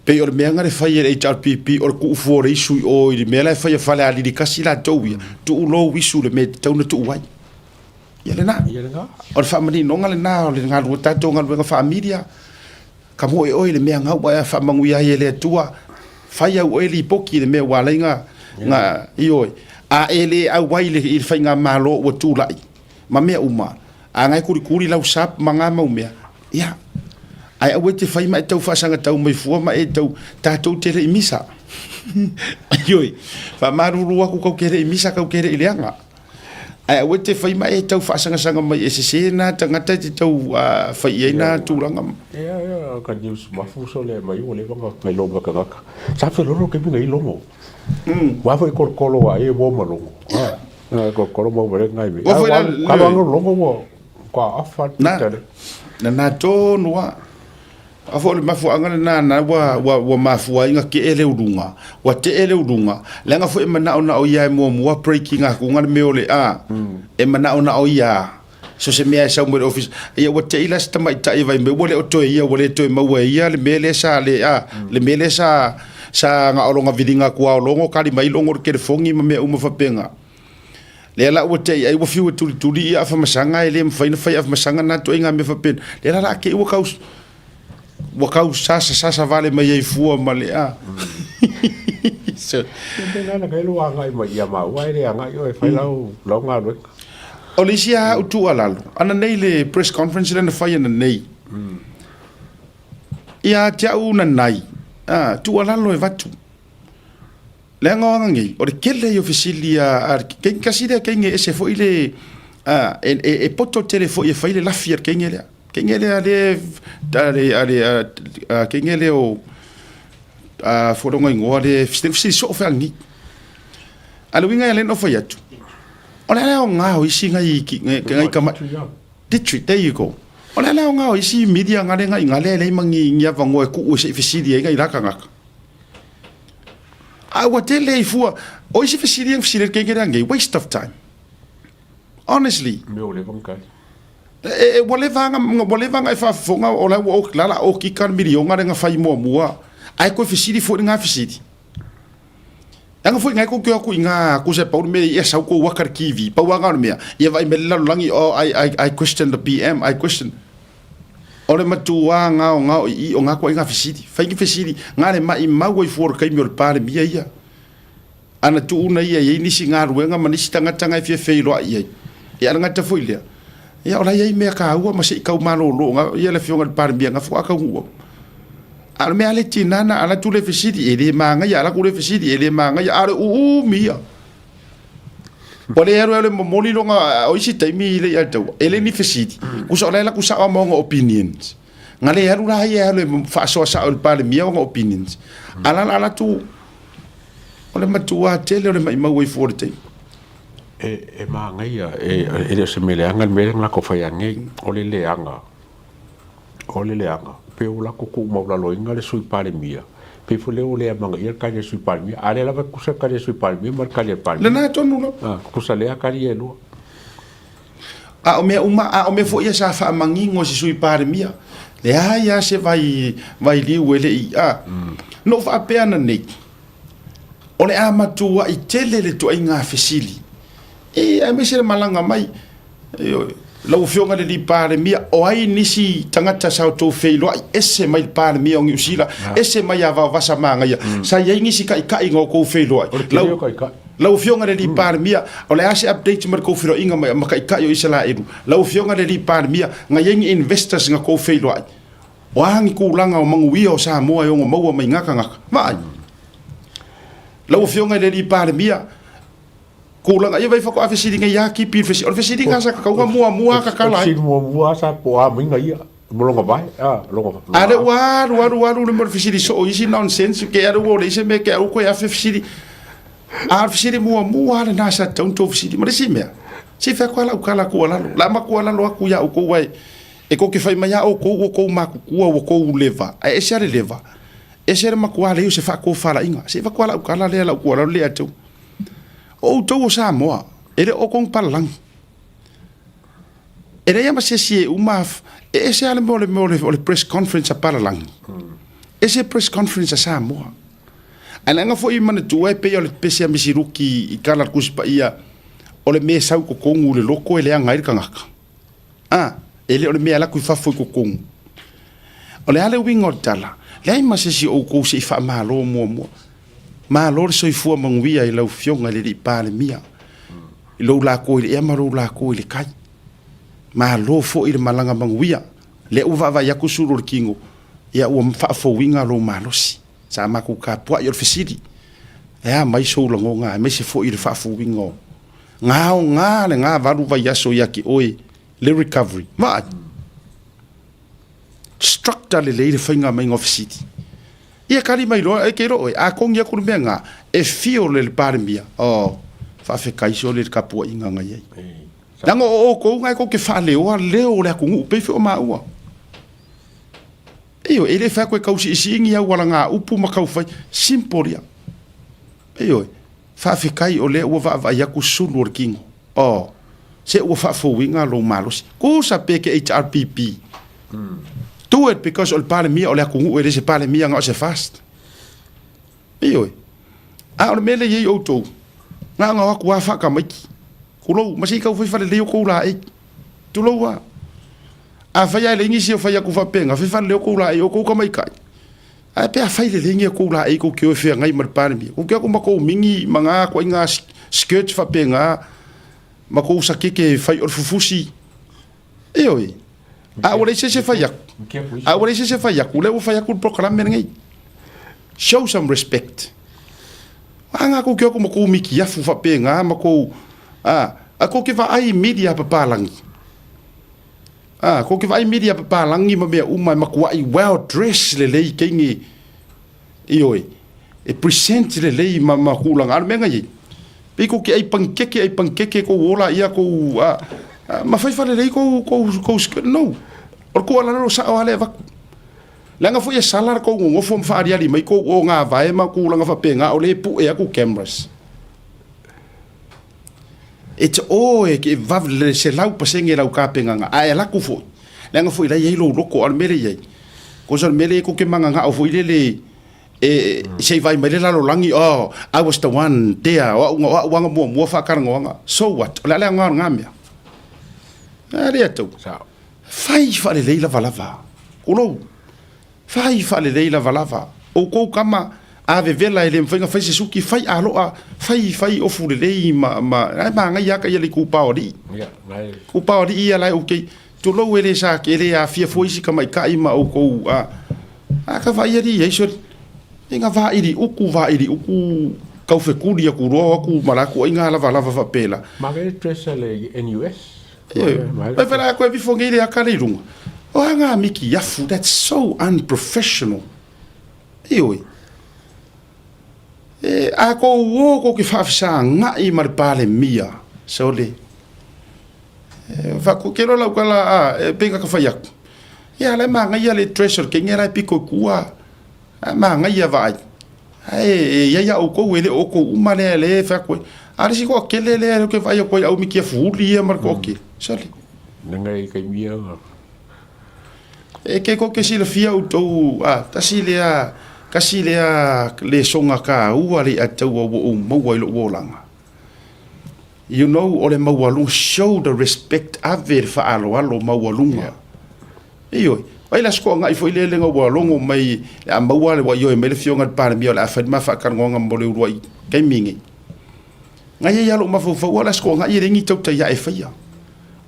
Pei o le mea na le fai e le HRPP o le tuu fua o le isu i o i le mea la e fai e Falealili kasi latou ia, tuu lou isu i le mea e tatau ona tuu ai. Ia lena. Ia lena. O le faamaninoga lena o le galue, tatou galuega faa-media. Ka moe oe i le mea gau ae faamanuia ai e le Atua. Fai au oe lipoti i le mea ua ala ai na, na, ioe. A e le auai i le, i le faigamalo ua tulai ma mea uma, a na e kulikuli lau sap ma na mau mea, Ia, ae aua e te fai ma e tau faasagatau mai fua ma e tau, tatou te le i misa. Ioe, faamalulu atu kau ke le i misa, kau ke le i leaga. Ae aua e te fai ma e tau faasagasaga mai e sese nā tagata e te tau fai i ai nā tulaga. Ia, ia, ka news mafu so le mai ua leva na ngai logo ka gaka. Sa fe lolo ke minga i logo. Wa foi kolokolo wa e wo ma logo. Ah, kolokolo mo wale ngai me. Wa foi la Ka wa logo wo Kua afa le pita lea. Na, na tonu lava. A foi o le mafuaaga lena na ua, ua, ua mafua ai na tee le uluga. Ua tee le uluga, leaga foi e manaonao ia e muamua break ina atu le mea o le a. E manaonao ia so se mea e sau mai le ofisa. Ia ua tei la se tamaitai e vaai mai ua le o toe ia, ua le toe maua e ia le mea lea sa le a, le mea lea sa sa na o lona viliga atu lava o logo kali mai logo i le telefoni ma mea uma faapena. Lea la ua tei ai ua fiu e tulituli ia afamasaga e le mafai ona fai afamasaga na ituaiga mea faapena. Lea la la tei ua tau ua tau sasa sasa vale mai ai fua ma le a. So, Pe la na kai lo agai mai ia maua e le agai oe fai lau lau galuega. O le isi lava au tuualalo, ana nei le press conference lea na fai ana nei. Ia te au nanai, a, tuualalo e vatu. Leaga o aga nei, o le tele ia o fesili a, a le kasi lea teine e ese foi le, a, e, e, e poto tele foi e fai le lafi a le teine lea. Teine lea le, a le, a le, a, a teine lea o, a fologa ingoa le, fesili soo feagini. A le uiga ia lea na ou fai atu, o le a le aoga o isi nai, nai, nai tama, Ditri, there you go. O le a le aoga o isi media ngale ngai ngale e leai ma ni, ni avanoa e tuu e se i fesili ai nai la tagata. A ua tele ai fua, o isi fesili ia na fesili ai le keiki lea nei, waste of time. Honestly. Mea ua leva ona tali. E, e, ua leva ona, ua leva ona e faafofoga o la ua o, la la okika le miliona lea na fai muamua. Ae toe fesili foi lena fesili. Leaga foi ngai kou te o atu i ngā kusa e pau le mea ia sau kou waka le TV. Pau lava o le mea, ia vaai mai le lalolagi, oh, I, I, I question the PM, I question. O le matuā gaogao i i o ngā koaiga fesili. Fai ni fesili, ngā le maʻimau ai fua o le taimi o le Palemia ia. Ana tuuna ia e i ai nisi galuega ma nisi tagata nga e fia feiloai i ai. Ia a le gata foi lea, ia o la e i ai mea kāua ma se i tau malōlō nga ia le Afioga i le Palemia nga faatoa taunuu atu. A o le mea a le tinā na ala atu le fesili, e le magaia, ala atu le fesili, e le magaia, a o le uumi ia. Ua le alu alu e momoli lona, o isi taimi i le ia taua, e le ni fesili. Kusa o la e laku sao ma ona opinions. Nga le alu la ia e alu e faasoa sao i le Palemia ona opinions. A la la atu, o le matua tele o le maimau ai fua o le taimi. E, e māngaia, e, e le o se mea leaga le mea lea na latou faia nei, o le leaga, O le leaga, pei ua latou tuumaulaloina le Sui Palemia, pei foi lea ua le amanaia le tali a le Sui Palemia, a o lea lava e tutusa le tali a le Sui Palemia ma le tali a le Palemia. Lena tonu lava. A, tutusa lea tali ia e lua. A o mea uma, a o mea foi ia sa faamanino e se Sui Palemia. Leai lava se vai, vailiu e le i, a. Na ou faapea ananei, o le a matuai tele le ituaiga fesili, e, aemaise le malaga mai, ioe, lau Afioga i le alii Palemia, o ai nisi tagata sa outou feiloai ese mai le Palemia o Niu Sila, ese mai ia Vaovasa Magaia, sa i ai nisi taitai na outou feiloai? O le tele o taitai. Lau Afioga i le alii Palemia, o le a se update mai le tou feiloaiga ma taitai o Isaraelu? Lau Afioga i le alii Palemia, na i ai ni investors na tou feiloai? O a ni tulaga o manuia o Samoa e ono maua mai na tagata? Vaai. Lau Afioga i le alii Palemia, tulaga ia vai faatoa fesili nei a kipi i le fesili. O le fesili na sa tatau ona muamua tatala ai. O le fesili muamua sa po o a maiga ia mo lona vae, a, lona. A lea ua alu alu alu le mea o le fesili soo isi nonsense ke alu ua leai se mea ke au koe afe fesili. A o le fesili muamua lena sa tatau ona tou fesili. Ma le isi mea, se i fai atu lava lau tala tuualalo. O le a ma tuualalo atu ia outou ae e tou te fai mai lava outou ua outou matutua ua outou leva, ae ese lava le leva, ese le matua leai o se faatofalaiga. Se i avatu lava lau tala lea, lau tuualalo lea ia te outou. O outou o Samoa, e le o outou ni palalagi. E leai lava ma se isi e uma, e ese lava le mea o le mea o le press conference a palalagi, ese press conference a Samoa. Ae leaga foi e manatua e pei o le pese a Misiluki i tala a le Tusi Paia, o le mea e sau i totonu i le loto e leaga ai le tagata. A, e le o le mea e alu atu i fafo i totonu. O le a le uiga o le tala? Leai ma se isi o outou se i faamalo muamua. Malo le soifua manuia i lau Afioga i le Alii Palemia, i lou latou i le ea ma lou latou i le tai. Malo foi le malaga manuia. Lea ua vaavaai atu sulu o le tino, ia ua faafouina lou malosi. Sa matou tapuai. O le fesili, e a mai sou lagona aemaise foi le faafouina o na aoga lena 8 vaiaso ia te oe le recovery? Vaai. Structure lelei le faiga maiga o fesili. Ia kali mai loa, e ke loa oe, a togi atu le mea na, e feel e le Palemia, oh, faafetai sole i le tapuaiga na i ai. Leaga o outou na e tou te faaleoa leo o le atunuu pei foi o maua. Ioe, e le fai atu e tausiisii ni auala gaupu ma taufai, simple ia. Ioe, faafetai o lea ua vaavaai atu sulu o le tino. Oh, se ua faafouina lou malosi. Tusa pe ke HRPP. Do it because o le Palemia o le atunuu e le se Palemia na o se fast. Ioe. A o le mea lea e i ai outou, na ona o atu lava faatamaiti. Tulou, ma se i tau fai falelei o tou laei. Tulou lava. Afai lava e leai nisi o fai atu faapena, fai falelei o tou laei, o tou tamaitai. Ae pe afai lelei ni a tou laei tou te o e feagai ma le Palemia, tou te o atu ma tou mini ma na ituaiga skirt faapena, ma tou sakeke e fai o le fufusi. Ioe. A ua leai se isi e fai atu. A ua leai se isi e fai atu, o lea ua fai atu le polokalame lenei. Show some respect. A na tou te o atu ma tou mikiafu faapena ma tou, a, a tou te vaai i media papalagi. A, kou te vaai media papalagi ma mea uma e matuai well dress lelei teine, ioe, e present lelei ma, ma tulaga. A o le mea na i ai, pei kou te ai panikeke, ai panikeke kou ola ia kou, a, a, ma fai faalelei kou, kou, kou, no. O le tuualalo sao lava lea e avatu. Leaga foi e sala le tou nonofo ma faaaliali mai kou ogavae ma tulaga faapena o lea e pue atu cameras. E te oe ke vave le 100% lau tapenaga, ae alu atu foi, leaga foi la e i ai lou loto, a o le mea lea e i ai, cause o le mea lea e tou te mananao foi lele e se i vaai mai le lalolagi, oh, I was the one there, o au, o au lava na muamua faatalanoaga. So what? O le a le aoga o lena mea? A lea tou. Fai faalelei lavalava. Tulou. Fai faalelei lavalava. Outou tama a vevela e le mafai ona fai se suki, fai aloa, fai fai ofu lelei ma ma ae manaia lava taia le itupa o alii. Itupa o alii ia la e okay. Tulou e le sa e le aafia fua isi tamaitai ma outou a a ka vaai alii ai sole. E na vaili uku vaili uku tau fekuli atu loa o atu ma la ituaiga lavalava faapela. Manaia le dress a le NUS. Ioe. Mai fai la koe vifo nei le aka le i lunga. O a ngā miki afu, that's so unprofessional. Ioe. E, a kou o kou ke whaafesaanga'i ma le Palemia, sole. E, wha, ke lola ukala, a, e penga ka whai aku. Ia, le maangaia le dress o le kenge lai piko i kua. A maangaia vaai. Ae e i ai a outou e le o outou uma lea le e fai atu ai. A le isi toatele lea e ke vaai atu ai au mikia fuhuli ia ma le toatele. Sole. Nanga e kaimia. E ke ko ke silafia outou, a, tasi lea, kasi lea lesoga kaua le ataua ua ou maua i lou olaga. You know, o le maualuga, show the respect, ave le faaaloalo maualuga. Yeah. Ioe, ai la sikoa ngai foi le lenga ua logo mai, le a maua le ua ioe mai le fioga le Palemia o le a fai le ma faatalanoaga mo le uluai taimi nei. Ngai ai lou mafaufau o le sikoa ngai e le ni tautai e faia.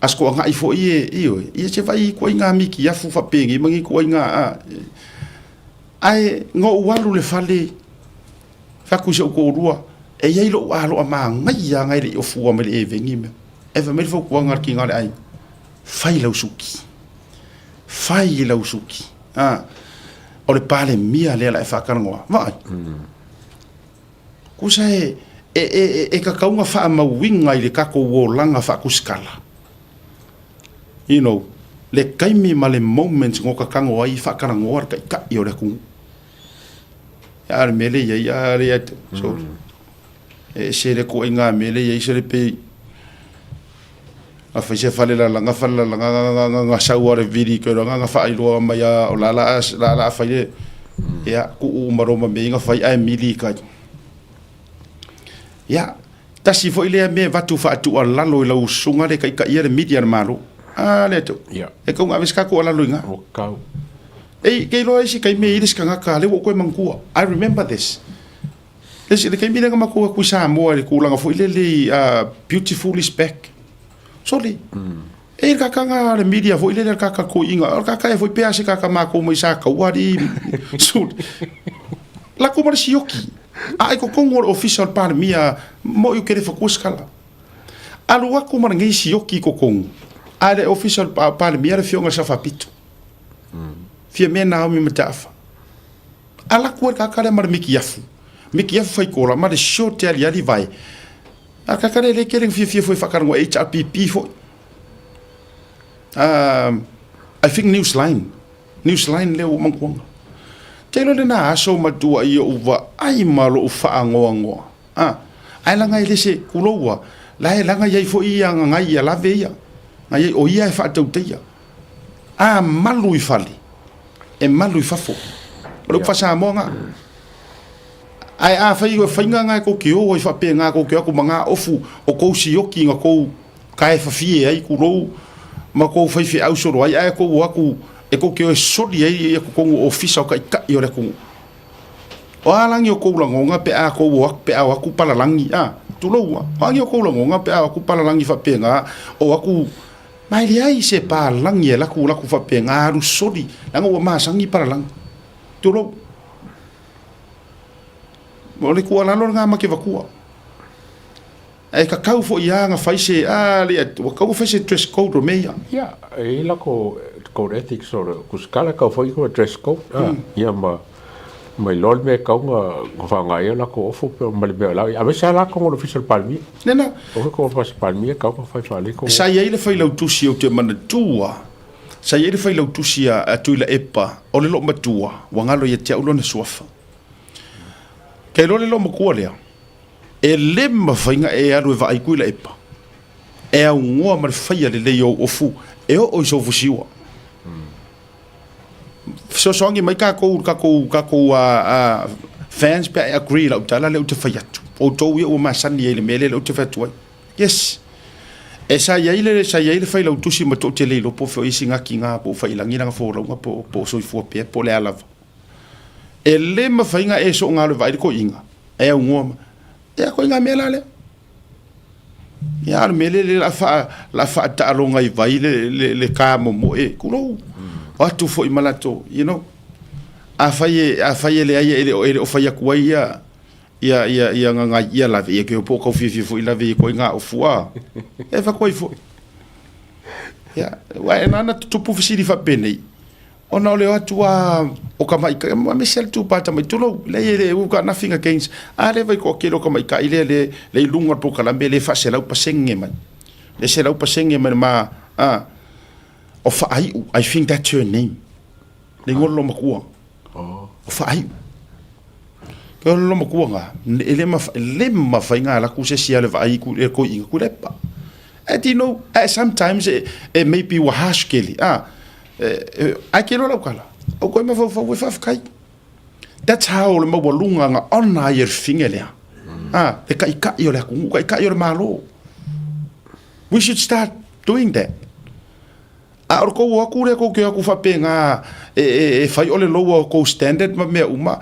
A sikoa ngai foi e, ioe, ia se vai ituaiga mikiafu faapenei ma ni ituaiga a. Ae na ou alu i le fale, fai atu i si ou toalua, e i ai lou aloa manaia lava e le i ofua mai le eveni mea. Ae fai mai le fautuaga a le tina o le aiga, fai lau suki, fai lau suki. A, o le Palemia lea o le a e faatalanoa. Vaai. Kusa e, e, e, e tatau ona faamauina i le tatou olaga faakusikala. You know, le taimi ma le moment na ota tago ai faatalanoa le taitai o le atunuu. A o le mea lea e i ai, a lea, so, e ese le ituaiga mea lea e i ai, se pei, a fai se falelalaga, falelalaga, na sau lava le vili ke na faailoa mai lava o la la la la fai le, ia, tuu uma loa ma mea ia na fai ae mili i tai. Ia, tasi foi lea mea e avatu faatuualalo i lau usuga le taitaia le media a le Malo. A lea tou. Ia. E tau na ave se ka tuualalo i ina. Ua tau. Ei, kei loa isi taimi e i ai le isi tagata, lea ua ou toe manatua. I remember this. Le isi, le taimi lea na matou o atu i Samoa i le tulaga foi lele i Beautiful is back. Sole. E i le kaka le media foi lele le kaka toeaiina, o le kaka e foi pe a se kaka matou mai Sataua alii sole. Latou ma le sioki. A i totonu o le ofisa o le Palemia mo i kele fatua se tala. Alu atu ma lenei sioki i totonu, a le ofisa o le Palemia le afioga i le Sao Faapito. Fiamē Naomi Mataafa. Alu atu ai le kaka lea ma le mikiafu. Mikiafu faikola ma le short e aliali vae. A kaka lea le kele na fiafia foi e faatalanoa HRPP foi. I think Newsline. Newsline lea ua manatuaga. Te iloa lena aso matua i ou vaai ma lou faanoanoa. Ah, ae laga e le se kuloua, la e laga i ai foi ia gagai ia lave ia. Ngai ai o ia e faatautaia. A malu i fale, e malu i fafo. O le upu faa-Samoa na. Ae afai o faiga na e tou te o ai faapena tou te o atu ma na ofu o tou sioki na tou kaefafie ai kulou ma tou faifeau solo ai ae tou o atu e tou te o e soli ai ia totonu o ofisa o taitai o le atunuu. O a lagi o kou lagona pe a tou o atu pe a o atu palalagi a? Tulou a. O a lagi o kou lagona pe a o atu palalagi faapena o atu ma e leai se palagi e alu atu atu faapena alu soli leaga ua masani palalagi. Tulou. O le tuualalo lena ma te vatua. Ae tatau foi lava ona fai se, a le, ua tatau ona fai se dress code o mea ia. Ia, e i ai lako code ethics o le kusukala, e tatau foi ona dress code. A, ia ma, ma iloa le mea e tatau ona faaaoga ai o latou ofu pe ma le mea o la. Aemaise lava latou o le Ofisa o le Palemia. Lena. O le Ofisa o le Palemia e tatau ona fai faalelei kou. Sa i ai le failautusi ou te manatua, sa i ai le failautusi a Tuilaepa, o le loomatua, ua galo ia te au lona suafa. Kei loa le loomatua lea, e le mafai ona e alu e vaai Tuilaepa, e aunoa ma le faia lelei o ou ofu e oo i sou fusiua. Fesoasoani mai tatou, tatou, tatou fans pe a e agree i lau tala lea ou te fai atu. Outou ia ua masani ai i le mea lea ou te fai atu ai. Yes. E sa i ai le, sa i ai le failautusi ma toatele iloa po o fea o i ai sina tina po o faiilagi lana folauga po, po o soifua pea po o le a lava. E le mafai ona e soona alu e vaai le toeaina, e aunoa ma, ia ituaiga mea la lea. Ia a o le mea lea o le a faa, la faataaloga i vai le, le, le kamomoe, tulou. O atu foi ma latou, you know. Afai e, afai e leai e le o, e le o fai atu ai ia, ia, ia, ia gagai ia lave, ia ke po o tau fiafia foi lave i ituaiga ofu, a. E fai atu ai foi. Ia, aua e ala ona tutupu fesili faapenei, Ona o le o atu a o tamaitai, aemaise lava le tupa tamaitai, tulou, leai e le, we've got nothing against, a lea vai toatele o tamaitai lea le, le i luga o le polokalame lea e 100% mai, le 100% mai le ma, a, o Faaiu, I think that's her name, le igoa o le loomatua, o Faaiu. O le loomatua na, e le mafai, e le mafai ona alu atu se isi e alu e vaai i le toeaina Tuilaepa. And you know, sometimes it may be ua harsh kele, a. Ae ke iloa lau kala, aua koe mafaufau e faafetai. That's how le maualuga na honour ai e le fafine lea. A, le taitai o le atunuu, taitai o le Malo. We should start doing that. A o le tou o atu lea tou te o atu faapena e fai o le lower o tou standard ma mea uma,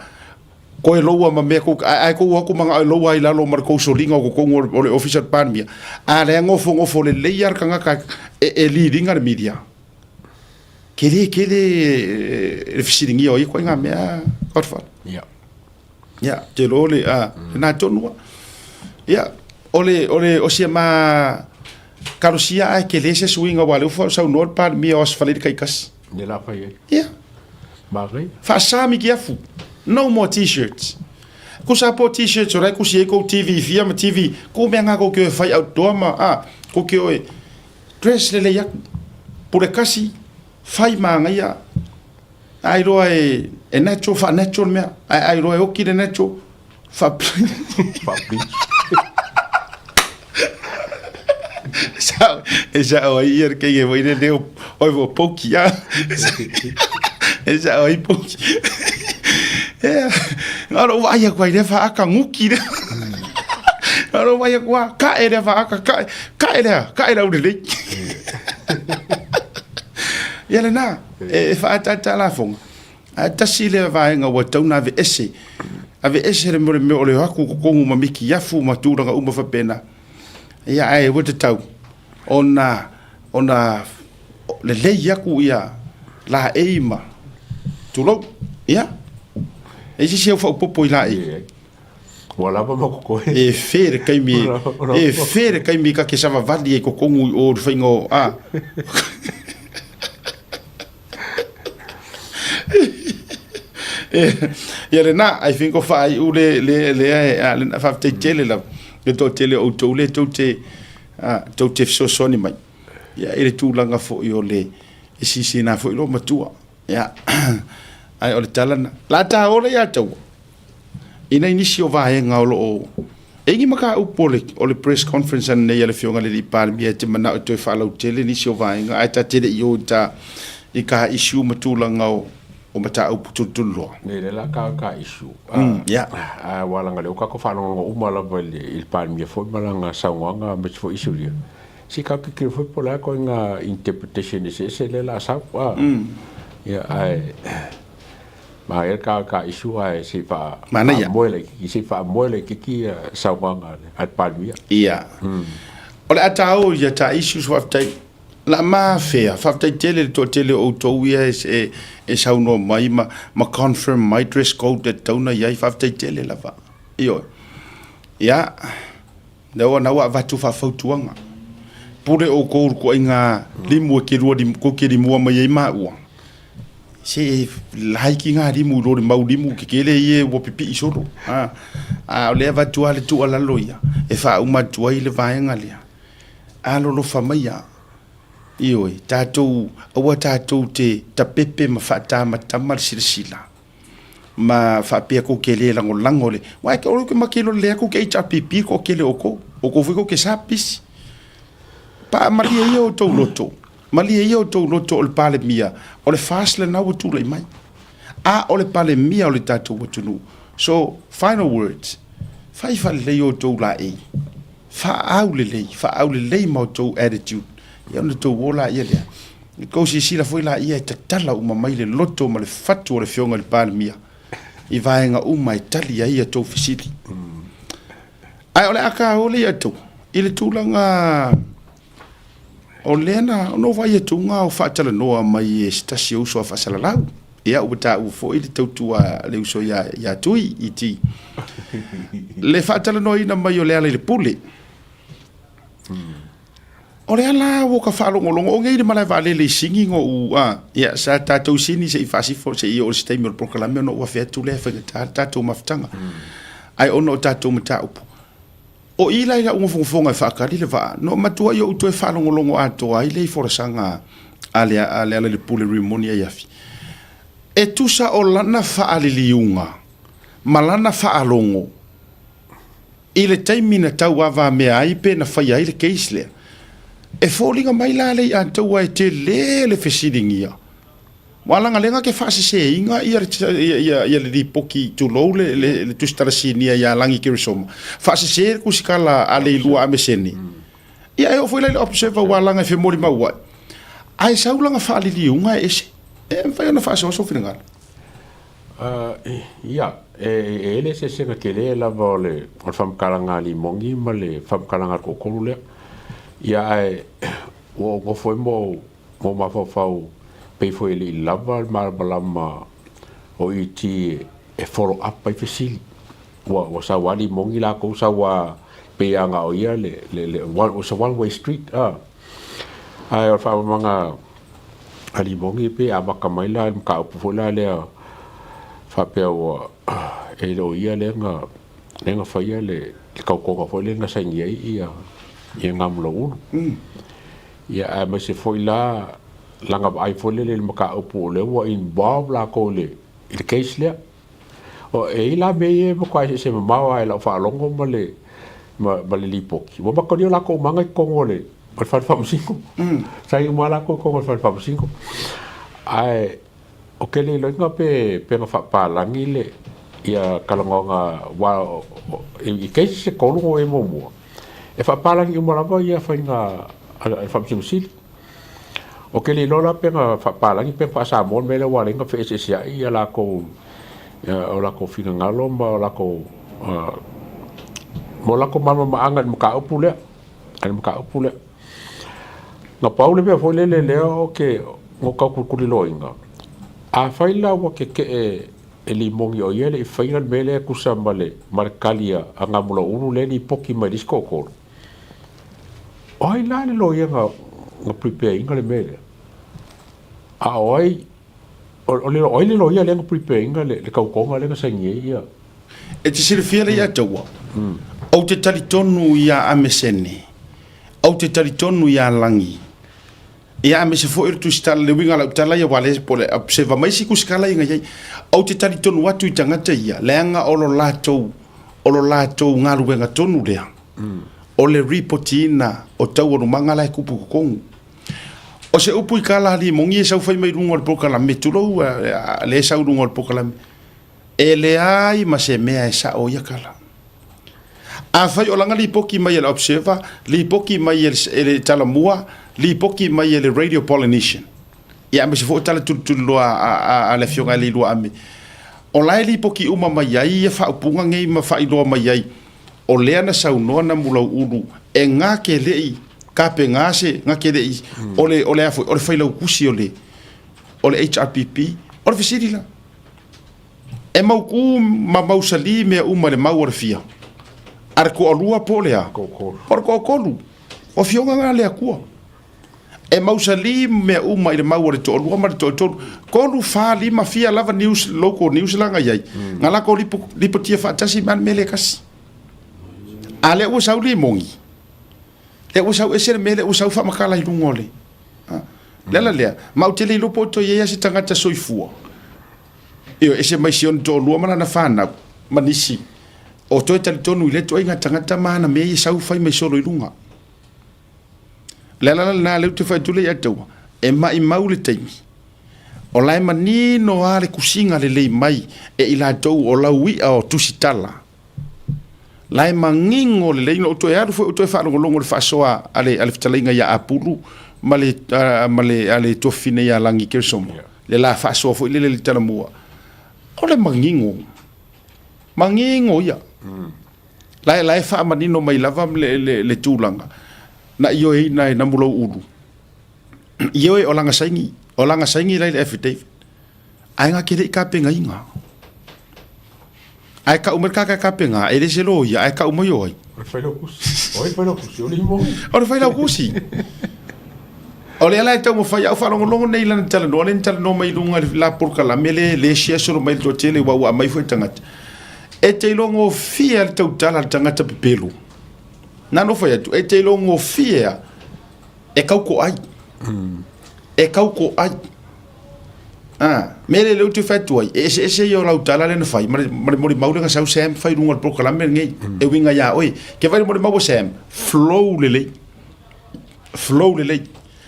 toe lower ma mea tou, ae tou o atu manao e lower ai i lalo ma le tou soliga o totonu o le Ofisa o le Palemia, a lea e nofonofo lelei lava le tagata e lead ina le media. Tele tele le fesiligia o ia ituaiga mea, Godfather. Ia. Ia, te iloa le, a, lena tonu lava. Ia, o le, o le, o si ama kalosia ae tele se suiga aua o lea ua saunoa le Palemia o Aso Faraile taitasi. Lea la fai ai. Ia. Manaia. Faasa mikiafu. No more t-shirts. Kusa po t-shirts o la e kusi ai kou TV fia ma TV, kou mea nga kou ke o e fai outdoor ma, a, kou ke o e dress lelei aku. Pule kasi, fai manaia, ai loa e, e natural, faa-natural mea, ae ai loa e oki le natural, Faa-bleach. E sao ai ia le keige foi lele o oi o poki a. E sao ai poki. Ea, na lou vaai atu ai lea faaka guki lea. Na lou vaai atu a kae lea faaka kae, kae lea, kae lau lelei. Ia lena, e faaataata lafoga. Ae tasi lea vaega ua tatau ona aveese, aveese le mea o le o atu i totonu ma mikiafu ma tulaga uma faapena. Ia ae ua tatau ona ona lelei atu ia laei ma tulou. Ia. E i se isi au faaopoopo i laei? Ua lava ma kokoe. E fe le taimi, e fe le taimi ta te savavali ai totonu i o i le faiga o, a. Ia lena, I think o faaiu le, le, lea e, a, lena, faafetai tele lava. Le toatele o outou lea tou te, a, tou te fesoasoani mai. Ia, i le tulaga foi o le, e silasila foi lou matua. Ia, ae o le tala lena. La ta ola ia taua, ina i nisi o vaega o lo o, e i ni mataupu o le, o le press conference ananei a le Afioga i le Alii Palemia e te manao e toe faalautele nisi o vaega, ae ta te le i o i ta, i ka issue ma tulaga o, o mataupu tulutululoa. Nei, lea la ka, ka issue. Ia. A, aua leaga o lea ua tatou faalogologo uma lava i le, i le Palemia foi ma lana saunoaga aemaise foi issue ia. Se ka kikilo foi po o le a ituaiga interpretation eseese lea o le a sau. A, ia, ae manaia ka, ka issue ae se i faa, Manaia. faamoe laitiiti, se i faamoe laitiiti ia saunoaga a le, a le Palemia. Ia. O le a taua ia ta issues faafetai. O le a mafea, faafetai tele i le toatele o outou ia e, e, e saunoa mai ma, ma confirm mai dress code e tatau ona i ai, faafetai tele lava. Ioe. Ia. Lea ua na ua avatu faafautuaga. Pule oukou i le ituaiga limu e kelua kou ke limua mai ai maua. Se laiti na limu i lo le mau limu kekele ia ua pipii solo. A, a o lea avatu lava le tuualalo ia e faauma atu ai le vaega lea. Alolofa maia, ioe, tatou, aua tatou te tapepe ma faatamatama le silasila. ma faapea kou ke le lagolago le wa ke olo ke makelo le aku ke HRPP ko kele o kou o kou foi kou ke sa pisi pa malie ia o tou loto malie ia o tou loto o le palemia o le fast lena ua tulai mai a o le palemia o le tatou atunuu. So final words, fai faalelei o tou laei, faaau lelei, faaau lelei ma o tou attitude ia ona tou o laia lea. Tou silasila foi laia e tatala uma mai le loto ma le fatu o le Afioga i le Palemia i vaega uma e tali ai a tou fesili. Ae o le a taua lea ia outou i le tulaga o lea na ona ou vaai atu na o faatalanoa mai e se tasi o uso a faasalalau. Ia ua taua foi le tautua a le uso ia, ia Tui i le faatalanoaina mai o Lealailepule. O lea la ua ka faalogologo o nei le malae vaalele i Sini no u a ia sa tatou i Sini se i faasifo se i oo i se taimi o le polokalame ona ou afe atu lea e faigata le tatou mafutaga. Ae ona o tatou mataupu. O i la i lau nofonofoga e faatali le vaa, na matua i ou toe faalogologo atoa ai lea i folasaga a le a Lealailepule Rimoni Aiafi. E tusa o lana faaliliuga ma lana faalogo I le taimi na tauavamea ai pe na faia ai le case lea, e foliga mai la le ia taua e tele le fesiligia. Ua lagalega ke faaseseina ia ia ia le lipoti tulou le le le tusitala sinia ia Lagi Keresoma. Faasese le tusitala a Leilua Amesene. Ia e oo foi la i le Observer ua laga e femolimau ai. Ae sau lana faaliliuga e ese. E mafai ona faasoa sou finagalo. Ia, e i ai le eseesega tele lava o le faamatalaga a Limogi ma le faamatalaga a le toatolu lea. Ia ae ua ou nofo ai ma ou ma ou mafaufau pei foi e le i lava le malamalama o ET e follow up ai fesili. Ua sau lava Limogi latou sau lava pei lava na o ia le, le, it's a one way street a. Ae o le faamalamalamaga a Limogi pei e amata mai la i le mataupu foi la lea faapea ua e le o ia lea na lea na faia le tautoga foi lea na saini ai ia ia Gamulauulu. Ia aemaise foi la lana vaai foi lele i le mataupu o lea ua involve latou i le i le case lea. O, e i ai la mea ia e matua eseese mamao lava i lau faalogo ma le ma le lipoti. Ua matalia o latou umaga i totonu o le o le fale faamasino. Sa i uma lava latou i totonu o le fale faamasino. Ae ou te le iloaina pe pe na faapalagi le ia talanoaga aua i case se tolu na i ai muamua, e faapalagi uma lava ia faiga a le Faamasino Sili. Ou te le iloa la pe na faapalagi pe na faa-Samoa le mea lea ua ala ai ona feeseeseai ia latou o latou finagalo ma o latou ma o latou malamalamaaga i le mataupu lea, i le mataupu lea. Na pau le mea foi lele lea ou te na ou tau tulituliloaina, afai la ua tetee e Limogi o ia e le i faia le mea lea e tusa ma le ma le tali a Gamulauulu lea e lipoti mai i le isi toatolu, O ai la le loia na prepare ina le mea lea? A o ai, o le, o ai le loia lea na prepare ina le tautoga lea na saini ai ia? E te silafia lea ia taua, ou te talitonu ia Amesene, ou te talitonu ia Lagi, ia aemaise foi o le tusitala, le uiga o lau tala ia, aua lea po o le observe mai isi tusitala ia na i ai. Ou te talitonu atu i tagata ia, leaga o lo latou, o lo latou galuega tonu lea. O le ripotiina o taualumaga la e kupu i totonu. O se upu i kala limogi e sau fai mai luga o le polokalame, tulou lea e sau i luga o le polokalame, e leai ma se mea e sao ia kala. Afai o lana lipoti mai e le Observer, lipoti mai e le Talamua, lipoti mai e le Radio Polynesian, ia aemaise foi o tala tulituliloa a le Afioga ia Leilua Ame, o la e lipoti uma mai ai ia faaupuga nei ma faailoa mai ai, O lea na saunoa Namulauulu e ga ke leʻi kapega se ga ke leʻi o le o le a foi o le failautusi o le o le HRPP. O le fesili la, e mautū ma mausali mea uma i le mau o le fia a le toalua po o le a? O le toatolu. O afioga na a le Atua. E mausali mea uma i le mau a le toalua ma le toatolu. Tolu, fa, lima, fia lava news, local news la na i ai. Na latou lipo, lipotia faatasi mai le mea lea e tasi. A lea ua sau limogi, lea ua sau ese le mea lea ua sau faamatala i luga o le... Le ala lea, ma ou te le iloa po o toe i ai lava se tagata soifua. Ioe, ese mai si ona toalua ma lana fanau, ma nisi. O toe talitonu i lea ituaiga tagata ma ana mea ia sau fai mai solo i luga. Le ala la lena lea ou te fai atu lea ia te ua, e maimau le taimi, o la e manino lava le tusiga lelei mai e i latou o laui'a o tusitala. La e manino lelei, na ou toe alu foi ou toe faalogologo i le faasoa a le, a le fetalaiga ia Apulu ma le, a, ma le, a le tuafafine ia Lagi Keresoma, le la faasoa foi lele i le Talamua. O le manino, manino ia. La la e faamanino mai lava le, le, le tulaga na ioeina e Namulauulu. Ioe o lana saini, o lana saini la i le affidavit. Ae na te le i tapenaina. Ae tau mai le tagata e tapena, e le se loia, ae tau mai o ai? O le Failautusi. O ai le Failautusi? O le Imogi. O le Failautusi. O lea la e taumafai au faalogologo nei i lana talanoa, lea na talanoa mai i luga i le la polokalame lea le share solo mai le toatele aua ua aumai foi tagata. E te iloa gofie lava le tautala a le tagata pepelo. Na ona ou fai atu, e te iloa gofie lava e kau ko ai. E kau ko ai. Ah, mea lea lea ou te fai atu ai, e eseese ia o lau tala lea na fai, ma le, ma le molimau lea na sau Sam fai i luga o le polokalame lenei, e uiga iā oe. Ke vaai i le molimau a Sam, flow lelei. Flow lelei.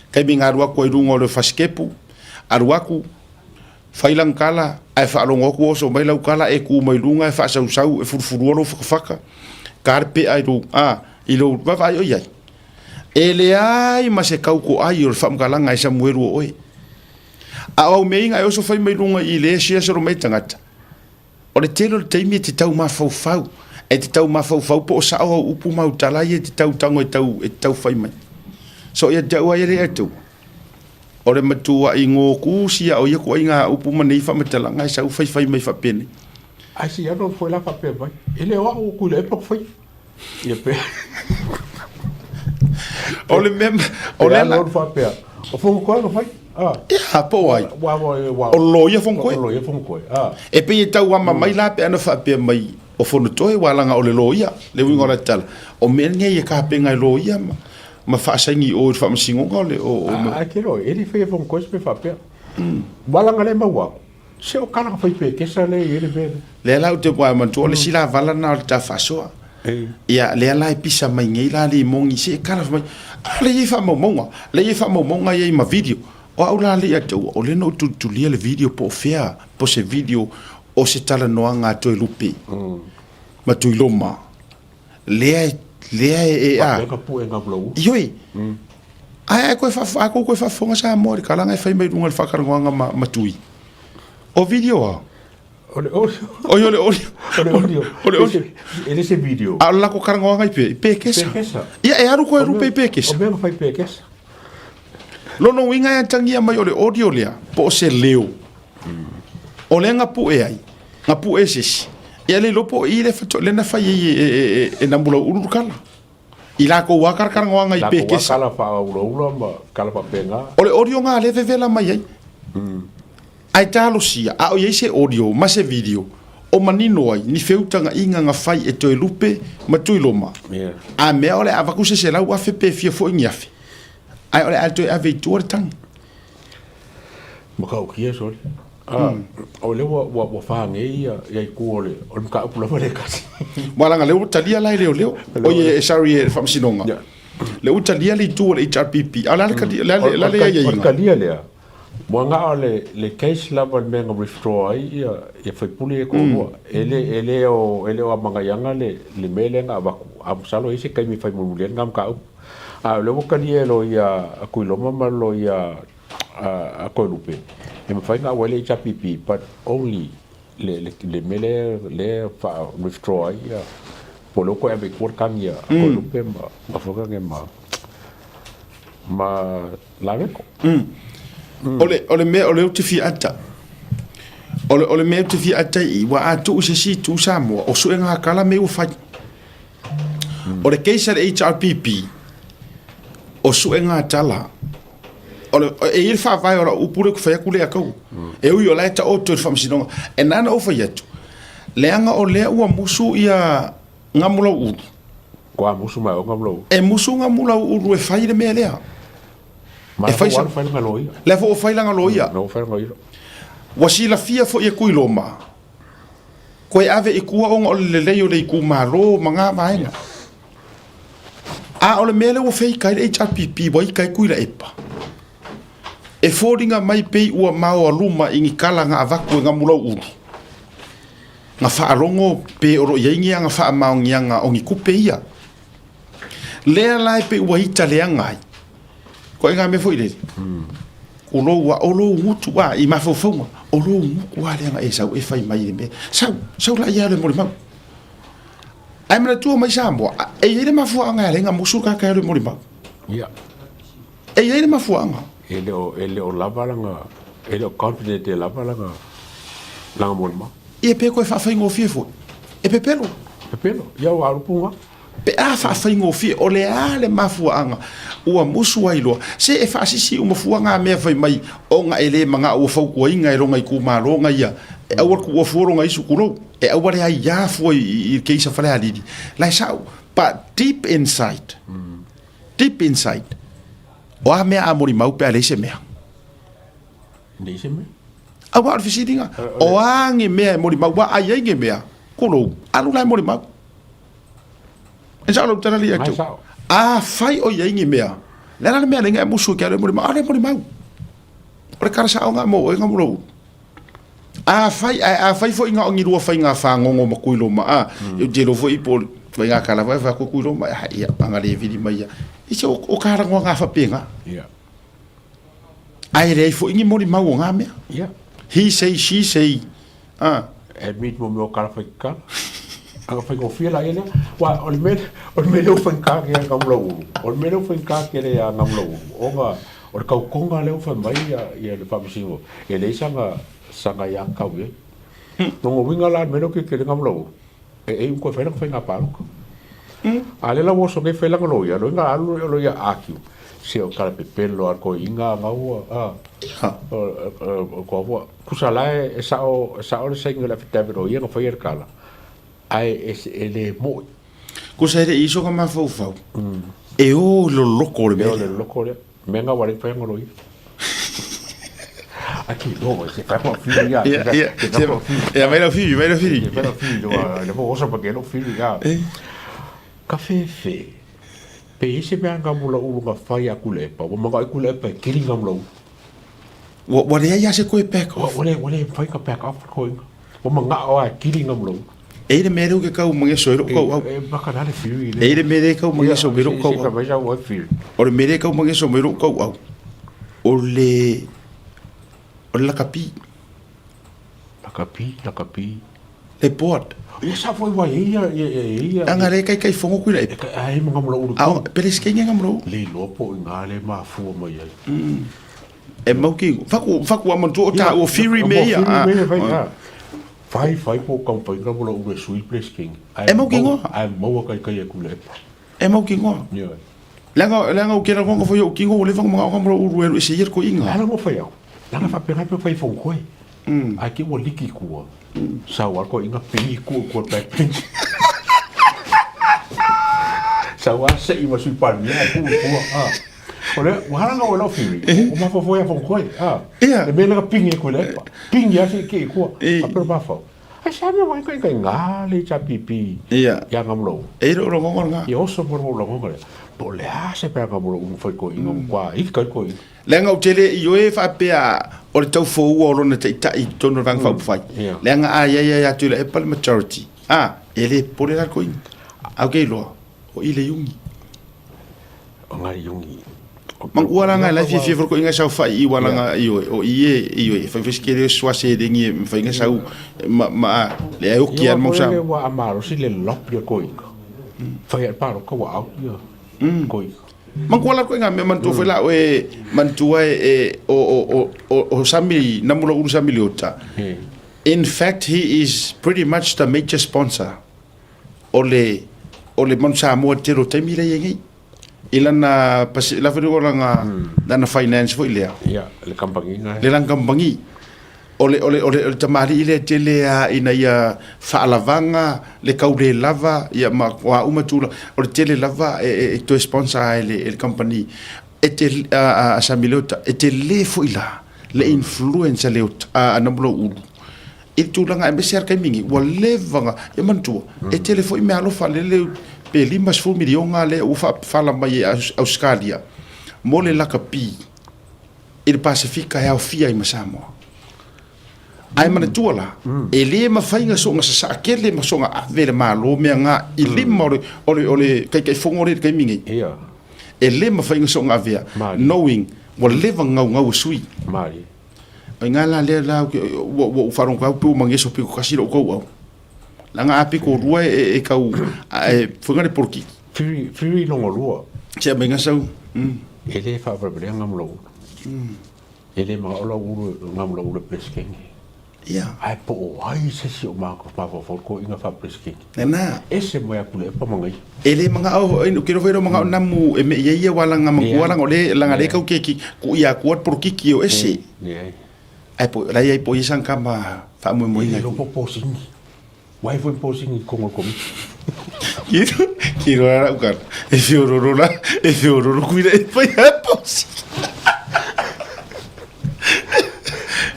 Taimi na alu atu ai i luga o le fasikepu, alu atu, Fai lana tala, ae faalogo atu ua oso mai lau tala, e tu mai luga e faasausau, e fulufulua lou fakafaka, ta le pea i lou, a, i lou vaavaai o i ai. E leai ma se tautoai o le faamatalaga e Samuelu o oe. A o au mea ia e oso fai mai luga i le share solo mai tagata, o le tele o le taimi e te tau mafaufau, e te tau mafaufau po o sao au upu ma au tala ia e te tau tago e tau, e te tau fai mai. So ia te au ai e le atu, o le matua'i goku sia o ia ituaiga upu ma nei faamatalaga e sau faifai mai faapenei. Ae se i alu foi la faapea mai, e le o au o Tuilaepa ku faia. Ia pe. O le mea, o le la. faapea, o Fonotoe na fai. Ah. Ia, po o ai? O loia Fonotoe. O loia Fonotoe. Ah. E pei e tau ama mai la pe ana faapea mai o Fonotoe ua laga o le loia, le uiga o le tala. O mea nei e kapenga e loia ma ma faasaini i o i le faamasinoga o le o o Ae te iloa, e le i faia e Fonotoe se mea faapea. Ua laga le mau aku, se o kala ka fai pekesa lea e i ai le mea lea. Lea la ou te manatua o le isi la vala lena o le ta faasoa. Ia lea la e pisa mai nei la limoni se e kala fai mai, a lea e i ai faamaumauga, lea e i ai faamaumauga ia i ma video. O au la lea ia te au, o lea na ou tulitulia le video po o fea, po o se video o se talanoaga a Toelupe ma Tuiloma. Lea e, lea e, e a. Faapea ka puega o lou. Ioe. Ae a koe wha, a koe whaafonga Samoa i le kalanga e whai mai runga le whakarangwanga ma, ma tui. O video a? O le audio. Oi, o le audio. O le audio. O le audio. E le se video. A o le lako karangwanga i pe, i pekesa. Pekesa. Ia, e aru koe rupe i pekesa. O mea na whai pekesa. Lona uiga e atagia mai o le audio lea, po o se leo. O lea gapu e ai, gapu e se isi. Ia le iloa po o i le fato, le na fai ai e, e, e, e Namulauulu le kala. I lakou lava kalakalanoaga i Lakou lava pekesa. kala faaulaula ma kala faapena. O le audio ga lea e vevela mai ai. Ae talosia, a o i ai se audio ma se video o manino ai ni feutagaina na fai e Toelupe ma Tuiloma. A mea o le a avatu se 100,000 pe fia foi ni afe, ae o le a toe ave i tua le tagi. Matautia sole. O lea ua, ua, ua fagei ia, ia itu o le, o le mataupu lava lea e tasi. Aua leaga o lea ua talia la e leoleo. Oi e, sorry e le Faamasinoga. Yeah. Lea ua talia le itu o le HRPP. A o le a le talia, le a le, le a le aiaiga? O le talia lea, Ua na o le, le case lava le mea na withdraw ai ia, ia faipule ia toalua. E le, e le o, e le o amagaiaga le, le mea lea na avatu. A masalo e i ai se taimi e fai mulimuli ai lena mataupu. A o lea ua talia e loia a Tuiloma ma le loia a, a Toelupe, e mafai ona auai le HRPP but only le, le, le mea lea, lea faa withdraw ai ia, po o lea ua toe ave i tua le tagi a Toelupe ma, ma Fokage ma, ma Laveko. O le, o le mea o lea ou te fia ata. O le, o le mea ou te fia ata i, ua a tuu se isi itu Samoa, o suega a kala mea ua fai. O le case a le HRPP, o suega a tala, o le, e i ai le faavae o lau upu lea ou te fai atu lea kau. E ui o la e taoto i le faamasinoga. E na ona ou fai atu, leaga o lea ua musu ia Gamulauulu. Kua musu mai o Gamulauulu. E musu Gamulauulu e fai le mea lea. Ma e fai sa... fai langa loia. Lea foi ua fai langa loia. No fai langa loia. Ua silafia foi e Tuiloma, koe ave i tua ona o le lelei o le itumalo ma na vaega. A o le mea lea ua feika ai le HRPP ua ika ai Tuilaepa. E foliga mai pei ua maoaluma i ni tala na avatu e Gamulauulu. Na faalogo pe o lo o i ai ni aga faamaoniaga o ni tupe ia. Lea la e pei ua ita leaga ai. Ko ina mea foi lele. O lou a, o lou gutu a, i mafaufauga, o lou gutu a lea na e sau e fai mai le mea. Sau, sau la ia le molimau. Ae manatua mai Samoa, e i ai le mafuaaga e ala ai ona musu le tagata e alu e molimau. Ia. E i ai le mafuaaga. E le o, e le o lava lana, e le o confident e lava lana, lana molimau. Ia pe koe faafaigofie foi. E pepelo. Pepelo. Ia ua alu puga. Pe a faafaigofie, o le a le mafuaaga ua musu ai loa, se e faasisi uma fua ngā mea fai mai ona e le manao ua fautuaina e lona itumalo ona ia e aua le tuua fua lona isu tulou, e aua le aiā fua i le keisa Falealili. La e sao, but deep inside, deep inside, o a mea a molimau pe a leai se mea? Leai se mea. Aua o le fesiliga, o a ni mea e molimau, ua ai ai ni mea, kulou, alu la e molimau. E sao lau tala li atu. A fai o i ai ni mea, le ala le mea lenga e musu ke alu e molimau, alu e molimau. O le kala sao nga mo, e nga mo lou. Afai, ae afai foi na o ni lua faiga fagogo ma Kuiloma, a, ou te iloa foi po o le faiga kala foi fai atu Kuiloma, a, ia, ana le vili mai ia. I se o ka lagoga faapena. Ae leai foi ni molimau o na mea. He say, she say, a. E meet mo mea o kala whai kala. Anga whai ngofia la ia lea. Wa, o le mea, o le mea leo whai kā ke a ngamula uru. O le mea leo whai kā ke le a ngamula uru. O nga, o le kaukonga leo whai mai ia, ia le whamasingo. E lei sanga, sanga ia kau e. No ngo winga la mea leo ke ke le ngamula uru. E e unko whai langa whai ngā pāloka. A le la woso ngai whai langa lo ia, lo inga alu lo ia akiu. Se o kala pepelo a ko inga ngaua, a. Ko ua, kusa la e sao, e sao le sainga le affidavit o ia nga whai le kala. Ae e, e le moi. Kusa e le iso ka mafaufau. E o lo loko o le mea. E o le loko lea. Mea nga wale whai ngaro ia. Aki, no, se whai ngaro whiri ia. Ia, ia. Ia, mai lau whiri, mai lau whiri. Mai lau whiri, le mo osa pa ke lau whiri ia. Ka whewhe. Pe i se mea nga mula ulu nga whai aku le epa. Ua manga aku le epa e kiri nga mula ulu. Ua, ua leai a se koe back off. Ua, ua le whai ka back off koe inga. Ua manga o a kiri nga mula ulu. E le mea leo ke kau mangeso e lou kau au. E maka nā le whiri le. E le mea lea kau mangeso me lou kau au. O le mea lea kau mangeso me lou kau au. O le, o le lakapi. Lakapi, lakapi. Le board. Ia sa foi wai e ia, ia, ia, ia. Anga le kai kai fongo kui la e. Ai mo ngamula ulu. Ao, pele se kenge ngamula ulu. Le loa po i ngā le mafua mai ai. E mau ki, faku, faku a mantua o tā ua whiri me ia. Whiri me ia, whai, a. Whai, whai po kau whai ngamula ulu e sui place king. E mau ki ngoa. Ai maua kai kai e kule epa. E mau ki ngoa. Ia. Leaga, leaga o kera ngonga foi o kingo o lewa mga ngamula ulu e se ia ko inga. Ala mo whai au. Langa whapenga pe whai fong koe. Ai ki ua liki kua. Sa wa ko inga pingi kua kua backbench. Sa wa se i ma sui palmia ai kua kua. Ah. O le, ua hala ngau e lau whiri. O mafafo ia fong koe. Ah. Le mea langa pingi e koe le epa. Pingi a se ke i kua. A pero mafau. Ai sa mea wai kai kai ngā le HRPP. Ia. Ia ngā mula. E ro ro ngongo ngā. Ia oso mo ro ngongo le. Po le a se pea ngā mula whai ko inga kwa i kai ko inga. Leaga ou te le ioe faapea o le taufoua o lona taitai i totonu o le Vaega Faaupufai. Leaga a i ai ia Tuilaepa le majority, a, e le popole la le koina. Ae ou ke iloa, o i le iugi. O nga iugi. Mangua la nga e la e fiafia foi le koina e saofai i i walaga ioe, o i e ioe, e fai foi si kele o sua seleni e mafai ona sau ma, ma a, lea e oki lava le mau sa. Ia ua malosi le lop ia koina. Fai a le paloka ua out ia koina. Manatua la koe ngā mea manatua foi la oe manatua e, e o, o, o, o, o Sami, Namula Uru Sami Leota. In fact, he is pretty much the major sponsor o le, o le Manu Samoa tele o taimi lea i ai nei. I lana, pasi, la foi o lana, lana finance foi lea. Ia, le kampangi nga. Le lana kampangi. O le, o le, o le, o le tamalii lea tele a ina ia faalavaga le kau le lava ia ma o a uma tulaga, o le tele lava e, e, e toe sponsor ai e le, e le company. E te, a, a, a Sami Leota, e tele foi la le influence a Leota, a, a Namulou Ulu. I le tulaga aemaise lava le taimi lenei, ua leva ona, ia manatua, e tele foi meaalofa a lele pe 50 miliona lea ua faapafala mai e Ausetalia mo le lakapi i le Pasefika e aofia ai ma Samoa. Ae manatua la, e le mafai ona soona sasaa tele ma soona ave le Malo mea nga i lima o le, o le, o le Taitaifono lea i le taimi nei. E le mafai ona soona avea, knowing ua leva ona gaugau e sui. O i nga la lea la, ua, ua ou faalogo atu pe ua mageso pito tasi lou tauau. Leaga a pito lua e, e tau, e fuega le polokiki. Whiri, whiri longa lua. Se mai nga sau. E le whaaparapareanga nga mula ulu. E le manga ola ulu, nga mula ulu e Press King. Ia. Ae po o ai se si o mako whawhawhau ko inga wha Press King. Nena. E se moe aku le epa mangai. E le manga o, e ke rofe manga o namu e me ia ia wala nga mangua langa o le langa le kau ke ki ku ia ku at polokiki o ese. Ae po la ia po ia sang kama whaamoemoenga. E le po singi. Wai foi po singi kongo komi. Kiro, kiro ara ukara. E whiororo la, e whiororo kuira e pai a posi.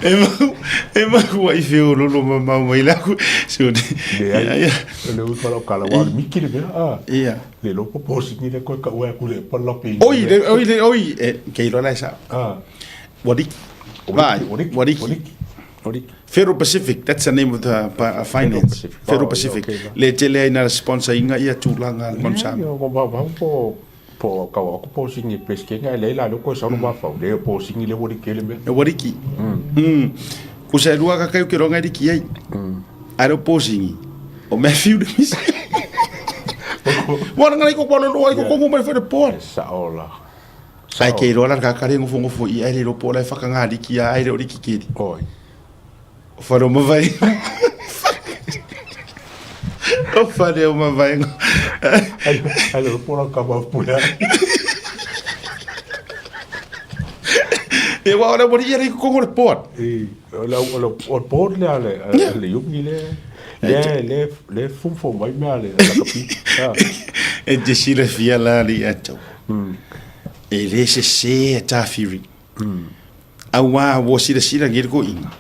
E mau, e mau ai whiororo ma mau mai la ku. So, Le ai, le u pala kala wa miki le mea. Ah. Ia. Le lopo po singi le koe ka ua ku le pala pi. Oi, le, oi, le, oi, e, kei roa la e sa. Ah. Wariki. Vai, wariki. Federal Pacific, that's the name of the finance. Federal Pacific. Le tele ai na sponsor inga ia tulaga le Manu Samoa. Po po kau aku po singi peske ngai le la ko sa ma fa le po singi le wori kele me. E wariki. Ko sa rua ka kai ke ronga riki ai. Aro po singi. O Matthew le misi. Wana ngai ko kwalo lo ai ko ko mai fa le po. Sa ola. Ai ke iloa la le kakale ngofongofo i ai le iloa po o la e whakangariki a ai le o riki keri. Oi. O whare o mavaenga. O whare o mavaenga. Ai ai le po la ka ma pula. E wa ora mori ia ko ngore poat. E la o o po le ale le yungi le le le le fumfo mai me ale la kapi. E te silafia la li atau. E le sesē a Tāwhiri. Auā ua silasila nei le koʻiga.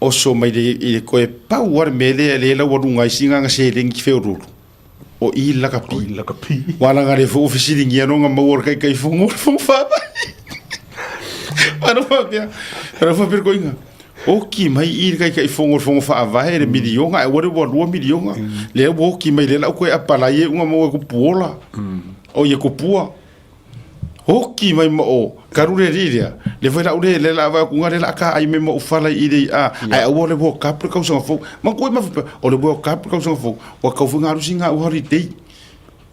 Oso mai le i le koe pau a le mea lea lea lau aluga ai siga seleni ki feololo. O i le lakapi. O i le lakapi. Ua laga le fo fesiligia no nga maua o le kaikaifono o le fono faavae. Ana faapea, ana faapea le koʻiga. Oki mai i le kaikaifono o le fono faavae le miliona ae ua le ua lua miliona. Lea ua oki mai lea lau koe apalai e uga maua e kupuola. O ia kupua. Oki mai ma o karu le alii lea, le foi lau le le la vai aku nga le la ka ai me ma o fala i le a ai aua le World Cup le kausaga fou. Ma koe ma faapea, o le World Cup le kausaga fou, ua kau foi ngalu si nga u holiday.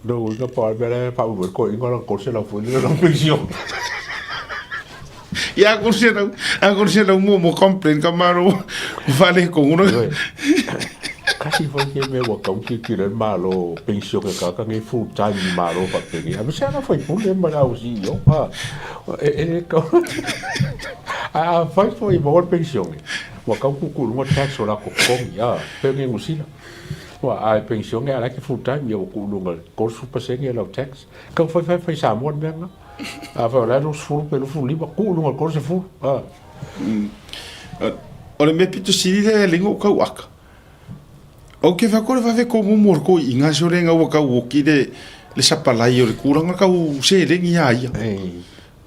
No uiga pa o le mea la e faamoemoe le koeina lana 300 foi lea lana pension. Ia a 300, a 300 mo mo complain ka malo faaletonu. Ioe. Kasi foi ke mea ua tau tilotilo ai le Malo pension e tagata nei full time i Malo faapenei. Ae se ana faipule ma le au CEO. A, e, e le tau. Ae afai foi e maua le pension, ua tau tuutuu i luga tax o latou totogi, a, pei o Niu Sila. Ua, a e pension a la e te full time, ia ua tuu i luga i le 30% lau tax. Tau fai fai fai Samoa le mea lena. Afai o la e 20 pe 25, tuu i luga i le 30, a. O le mea pito sili lea e lengo o kau aka. O ke whakore whawhe ko momo o ko i ngā sore ngā ua kau oki le, le sapalai o le kūranga kau sēlengi a ia.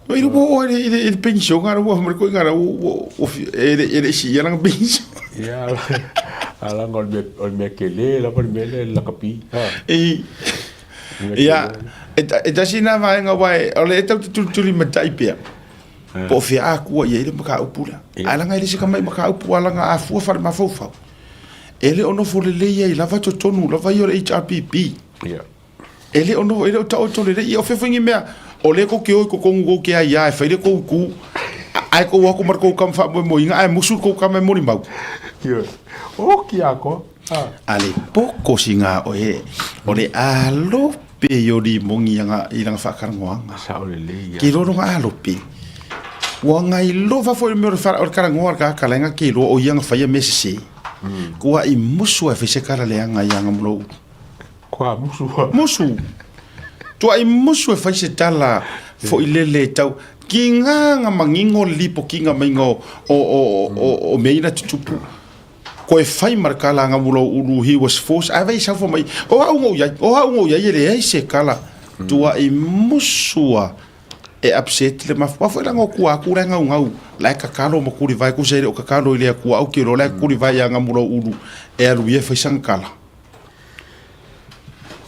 No i rupo o i le, i le pension ngā raua whamare ko i ngā raua o, e le, e le isi ia langa pension. Ia, alanga o le mea, o le mea kele lava le mea lea le lakapi. I, ia, e, e tasi nā vaenga wae, o le e tau te tulituli matai pea. Po o fea akua i ai le mataupu lea. Ae leaga e le se tamai mataupu a laga a fua faale-mafaufau. E le o nofo lelei ai lava totonu lava ia o le HRPP. E le o nofo, e le o taoto lelei. Ia o fea foi ni mea, o lea kou te o i totonu kou te aiā e fai le kou itu, ae kou ako ma le kou kama faamoemoeina ae musu le kou kama e molimau. Oki a koa. A le poko sina oe, o le alope i o limongi anga i lana faatalanoaga. Sao lelei ia. Ke iloa lona alope. Ua gailova foi le mea o le o le talanoa a le tagata la e na te iloa o ia na faia mea sese. Kua i musu ae fai se tala leaga ia na mo lou. Kua musu a. Musu. Tua i musu e fai se tala foi lele e tau ki nga nga mangingo le lipotiga maiga o o o o o mea ia na tutupu. Koe fai ma le kala anga mo lou ulu he was forced ae vai sau mai o au ngou iai o au ngou iai e leai se kala tuaʻi musu a e upset le mafua foi langa o kua aku la ngau ngau la e kakalo ma kuli vai kusa ele o kakalo i le akua au ke lo la e kuli vai anga mo lou ulu e alu ia fai sanga kala.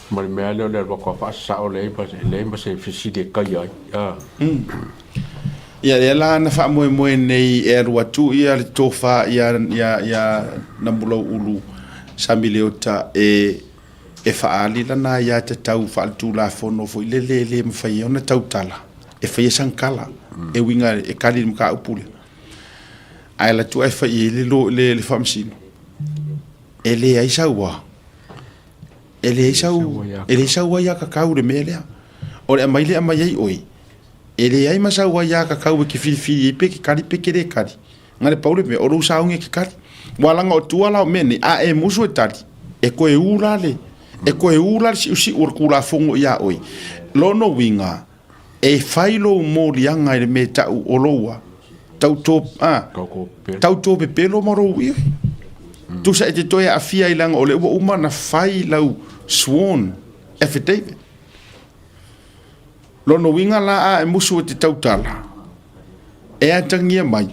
Ma le mea lea o le alu atu a faasasao leai ma leai ma se fesili e taia ai. A. Ia lea la na faamoemoe nei e alu atu ia le tofa ia ia ia Namulauulu Sami Leota e e faaali lana ia tatau faaletulafono foi lele e le mafai ai ona tautala e faia sana tala e uiga e kali i le mataupu lea. Ae alu atu ae fai i ai le lo le le faamasino e leai sau a e leai sau e leai sau aiatatau i le mea lea. O le aumai lea aumai ai oe E leai ma sau ai akakau e ke filifili ai pe ke kali pe ke le kali. Na le pau le mea, o lou saogi e ke kali. Ua laga o tua la o mea nei, a e musu e tali, e koe u la le, e koe u la le siusiu o le Tulafono iā oe. Lona uiga, e fai lou moliaga i le mea e ta'u o lou a, tau tō, a, tau tō pepelo ma lou iwi. Tusa e te toe aafia ai leaga o lea ua uma ona fai lau sworn affidavit. Lona uiga la a e musu e te tautala, e atagia mai,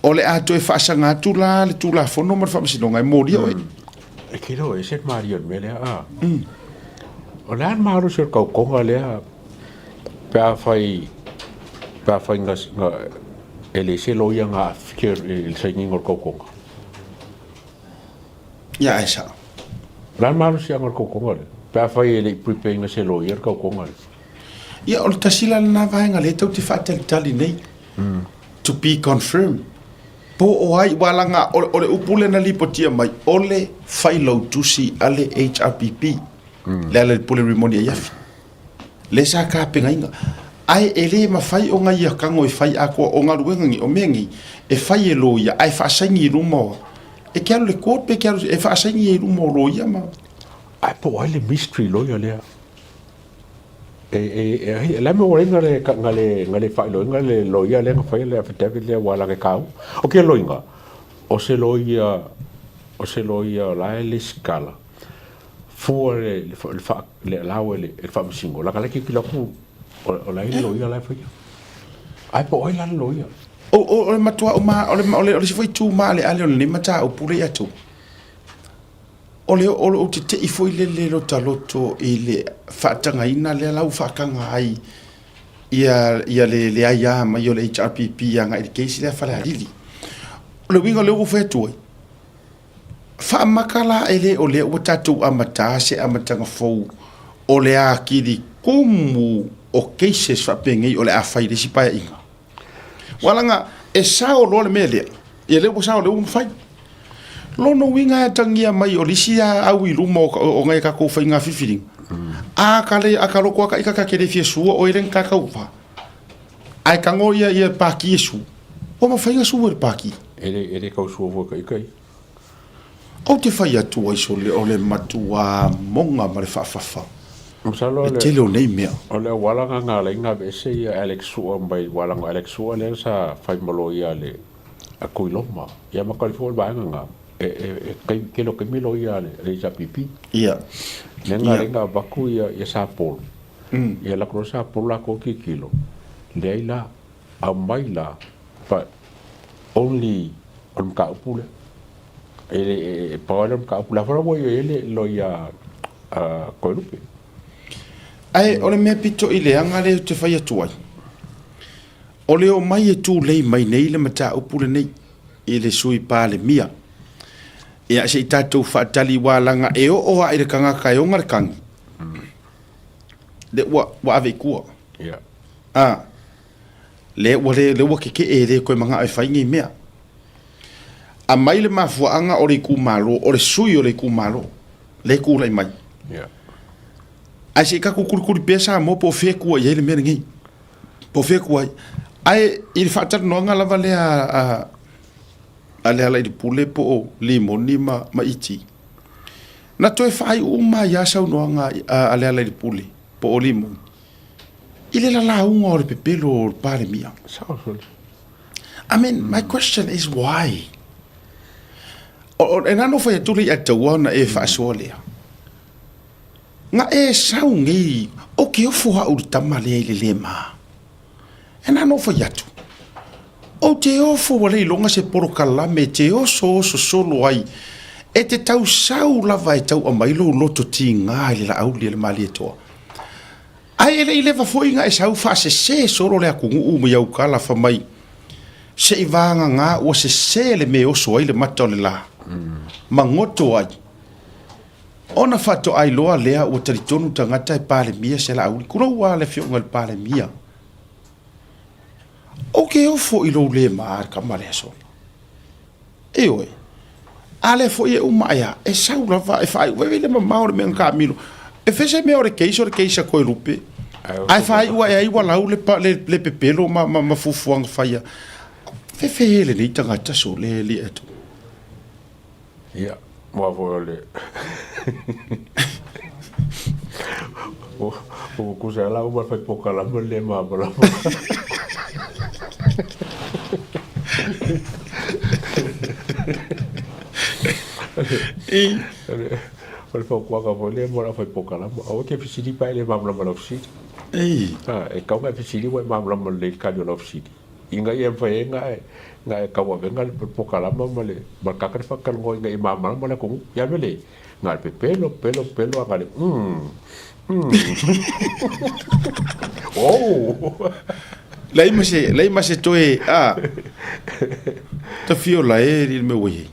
O le a toe faasaga atu la le Tulafono ma le Faamasinoga e molia oe. E te iloa e ese le malie o le mea lea, a. O le a le malosi o le tautoga lea pe afai, pe afai na, na, e leai se loia na aafia i le sainiga o le tautoga? Ia, ae sao. O le a le malosiaga o le tautoga lea pe afai e le i prepare ina se loia le tautoga lea? Ia, o le tasi la lena vaega lea tou te faatalitali nei. To be confirmed. Po o ai, aua leaga o le upu lea na lipotia mai, o le failautusi a le HRPP, le ala i le Pule Rimoni Aiafi, lea sa tapenaina. Ae e le mafai ona ia tago e fai atoa, o galuega nei, o mea nei, e fai e loia, ae faasaini i luma o, e te alu i le court pe te alu, e faasaini i luma o loia ma... Ae po o ai le mystery lawyer lea? E le a mea ua i ai na le faailoaina le loia lea na faia le affidavit lea aua leaga e taua. O kēia loiga, o se loia, o se loia o la e lesitala fua le allow e le faamasino leaga la e tilotilo atu o la e i ai le loia la e faia. Ae po o ai la le loia? O le matua o le isi foi itu maaleale o lenei mataupu lea ia tou, O le ou te tei foi lele lota loto i le faatagaina lea la ua faataga ai ia ia le leai a mai o le HRPP agai i le case lea a Falealili. O le uiga o lea ua ou fai atu ai, faamaka la e le o lea ua tatou amata se amataga fou o le atili tumu o cases faapenei o le a fai i le isi paeaiga. Ua laga e sao loa le mea lea, ia lea ua sao lea ua mafai. Lona uiga e atagia mai o le isi au i luma o nai a tatou faiga filifiliga. A ka le a ka loko a ka ika ka ke le fia sua o ele ka kau fa. Ae tango ia ia paki e su. Ua mafai na sua e le paki. E le kau sua fua ka ika ia. Ou te fai atu ai sole o le matuā moga ma le faafafa Masalo le tele o nei mea. O le auala na na ala ai na aveese ia Alex Sua mai aua leaga o Alex Sua lea sa fai ma loia a le a Tuiloma. Ia ma tali foi o le vaega na e tele o taimi loia a le HRPP. Ia. Lea na ala ai na avatu ia Sa Paul. Ia alu atu loa Sa Paul latou tilotilo, leai la, aumai la but only o le mataupu lea. E pau lava lea o le mataupu lea foi la ua i ai le loia a Toelupe. Ae o le mea pito i leaga lea ou te fai atu ai, o le omai e tulei mai nei le mataupu lenei i le Sui Palemia. Ia se i tatou faatali aua leaga e oo lava i le tagata e ona le tagi, lea ua ave i tua. Yeah. A, lea ua le, lea ua kekee e le toe manao e fai nei mea. Aumai le mafuaaga o le itumalo, o le sui o le itumalo, lea e tulai mai. Yeah. Ae se i tatou kulikuli pea Samoa po o fea e tua i ai le mea lenei. Po o fea e tua ai. Ae i le faatalanoaga lava lea a, a Lealailepule po o Limoni ma, ma Iti, na toe faaiu uma ai lava saunoaga a Lealailepule po o Limoni i le lalauga o le pepelo o le Palemia. Sao sole. I mean, my question is why? O, e nano fai atu le ia taua ona e faasoa lea. Na e sau nei, o ke ofo hau le tama lea i le le mā. E nano fai atu. O te ofo wa le ilonga se porokalame te oso oso solo ai. E te tau sau lava e tau amai lou loto tigā i le laauli a le Malietoa. Ae e le i leva foi na e sau faasese solo le atunuu mai aukala fa mai se i vagagā ua sese le mea e oso ai le mata o le lā ma goto ai. Ona faatoa iloa lea ua talitonu tagata e Palemia se Laauli. Tulou lava le afioga i le Palemia. Ou te ofo i lou le ma le tama lea solo. Ioe. A lea foi e uma ae a, e sau lava e faaiu. Vaai le mamao o le mea na taamilo. E fai se mea o le case o le case a Toelupe. Ae faaiu ae ai ua lau le, le, le pepelo ma, ma, ma fuafuaga faia. Fefe e lenei tagata sole e lia atu. Ia, aua foi o le ua tusa la uma fai polokalame le malamalama. O le fautuaga foi lea mo le aufai polokalame, aua e te fesili pe a e le malamalama i lau fesili. E tatau ona e fesili ua e malamalama lelei i le tali o lau fesili. Ina ia mafai ai ona e ona e tauavega le polokalama ma le ma le tagata le faatalanoa ina ia malamalama le atunuu. Ia le mea lea, na o le pepelo, pepelo, pepelo a na o le umm, umm, oh. Leai ma se, leai ma se toe, a, tafio la e le mea ua i ai.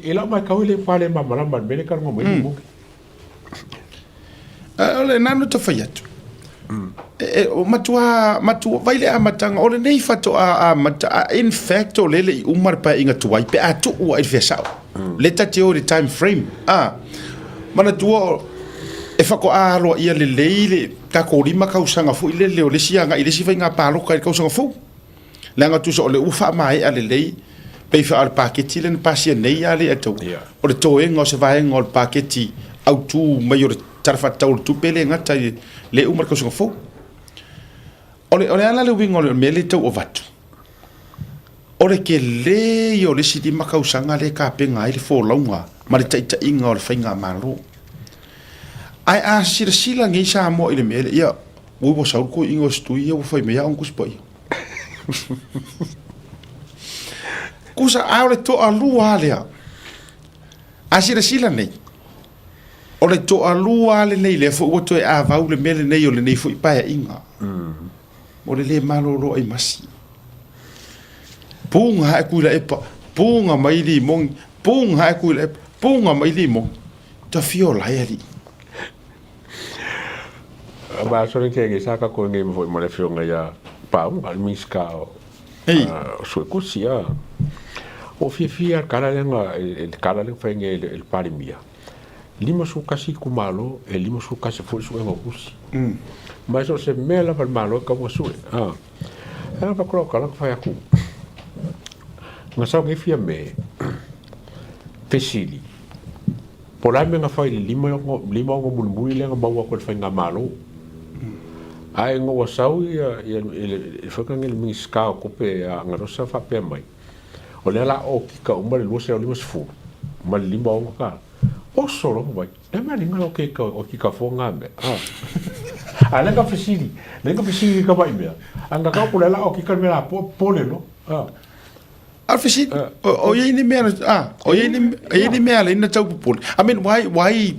I lau matau e le matua le malamalama i le mea lea e talanoa mai ai Limoni. O le na no ta fai atu. E, o matua, matua, vai le amataga, o lenei faatoa amata, in fact o lele i uma le paeaiga tuai, pe a tuu ai le fea sao. Le ta te o i le time frame, a, manatua e faatoa aloaia lelei le tatou 5 tausaga foi lele o le isi agai i le isi faiga palota i le tausaga fou. Leaga tusa o lea ua faamaea lelei, pei foi o le paketi lea na pasia nei a le atau, o le toega o se vaega o le paketi autu mai o le Tala Faatatau o le Tupe le gata i le uma le tausaga fou. O le, o le a la le uiga o le mea lea e tau avatu? O le tele ia o le isi 5 tausaga lea e tapena ai le folauga ma le taitaiga o le faigamalo. Ae a silasila nei Samoa i le mea lea, ia, ui ua sau le toeaina o se tui ia ua fai mai au Tusi Paia. Tusa, a o le toalua lava lea. A silasila nei, o le toalua lava lenei lea foi ua toe avau le mea lenei o lenei foi paeaiga. O le le malolo ai masi. Puga ae Tuilaepa, puga mai Limoni, puga ae Tuilaepa, puga mai Limoni. Tafio la e alii. Ma aso le kege sa ka koe nei foi ma le afioga ia Paunga, le Minista o Suetusi a. O fiafia le kala lea na le kala lea na fai nei e le Palemia, 51 itumalo e 51 foi suega o tusi. Ma so o se mea lava le Malo e tatau ona sue. E na faatoa kala na fai atu. Na sau nei Fiame fesili Po o le a le mea na fai i le 56 mulimuli lea na maua atu e le Faigamalo. Ae ina ua sau le foi le Minisita o Tupe a Galosa faapea mai, o lea o le a okika uma le 250 ma le 56 tala. Oso loa mai, le mea liga o ke okika fua ngā mea. A lea ka fesili, lea ka fesili ka mai mea. A nga kau pule la okika le mea la po pole no. A fesili, o iai ni mea, o iai ni, iai ni mea le ina tau pupule. I mean, why, why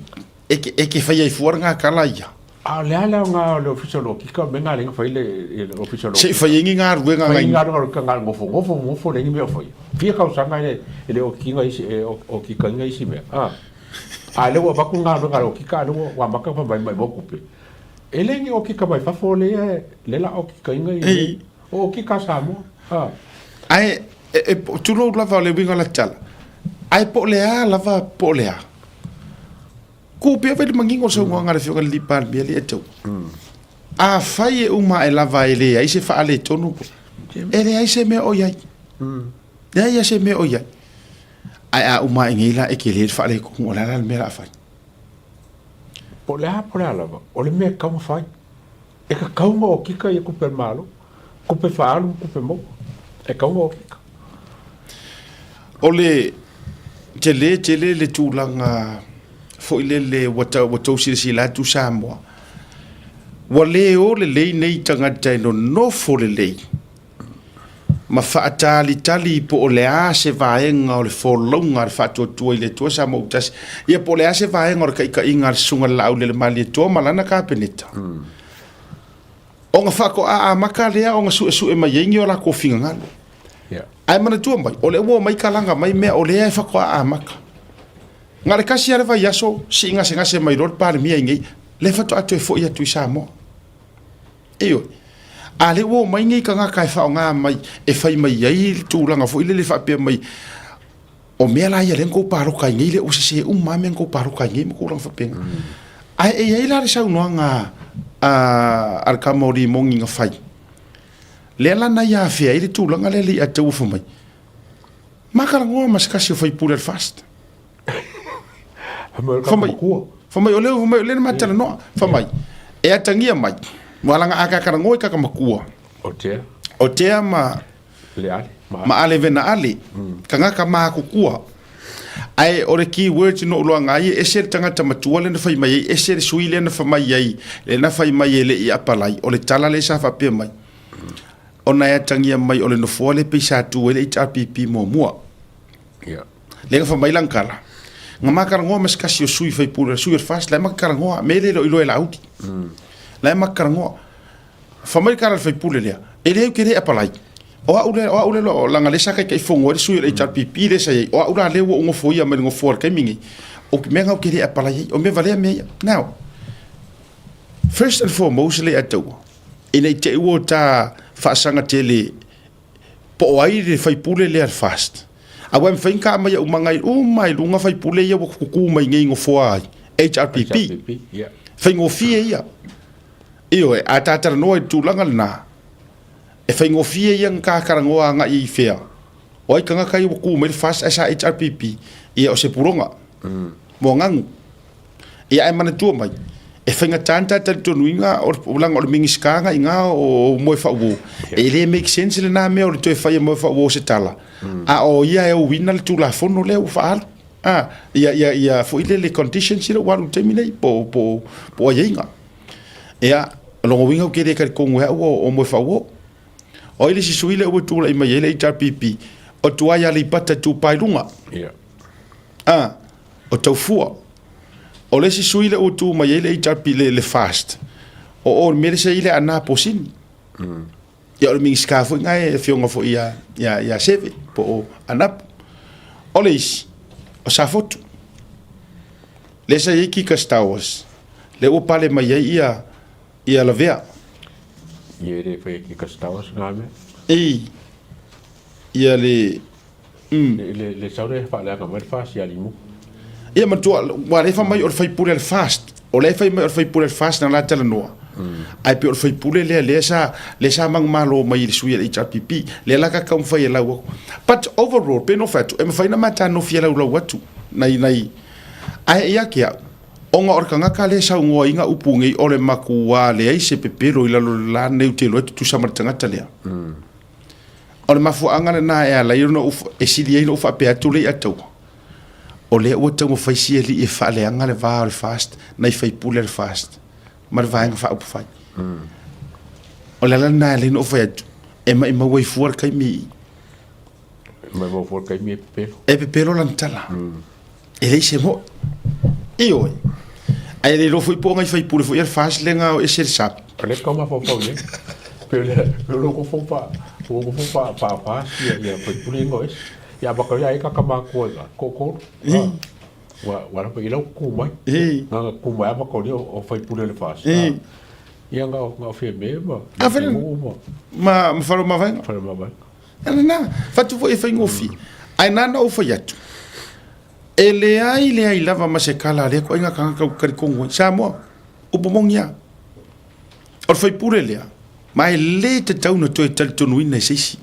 e ke, e ke whai ai fua ngā kala ia? A o le a lea o ngā o le ofisa o Kika, me ngā lenga whai le, le ofisa o Se i whai ingi ngā ruenga ngai. Whai ngā ruenga ngā ngofo, ngofo, ngofo le ngi mea whai. Fia kausaga e, e le o kinga isi, e o, o kika inga isi mea. A, a le ua vaku ngā ruenga o kika, a le ua, ua maka wha mai mai mo kupe. E le ngi o kika mai fafo le ia, le la o kika inga i. O kika Samoa. A. Ae, e, e, tulou lava o le uiga o la tala. Ae po o le a lava, po o le a. Ku pea fai le mangingo o le saunoaga a le Afioga i le Alii Palemia le Etaua. Afai e uma ae lava e leai se faaletonu, e leai se mea o i ai. Leai lava se mea o i ai. Ae a uma ae nei la e tele le faaletonu, o le a la le mea o le a fai? Po o le a, po o le a lava, o le mea e tatau ona fai. E tatau ona okika ia tupe a le Malo, tupe faaalu ma tupe maua. E tatau ona okika. O le tele tele le tulaga foi lele ua tou silasila atu Samoa, ua le o lelei nei tagata e nonofo lelei ma faatalitali po o le a se vaega o le folauga a le Faatuatua i le Atua Samoa ua tasi, ia po o le a se vaega o le taitaiga a le Susuga i le Laaulialemalietoa ma lana Kapeneta. Ona faatoa amata lea ona suesue mai ai ni o latou finagalo. Ae manatua mai, o lea ua omai kalaga mai mea o lea e faatoa amata. Na o le tasi lava le vaiaso sii gasegase mai loa le Palemia i nei, lea faatoa toe foi atu i Samoa. Ioe. A lea ua omai nei tagata e faaaoga mai e fai mai ai le tulaga foi lele faapea mai, o mea la ia lea na tou palota ai nei, lea ua sese uma lava mea na tou palota ai nei ma tulaga faapena. Ae e i ai la le saunoaga a le tama o Limoni na fai, lea la na ia afea ai le tulaga lea le ia te ua fai mai, ma talanoa ma se tasi o faipule a le FAST. Fai mai, fai mai, o lea, fai mai, o lea na ma talanoa. Fai mai, e atagia mai, ua laga a talanoa i kaka matua. O tea. O tea ma... Le ale. Ma ale vena ale. Tagata matutua. Ae o le key words no uloa ai, e ese le tagata matua le na fai mai ai, ese le sui le na fai mai ai, le na fai mai e le i apalai, o le tala le sa faapea mai. Ona e atagia mai o le nofoa lea pei sa tu ai le HRPP muamua. Ia. Lea na fai mai lana tala, na ma talanoa ma se tasi o sui faipule, sui o le FAST, la e ma talanoa, mea lea e le o iloa e Laauli. La e ma talanoa. Fai mai le tala a le faipule lea, e leai ou te le apalai. O au lea, o au lea, o, leaga lea sa taitaifono ai le sui o le HRPP lea sa i ai, o au la lea ua ou nofoia mai le nofoa i le taimi lenei, o mea na ou te le apalai ai, o mea valea mea ia. Now, first and foremost le ataua, ina i te i ua ta faasaga tele po o ai le faipule lea le FAST. Aua e mafai ona taamai au maga uma i luga faipule ia ua tutu mai nei i nofoa ai, HRPP. HRPP, yeah. Faigofie ia. Ioe, a ta talanoa i le tulaga lena, e faigofie ia ona ta talanoa agai i fea. O ai tagata ia ua tu mai le FAST ae sa HRPP, ia o se puloga. Moaganu. Ia ae manatua mai, e faigata ona ta talitonuina o leaga o le Minisita na i ina o Moefaauo, e le make sense lena mea o le toe fai e Moefaauo se tala, a o ia e ouina le Tulafono lea ua faaalu. A, ia, ia, ia foi lele conditions ia ua alu i le taimi nei, po, po, po o aiaiga. Ia, o lona uiga ou te le talitonu e au o Moefaauo. O ai le isi sui lea ua tulai mai ai le HRPP, o tuai Aleipata Itupa i Luga. Yeah. A, o Taufua. O le isi sui lea ua tu mai ai le HRP, le, le FAST, o o le mea lea sa i ai le Aana Posini. Ia o le Minisita foi na e afioga foi ia, ia, ia Seve, po o Anapu. O le isi, o Safotu. Lea sa i ai Kika Stowers, lea ua pale mai ai ia, ia Lavea. Ia e le fai e Kika Stowers ngā mea. I, ia le, Le, le sau le faaleaga mai le FAST ia Limu. Ia matua, ua le fai mai o le faipule a le FAST. O lea e fai mai o le faipule a le FAST na la talanoa. Ae pei o le faipule lea lea sa lea sa manumalo mai i le sui a le HRPP. Lea la ka taumafai e lau atu. But overall, pei ona fai atu, e mafai ona matanofi e laulau atu nai nai ae ia te au, ona o le tagata lea e saunoa ai upu nei o le matua leai se pepelo i lalo o le la nei ou te iloa e tutusa ma le tagata lea. O le mafuaaga lena e ala ai ona ou, e sili ai ona ou faapea atu le i'a taua, o lea ua taumafai si alii e faaleaga le va o le FAST nai faipule a le FAST ma le Vaega Faaupufai. O le ala lena e ala ai ona ou fai atu, e maimau ai fua le taimi i i. E maimau fua le taimi e pepelo. E pepelo lana tala. E leai se mo'i. Ioe. Ae le iloa foi po o nai faipule foi ia le FAST lea na o ese le SAP. O lea tau mafaufau i ai. Pe o le pe o le kofo pa o kofo pa pa FAST ia ia faipule ia na o ese. Ia amata ia ai ka kamatua i ko ko. Ua ua la i lau ku mai. Na ku mai amata o o faipule le FAST. Ia nga nga fia me ma. A fele ma ma falo mavaega. Falo mavaega. Lena, fatu foi e faigofie. Ae nana ou fai atu, e leai leai lava ma se kala a lea ituaiga tagata ou te talitonu ai. Samoa, upu moni lava. O le faipule lea, ma e le tatau ona toe talitonuina e se isi.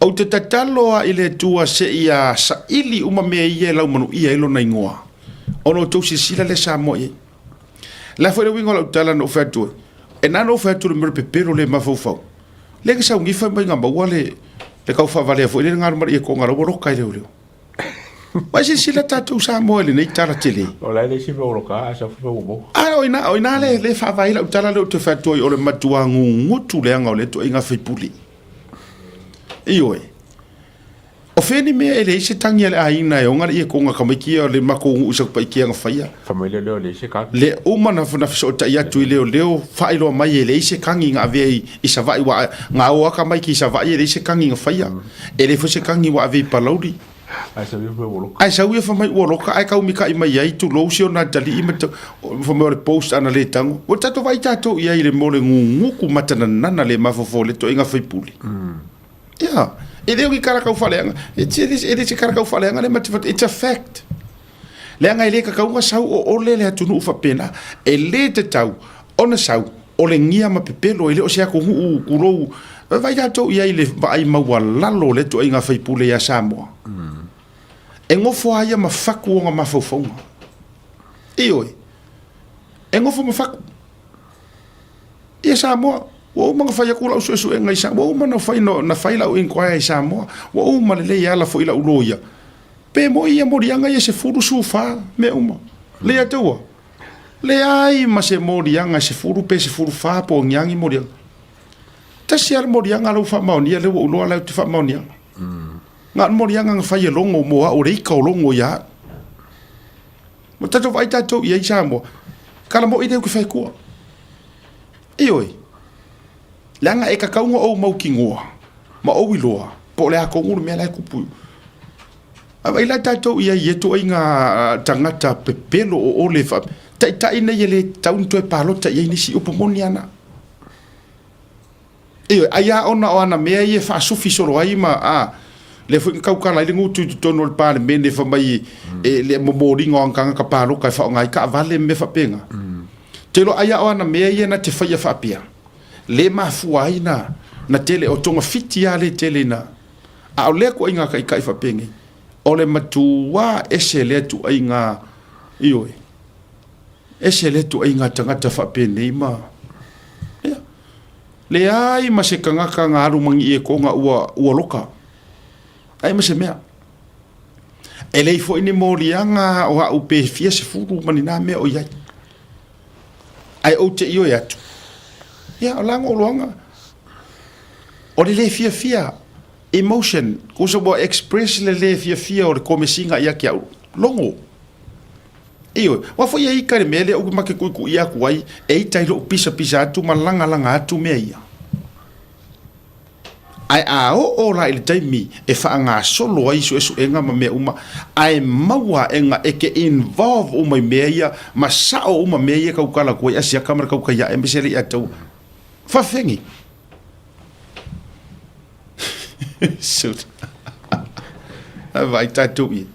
Ou te tatalo lava i le Atua seia saili uma mea ia e laumanuia ai lona igoa, ona outou silasila lea Samoa i ai. O le a foi le uiga o lau tala na ou fai atu ai? E na ona ou fai atu i le mea o le pepelo le mafaufau. Lea na sauni fai mai na maua le le tau faavalea foi lea na alu mai le ietoga la ua loka e leoleo. Mai silasila tatou Samoa i lenei tala tele. O la e leai se mea o loka ae sau fai mai ua maua. A o ina, o ina le, le faavae lau tala lea ou te fai atu ai o le matua gugutu leaga o lea ituaiga faipule. Ioe. O fea ni mea e leai se tagi a le aiga e oga le ietoga tamaiti ia o le matou nuu i Satupaitea na faia. Fai mai leoleo e leai se tagi. Le uma na fesootai atu i leoleo faailoa mai e leai se tagi na avea i Savaii ua na o lava tamaiti i Savaii e leai se tagi na faia. E leai foi se tagi ua ave i Palauli. Ae sau ia fai mai ua loka. Ae sau ia fai mai ua loka ae taumikai mai ai tulou si ona atalii ma fai mai o le post ana le tago. Ua tatou vaai tatou i ai i le mea o le gugutu matananana le mafaufau o lea ituaiga faipule. Ia, e le o ni tala tau faaleaga. E le se tala tau faaleaga lea ma te It's a fact. Leaga e le tatau ona sau o ole le atunuu faapena. E le tatau ona sau o le gia ma pepelo, e le o se atunuu tulou. Vaai tatou i ai i le vaai maualalo o lea ituaiga faipule ia Samoa. E nofo lava ia ma fatu ona mafaufauga. Ioe, e nofo ma fatu. Ia Samoa, ua uma ona fai atu lau suesuega i Samoa, ua uma ona fai, na fai lau inquiry i Samoa, ua uma lelei e ala foi lau loia. Pe moi ia moliaga ia 10, 14, mea uma. Le ia te ua? Leai ma se moliaga e 10 pe 14 po o ni a ni moliaga. Tasi lava le moliaga lea ua faamaonia lea ua ou iloa la e ou te faamaonia. Na o le moliaga na fai e Logo mo au, o le ika o Logo ia au. Ua tatou vaai tatou i ai Samoa, kala moi lea ou te fai atua. Ioe, leaga e tatau ona ou mautinoa ma ou iloa po o le a tonu le mea la e tupu. A vaai la tatou i ai i ia ituaiga tagata pepelo o ole taitai nei e le tatau ona toe palota i ai nisi, upu moni lava na. Ioe, ai lava ona o ana mea ia e faasufi solo ai ma, a, lea foi na tautala ai le gutu i totonu o le Palemene fai mai e le momoliga o ana tagata palota e faaaoga ai taavale ma mea faapena. Ou te iloa ai lava o ana mea ia na te faia faapea, le mafua ai na, na tele, o togafiti lava le tele ina, a o lea ituaiga taitai faapenei, o le matua ese lea ituaiga, ioe, ese lea ituaiga tagata faapenei ma, ia. Leai ma se tagata na alu ma ni ietoga ua, ua loka. Ai ma se mea. E leai foi ni moliaga o a'u pe fia sefulu ma ni na mea o i ai. Ae ou te ioe atu, ia, o la oloaga, o le le fiafia, emotion, kusa ua express le le fiafia o le komesiga ia te a'u, logo. Ioe, aua foi e ita i le mea lea ou make tuitui atu ai, e ita i lou pisapisa atu ma lagalaga atu mea ia. Ae a oo la i le taimi e faagasolo ai suesuega ma mea uma, ae maua aʻega e te involve uma i mea ia ma sao uma mea ia e tautala atu ai Asiata ma le tautai ae aemaise le Iataua. Faafefea Vaai tatou i ai.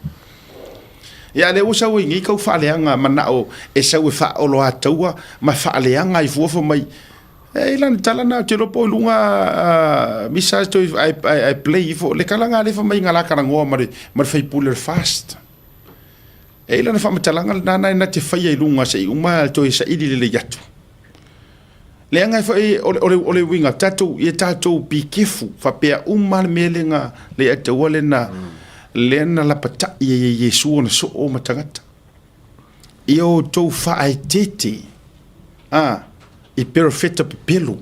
Ia, a lea ua sau ai nei tau faaleaga manao e sau e faaoloataua ma faaleaga ai fua fai mai, e i lana tala na, ou te iloa po o i luga misa toe ae play ifo le tala na lea fai mai na la talanoa ma le sui usufono o le FAST. E i ai lana faamatalaga lena na na te faia i luga se i uma toe saili lelei atu. Leaga e foi o le uiga tatou ia tatou be careful faapea uma le mea lea na le ataua lea na lea na lapatai ai e Iesu ona soo ma tagata. Ia outou faaeteete a i perofeta pepelo.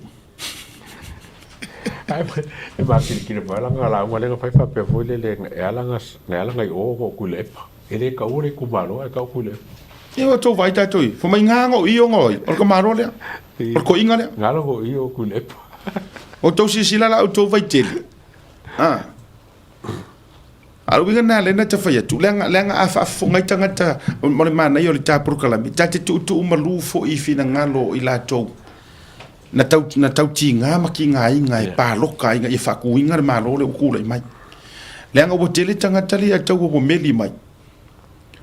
E makilikili mai lana lauga lea na fai faapea foi lele e ala na i o o Tuilaepa. E le taua le itumalo ae tau Tuilaepa. Ia ua tou vaai tatou i, fai mai nga ngo i o ngoi, o le tamaloa lea, o le toeaina lea. Nga lo i o Tuilaepa. O tou silasila la outou vaitele, a. A o le uiga lena lea na ta fai atu, leaga, leaga a faafofoga ai tagata mo le manaia o le ta polokalame, ta te tuutuu malu foi i finagalo o i latou na tau, na tau tiga ma tigaina e paloka ai ina ia faatuina le Malo lea ua tulai mai. Leaga ua tele tagata lea tau ua meli mai,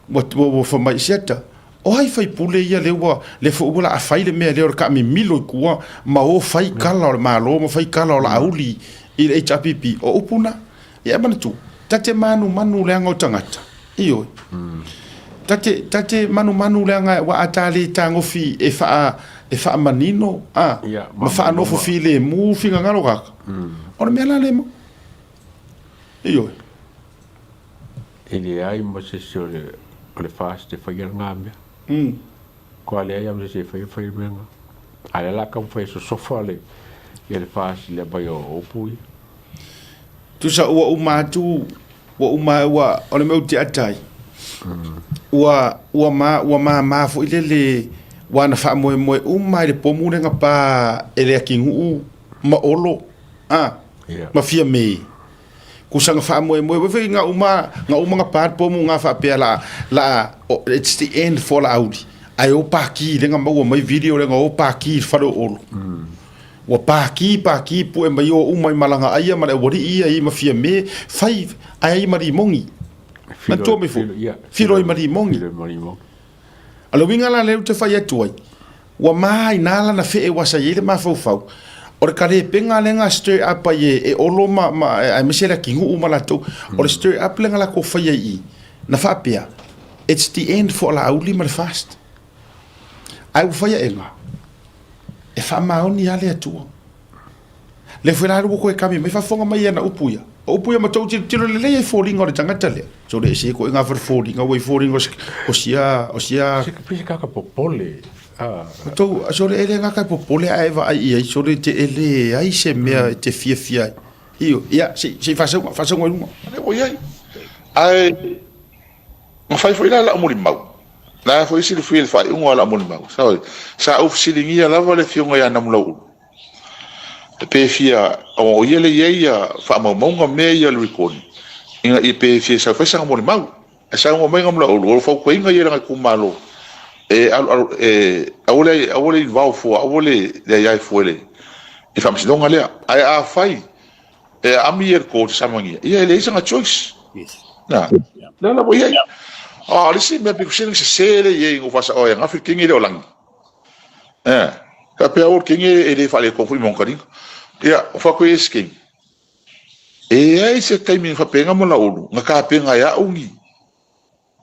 ua, ua, ua fai mai, siata, o ai faipule ia lea ua, lea foi ua laa fai le mea lea o le taamimilo i tua ma o fai kala o le Malo ma fai kala o Laauli i le HRPP. O upu na. Ia e manatua, ta te manumanu leaga o tagata. Ioe. Ta te, ta te manumanu leaga ua a ta le tagofi e faa, e faamanino, a, Ia, ma faanofo filemu finagalo o tagata. O le mea la lea e maua. Ioe. E leai ma se isi o le, o le FAST e faia lena mea. Kua leai lava ma se isi e faia faia mea na. A o lea o le a taumafai e sosofa le, ia le FAST i le aumai o upu ia. Tusa ua uma atu, ua uma, ua, o le mea ou te ata ai, ua, ua ma, ua māmā foi lele, ua na faamoemoe uma i le pomu lea na pa e le atinuu ma Olo, a, Yeah. ma Fiame. Kusa na faamoemoe foi foi na uma, na uma na pa le pomu na faapea la, la, oh, it's the end for Laauli. Ae o paki lea na maua mai video lea na o paki i le fale o Olo. Ua paki paki pue mai o uma i Malagaaia ma le aualii ia i ma Fiame, fai ae ai ma Limogi. Manatua mai foi, Filo ai ma Limogi. A o le uiga la lea ou te fai atu ai, ua ma ina lana fee ua sa i ai le mafaufau, o le kalepega lea na stir up ai e Olo ma, ma, aemaise le atinuu ma latou, o le stir up lea na latou faia i i, na faapea, it's the end for Laauli ma le FAST. Ae ua fai aʻega, e faamaoni lava le Atua. Lea foi la ua toe kami mai, faafofoga mai i ana upu ia. O upu ia ma tou tilotilo lelei ai foliga o le tagata lea. So le ese koe ngā whare foliga, ua i foliga o sia, o sia... Se pei se kaka popole. Tou, sole e le gaka e popole ae e vaai i ai, sole te e leai se mea e te fiafia ai. Ioe, ia, se i, se i faasauga, faasauga i luga. Lea ua i ai. Ae na fai foi la lau molimau. La foi silafia i le faaiuga o lau molimau. Sa ou fesiligia lava le afioga ia Namulauulu pe fia, o ia lea e i ai faamaumauga mea ia o le recording, ina ia pe fia sau e fai sana molimau. E saunoa mai Gamulaulu, o le fautuaina ia i lana itumalo, e alu, alu, e, aua le, aua le involve fua, aua le, le aia fua i le, i faamasinoga lea. Ae afai e aami ia i le court e samania, ia e leai sana choice. Yes. Na, lea la ua i ai. A o le isi mea pito sili ona sese lea e i ai na ou faasaoa ai ananafi, le kegi lea o Lagi. Eh, faapea o le kegi e le faaletonu foi mo taliga. Ia, o fai atu ai e isi kegi. E ai se taimi na faapena Malaulu, na tapena e au ni,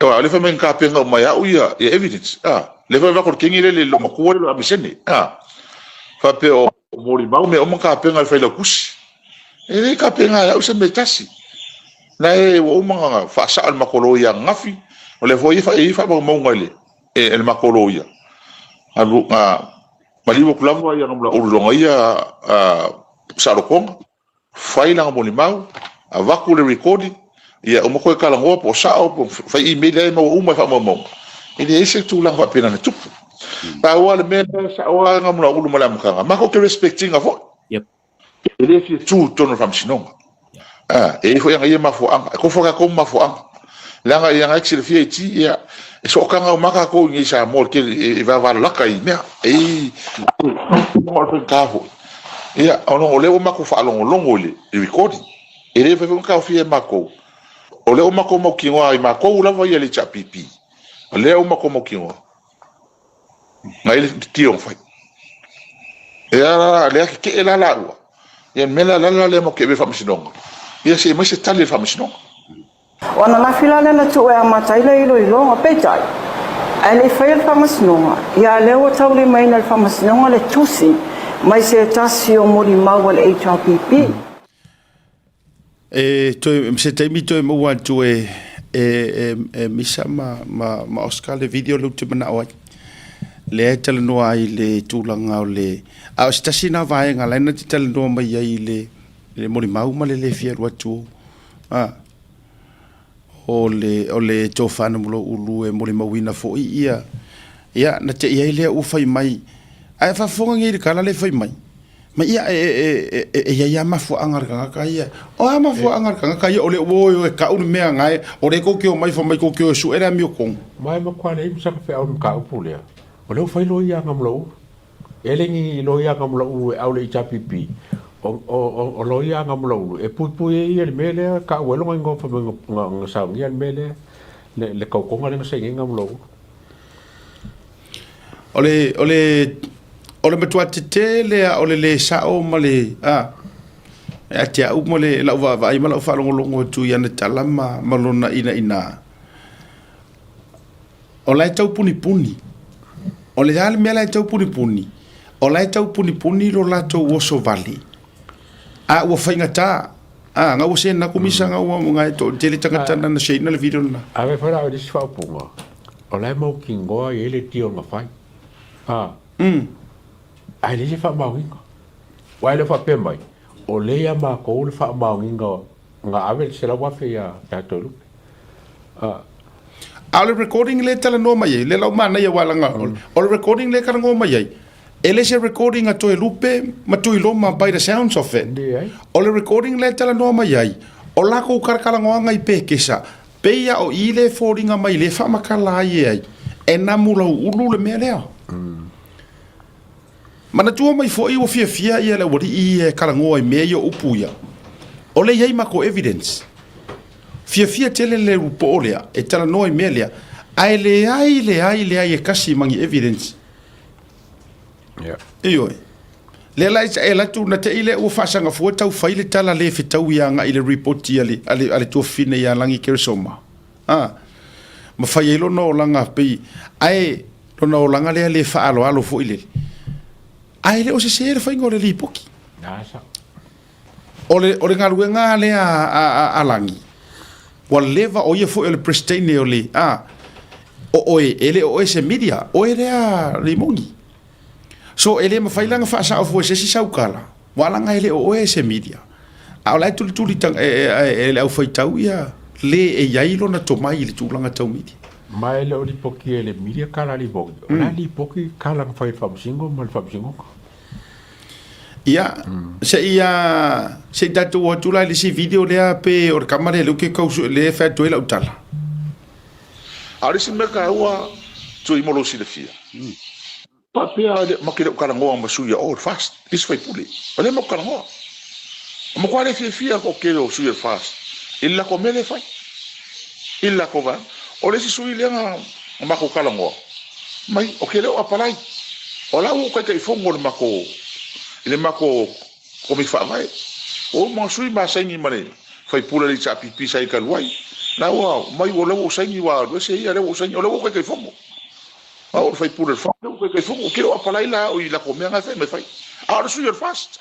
aua o lea fai mai na tapena uma e au ia, ia evidence, a, lea foi avatu le kegi lea i le loomatua lea o le Amisene, a, faapea o molimau mea uma na tapena e le Failautusi. E le tapena e au se mea e tasi. Na e ua uma ona faasao e le matou loia ananafi, o lea foi e i ai faamaumauga e le, e le matou loia. Alu, na maliu atu lava ia Malaulu i lona ia saolotoga, fai lana molimau, avatu le recording, ia uma toe talanoa po o sao, po o fai email ai maua uma i faamaumauga. E leai se tulaga faapena na tupu. Pau lava le mea lea e sao lava Gamulaulu ma le amataga, matou te respect ina foi. Yep. E le fia tu i totonu o le faamasinoga. A, e i ai foi ana ia mafuaaga. E tofu lava tatou ma mafuaaga. Leaga ia na e te silafia i ti, ia, e sootaga uma lava tatou i inei i Samoa i le tele, e vavalalata i mea. E i, o le faigata foi. Ia, ona o lea ua matou faalogologo i le recording. E le mafai foi ona taofia e matou. O lea ua matou mautinoa i matou lava ia le HRPP. O lea ua matou mautinoa. Na i le tio na fai. E a la, lea tetee la laua. Ia le mea la la lea matou te ave i le faamasinoga. Ia se i aumai se tali a le faamasinoga. O ananafi la lea na tuu e amata ai le iloiloga, peitai, ae le i faia le faamasinoga, ia a lea ua taulimaina e le faamasinoga le tusi mai se tasi o molimau a le HRPP. E toe, se taimi toe maua atu e, e, e, e Misa ma, ma, ma Oscar le video lea ou te manao ai. Lea e talanoa ai i le tulaga o le... A o se tasi na vaega la e na te talanoa mai ai i le, le molimau ma le le fia alu atu. A, o le, o le tofa na Moloulu e molimauina foi ia, ia, na te i ai lea ua fai mai. Ae faafofoga nei i le tala lea e fai mai. Ma ia, e, e, e, e i ai lava mafuaaga a le tagata ia. O a mafuaaga a le tagata ia, o le ua o e tau le mea na e, o lea tou te omai fai mai tou te o e sue le amiotonu. Ma e matua leai ma saka feau i le mataupu lea, o lea ua fai loia a Gamulaulu. E le ni loia a Gamulaulu e au le HRPP, o loia a Gamulaulu e puipui ai ia le mea lea taua ai lona igoa fai mai na saunia le mea lea, le tautoga lea na saini ai Gamulaulu. O le, o le, o le matua tetē lea o le lē sao ma le, a, ia te au ma le, lau vaavaai ma lau faalogologo atu i ana tala ma, ma lona inaina, o la e tau punipuni. O le a le mea la e tau punipuni? O la e tau punipuni lo latou oso vale, a ua faigata, a, ga ua sena kumisa ga ua ga e toatele tagata na na share-ina le video lena. Ave foi la o le isi faaupuga, O la e mautinoa i ai le deal na fai. A. Ae leai se faamaoniga. Aua e le o faapea mai, o lea ia matou le faamaoniga na ave le $100,000 ia Toelupe. A. A o le recording lea e talanoa mai ai, lea la ua manaia aua leaga o le recording lea e talanoa mai ai, e le se recording a Toelupe ma Tuiloma by the sounds of it. Leai. O le recording lea e talanoa mai ai, o lakou kalakalanoaga i Pekesa, Pei a o i le foliga mai le faamakala ai e ai, e namu lau ulu le mea lea. Manatua mai foi ua fiafia ia le aualii ia e kalagoa i mea ia o upu ia. O le i ai makou evidence. Fiafia tele le poo lea e talanoa i mea lea, ae leai leai leai e kasi ma ni evidence. Ioe. Lea la e alu atu na te i lea ua faasagafua tau fai le tala le fetaui agai i le ripoti a le, a le, a le tuafafine ia Lagi Keresoma. A, ma fai ai lona olaga pei, ae lona olaga lea le faaaloalo foi lele. Ae le o sese le faiga o le lipoti. O le, o le galuega lea a, a, a Lagi, ua leva o ia foi o le President o le, a, O oe, e le o oe se media, oe lea Rimoni. So e le mafai la ona faasao fua e se isi sau tala, aua leaga e le o oe se media. A o la e tulituli e le aufaitau ia le e i ai lona tomai i le tulaga tau media. Ma e le o lipoti e le media tala a Rimoni, o la e lipoti tala na fai e le Faamasino ma le Faamasinoga. Ia, se i se i tatou o atu la i le isi video lea pe o le kama lea lea ou te tau sue lea e fai atu ai lau tala. A o le isi mea taua, Tui mo lou silafia, faapea ma te le o talanoa ma sui a o le FAST, isi faipule, o lea matou talanoa. O matua le fiafia le toatele o sui o le FAST i le latou mea lea e fai, i le latou vaega. O le isi sui lea na matou talanoa mai, ou te le o apalai, o la ua ou taitaifono i le matou, i le matou Komiti Faavae. Ua uma ona sui ma saini ma le faipule a le HRPP sa i talu ai. La ua mai o lea ua ou saini ua alu ese ia, lea ua ou saini, o lea ua ou taitaifono. O au o le faipule o le FAST, lea ua ou taitaifono. Ou te le o apalai la au i latou mea na e fai mai fai. A o le sui o le FAST.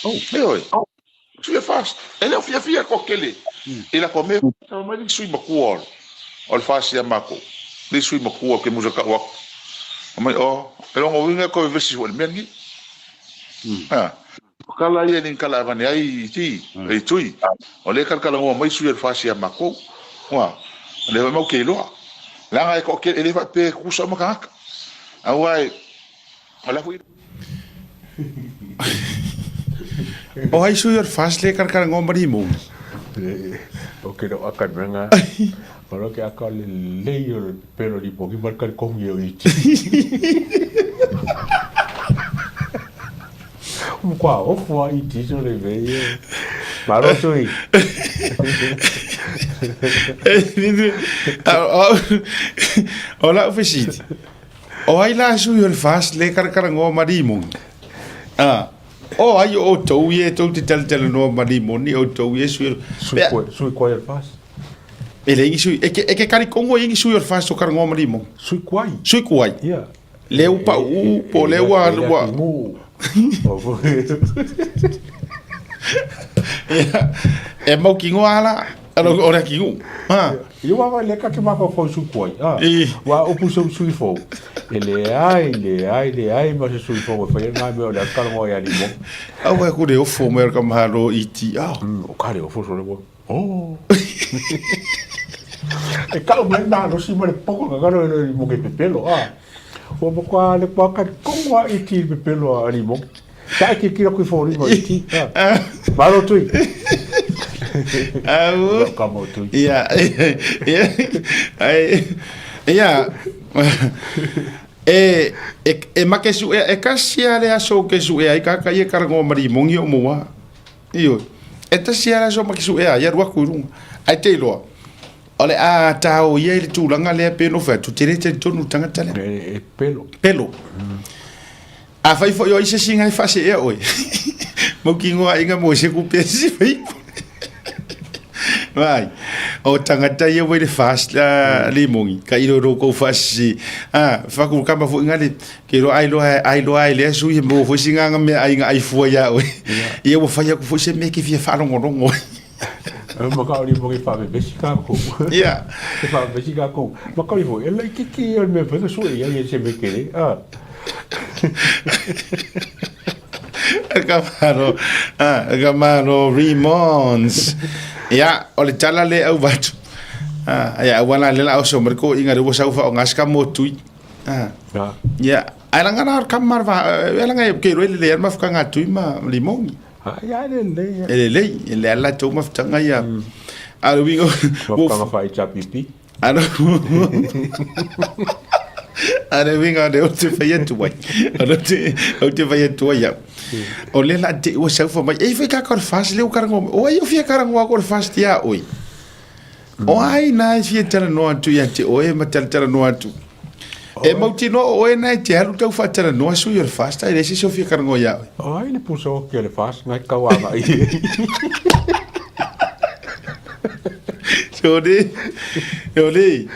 Ioe. Sui o le FAST. E le o fiafia le toatele i latou mea. Tau mai le isi sui matua o le FAST ia matou. Le isi sui matua ou te musa tau atu. Fai mai, oh, e lona uiga e toe vevesi foi i le mea lenei. Ha. O tala ia e le ni tala e avane ai i ti, i tui. O lea e talatalanoa mai sui o le FAST ia matou. Ua, o lea foi matou te iloa. Leaga e toatele, e le faapea e tutusa uma tagata. Aua e, o la foi O ai sui o le FAST le karakaranga o Marimu. O ke ro aka menga. O ro ke aka le lei o le pelo li poki mar kar kongi o iti. O kwa o fua iti so le ve. Maro tui. O lau fesili. O ai la sui o le FAST le karakaranga ma Rimoni? Ah. O ai o outou ia e tou te talatalanoa ma Rimoni, outou ia sui o Sui koe, sui koe o le FAST. E leai ni sui, e ke, e ke karikongo ia ni sui o le FAST o karangoa ma Rimoni. Sui kuai. Sui kuai. Ia. Le u pa u, po le ua, ua. Ia, e mau kingoa ala. Alo o le akigu. Ha. Ia ua vai le ka ke mafaufau sui kuai. Ha. Ua upu se sui fou. E leai, leai, leai ma se sui fou e fai ngā mea o le akarongo ia limo. Au e kure ofo mai o ka mahalo iti. Ah. O ka le ofo so le mo. Oh. E kau mai nā no si ma le poko ka karo e le mo ke pepelo. Ah. Ua mo kwa le kwa ka kongo a iti pepelo a limo. Ka ki ki ku fo ringo i ti. Malo tui. Au. Ka mo tui. Ia. Ia. Ai. Ia. E e e make su e e kasi a le aso ke su e ai ka ka ie karango mari mongi o moa. Io. E tasi a le aso make su e ai rua ku runga. Ai te iloa. O le a tao ia i le tulaga lea pe no fa tu tere te tonu tangata lea. E, e pelo. Pelo. Afai foi o ai se isi e faaseea oe, mau kingoa aiga mo se kupe a se isi faipule. Vai, o tagata ia ua i le fast uh, limogi, ka ilo ro kou faasisi. Ah, faku kama foi ngale, ke ro ai loa ai loa ai lea sui mo foi singa nga mea ai nga ai fua ia oe. Ia ua fai aku foi se mea ke fia faalogologo. Ma ka ori mo ke whaapepesi kākou. Ia. Ke whaapepesi kākou. Ma ka ori foi, e lai kiki o le mea whainga sue ia ia se me kere. Ah. Ka maro, ah, ka maro Remons. Ia, o le tala le au vatu. Ah, ia, ua la le la oso mar ko inga le ua sau fa o ngaska mo tui. Ah. Ia, ai langa na ka mar va, e langa ke ro le le ma fuka nga tui ma limongi. Ah, ia e lelei. E lelei, e le ala tou mafutaga ia. A le uiga... Mafutaga faa-HRPP. A le uiga o lea ou te fai atu ai. O lea ou te fai atu ai au. O lea la te ua sau fai mai, ei fai kākau le FAST lea ua karangoa mai. O ai o fia karangoa ko le FAST ia oe? O ai nā e fia talanoa atu ia te oe ma talatalanoa atu. E mautinoa o oe nā e te alu tau faatalanoa sui o le FAST, ai le se fia karangoa ia oe. O ai le pusa o ke le FAST ngai kau anga i. So le, o le,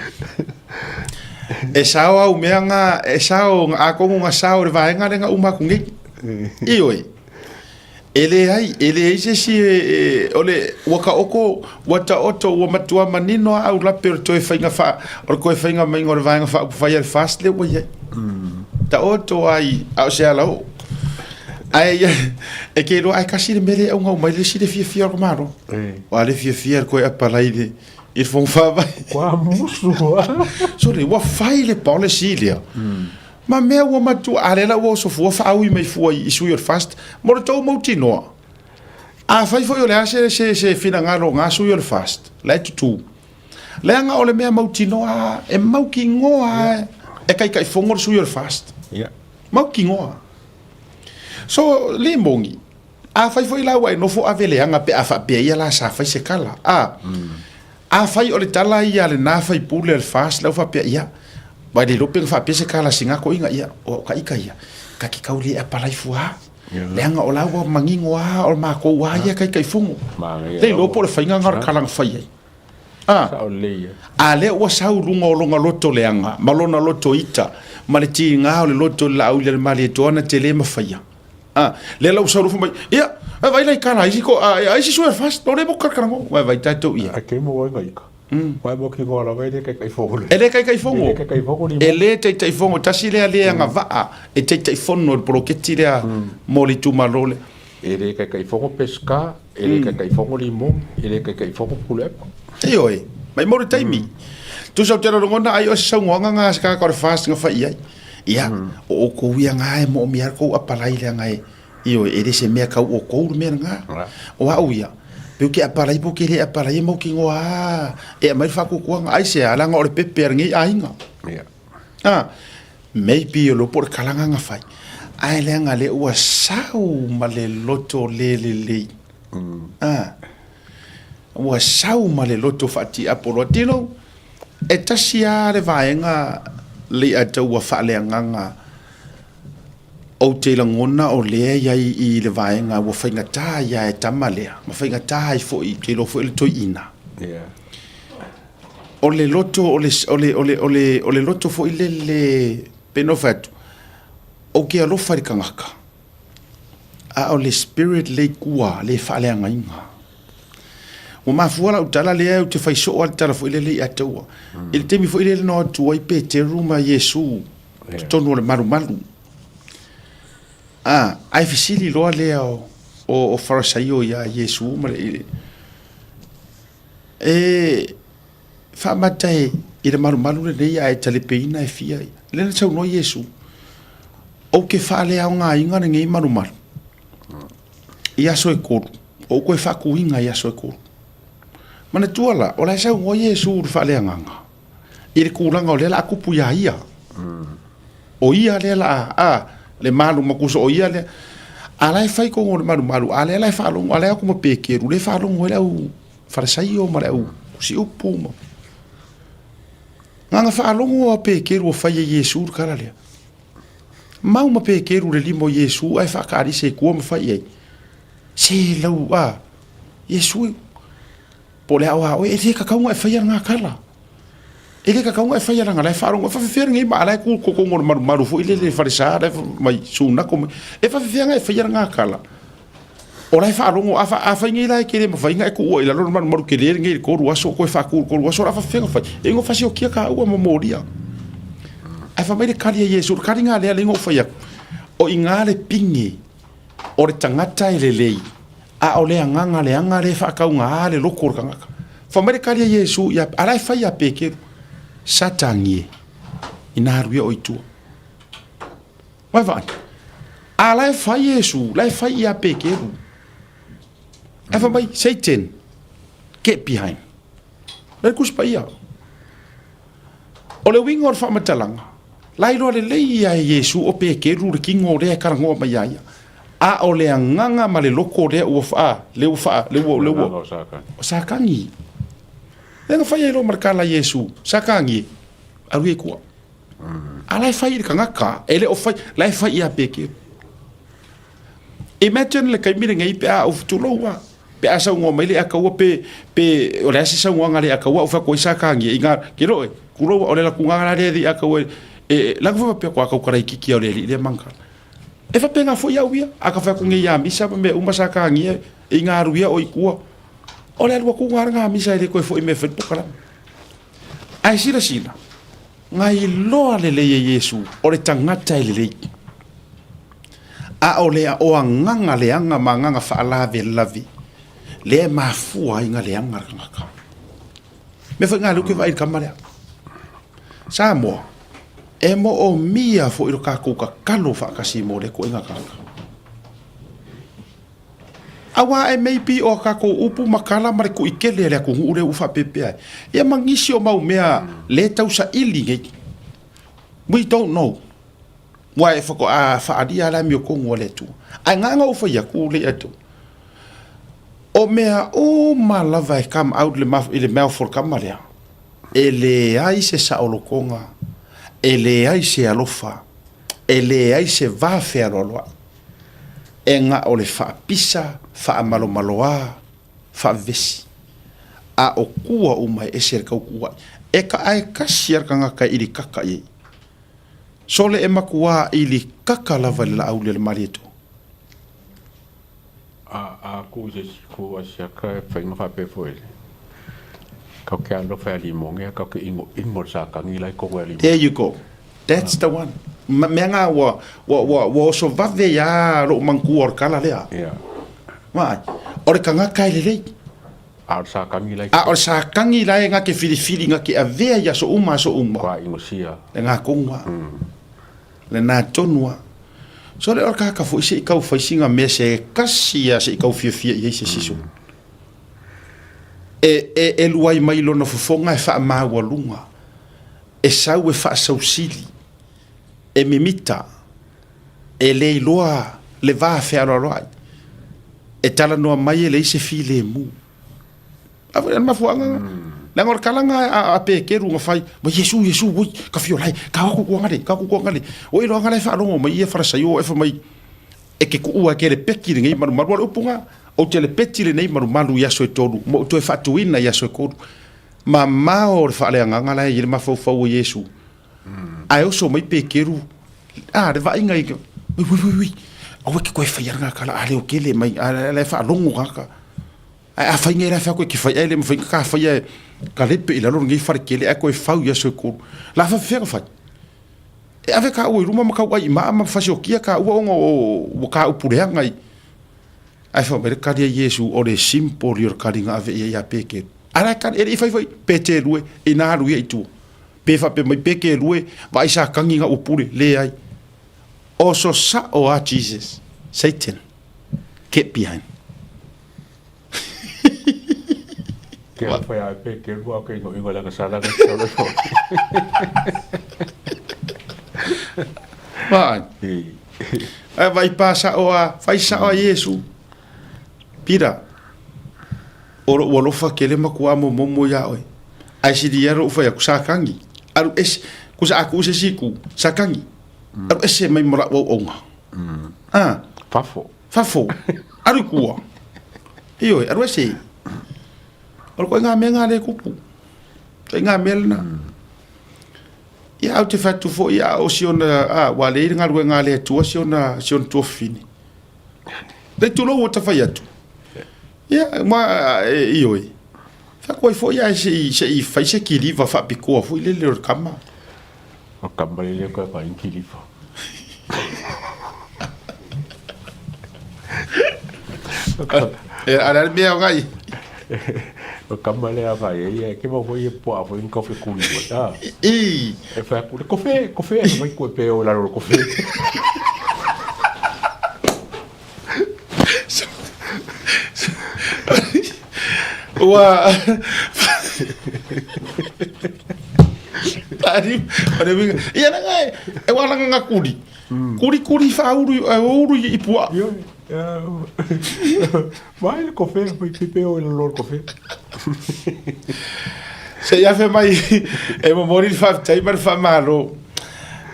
e sao au mea ngā, e sao ngā akongo ngā sao le vaenga le ngā umaku ngei. I oe. E leai, e leai se isi e, e, o le, ua taoto, ua taoto, ua matua manino a aulape o le toe faiga faa, o le toe faiga maiga o le Vaega Faaupufai a le FAST lea ua i ai. Taoto ai, a o se ala oo. Ae ia, e ke iloa ae kasi le mea lea e auga mai le isi le fiafia o le Malo. Ua le fiafia le koe apalai le, i le Fono Faavae. Ua musu a. Sole, ua fai le policy lea. Ma mea ua matua, a lea la ua oso fua faaui mai fua i sui o le FAST, mo le tou mautinoa. Afai foi o le a se, se, se finagalo o ngā sui o le FAST, la e tutū. Leaga o le mea mautinoa, e mautinoa e taitaifono le sui o le FAST. Yeah. Mautinoa. So, le moni, afai foi la ua e nofo ave leaga pe a faapea ia la sa fai se kala. A, Afai o le tala ia a lena faipule o le FAST la ua faapea, ia, ua le iloa pe na faapea se tala a sina toeaina, ia, o au ka ika ia, ta te tau le apalai fua a, leaga o la ua manino a o matou a ia Taitaifono. Le iloa po o le faiga lena o le tala na fai ai. A, a lea ua sau i luga o lona loto leaga ma lona loto ita ma le tiga o le loto i le laauli a le Malietoa na te le mafaia. A, lea la ua sau loa fai mai, ia, e vai lai kala isi ko, a, a isi sue fast, no le mo kalakalango, vai vai tatou ia. A ke mo wai ngai ka. Wai mo ki ngola wai le kai kai fongo. E le kai kai fongo. E le kai kai fongo ni. E le taitai fongo, tasi lea le agavaa e taitaifono le poloketi lea mo le itumalo lea. E le kai kai fongo pesca, e le kai kai fongo limon, e le kai kai fongo pulepa. Ioe, mai mo le taimi. Tusa o te lagona ai o se saunoaga nga se kaka o le FAST nga fai i ai. Ia, o oukou ia ngā e moomia ai le kou apalai leaga e, ioe, e le se mea kau oukou le mea lena. O au ia, peu ke apalai po ke le apalai e mautinoa lava e aumai le faatuatuaga. Aisea? Leaga o le pepe a lenei aiga. A, maybe o lea po o le kalaga na fai, ae leaga lea ua sau ma le loto le lelei. A, ua sau ma le loto faatiapolo. Tino, E tasi lava le vaega leiʻatau ua faaleagaga ou te lagona o lea i ai i le vaega ua faigata ia e tama lea ma faigata ai foi ou te iloa foi o le toeaina. O le loto o le o le o le o le o le loto foi lele pei ona ou fai atu, ou te alofa i le tagata, a o le spirit le i tua le faaleagaina. Ua mafua lau tala lea ou te fai soo lava le tala foi lele ia te ua. I le taimi foi lele na o atu ai Peteru ma Iesu i totonu o le malumalu. A, ae fesili loa lea o, o, o Farisaio iā Iesu ma le, e faamata e i le malumalu lenei ae talepeina e fia ia. Lea na saunoa Iesu, ou te faaleaogaina lenei malumalu i aso e kolu, o ou toe faatuina i aso e kolu. Manatua la, o la e saunoa Iesu i le faaleagaga, i le tulaga o lea la a tupu iā ia. O ia lea la a, a, le malu ma tusa o ia lea. A la e fai tonu o le malumalu, a lea la e faalogo, a la e o atu ma Peteru, lea e faalogo ai le au Farisaio ma le au siupu ma... Na ona faalogo a Peteru ua fai e Iesu le tala lea. Mau ma Peteru le lima o Iesu ae faataalise i tua ma fai i ai, Se lau a Iesu, po o le a o a oe, e le tatau ona e faia lena tala. E le tatau ona e faia leaga la e faalogo, e faafefea lenei maa la e tu i totonu o le malumalu foi lele falesa la e mai sunako mai. E faafefea ona e faia lena tala. O la e faalogo, a, a fai nei la e te le mafai ona e tuua i lalo le malumalu tele lenei i le tolu aso, toe faatu i le tolu aso, o le a faafefea ona fai? E igoa fasiokia taua ma molia. Ae fai mai le kali a Iesu, o le kaliga lea lea na ou fai atu, o i ina le pine o le tagata e lelei, a o le agaga leaga lea e faatauga le loto o le tagata. Fai mai le kali a Iesu ia, a la e fai ia Peteru, Satani e, ina alu ia oe i tua. Vai vaai. A la e fai Iesu, la e fai ia Peteru. Ae fai mai, Satan, get behind. Le Tusi Paia. O le uiga o le faamatalaga, la iloa lelei ia e Iesu o Peteru le kino lea e talanoa mai ia ia. A o le agaga ma le loto lea ua faa, le ua faa, le ua, le ua, o Satani. Lea na fai ai loa ma le tala a Iesu, Satani e, alu ia i tua. A la e fai i le tagata, e le o fai, la e fai ia Peteru. Imagine le taimi lenei pe a ou tulou lava, pe a saunoa mai le Akaua pe, pe o le a se saunoaga a le Akaua ou fai atu ai sa tagia i ga, ke loe, tulou o le latuga la lea i Akaua e, e, laga foi faapea ko a kau kalaikiki o le alii lea mangala. E faapena foi au ia, a ka fai atu nei ia misa ma mea uma sa tagia i ngā alu ia o i tua, o le alu atu lena ngā misa e le toe foi i mea e fai le polokalame. Ae silasila, na iloa lelei e Iesu o le tagata e lelei, a o le o agaga leaga ma agaga faalavelave lea e mafua ai na leaga le tagata. Mea foi na lea ou te vaai i le tama lea. Samoa, e moomia foi lo tatou tatalo faatasi mo lea ituaiga tagata. Aua e maybe o a tatou upu ma tala ma le tuitele a le atunuu lea ua faapepea ai, ia ma nisi o mau mea le tausaili nei. We don't know. Aua e faatoa faaalia lava le amiotonu a le Atua. Ae na ona ou fai atu le atu, o mea uma lava e come out i le mouth o le tama lea, E leai se saolotoga, e leai se alofa, e leai se va fealoaloai. E na o le faapisa, faamalomaloa, faavevesi. A o tua uma e ese le tautuuai. E ka ae kasi a le tagata e ilikaka i ai. Sole e makuā ilikaka lava i le laau lea le Malietoa. A a ku se si ku a sia ka fai ma fa pe fo ele. Kau ke alofa e alii mo ngea kau ke ingo ingo le sa kangi lai kongo e alii mo. There you go. That's the one. Ma mea nga ua ua ua ua oso vave ia lou mantua o le kala lea. Yeah. Vaai. O le tagata e lelei. A o le sa kangi lai. A o le sa kangi lai nga ke filifili nga ke avea i aso uma aso uma. Kua ingo sia. Le nga tonu a. Lena tonu a. So le o le kaka foi se i kau fai singa mea se kasi ia se i kau fiafia i ai se siso. E, e, e luai mai lona fofoga e faamaualuga, e sau e faasausili, e mimita, e le iloa le va fealoaloai, e talanoa mai e leai se filemu. A foi le mafuaaga lena. Leaga o le kalaga a Peteru na fai, ma Iesu, Iesu, oi, ka fia lai, ka o kuku angale, ka kuku angale. O iloa la e faalogo mai ia Farasaio o e fai mai, e ke kuua e ke lepeti lenei malumalu. A o le upu lena, ou te lepeti lenei malumalu i aso e tolu, ma ou toe faatuina i aso e kolu. Mamao le faaleagaga la e i ai le mafaufau o Iesu. Ae oso mai Peteru, a, le vaaiga i, ui, ui, ui, ui, aua e te toe faia lena tala, a leo tele mai, a la e faalogo tagata. Ae a fai nei la whea koe ki whai ai le mawhai ka whai e ka lepe i lalo nei whare kele ai koe whau i aso e kolu. La wha whea ka whai. E ave ka ua i ruma ma kau ai i maa ma whasi o kia ka ua onga o o ka upureanga i. Ai wha mere kari a Iesu o le simple i o le karinga ave ia i a peke. Ara kari e i whai whai pe te rue i nā aru ia i tua. Pe wha pe mai peke rue wa ai sa kangi nga upure le ai. Oso sa o a Jesus. Satan. Get behind. Ke a whai ai pe ke rua ke ingo ingo langa sa langa sa langa. Vai. Ai vai pasa o a fai sa o Yesu. Pira. O lo alofa kele makua mo momo ia oi. Ai siri ia ro fai aku sa kangi. Aru es ku sa aku se siku sa kangi. Aru ese mai mora o onga. Ah. Fafo. Fafo, aru i kua. Ioe, aru ese. O le koe ngā mea ngā le kupu. Koe ngā mea lena. Ia au te whatu fo ia o si ona, a, wā le iri ngā rue ngā le atua si ona, si ona tuafine. Le tūlou o ta whai atu. Ia, ma, e, ioe. Wha koe fo ia se i, se i whai se kiriwa whapikoa fo i lele o le kama. O kama lele koe whai kiriwa. E ara le mea o ngai. O kama lea whai e ia, ke mau hoi e poa fo in kofe kuri koe. Ah. I. E whai kuri, kofe, kofe, e whai koe pe o laro o kofe. Ua Tari, ore winga. Ia na ngai, e wala nga kuri. Kuri kuri whauru, e uru i pua. Io, Mai le kofe, mai pipe o le lor kofe. Se ia fe mai, e momori le whawhitai ma le whamalo.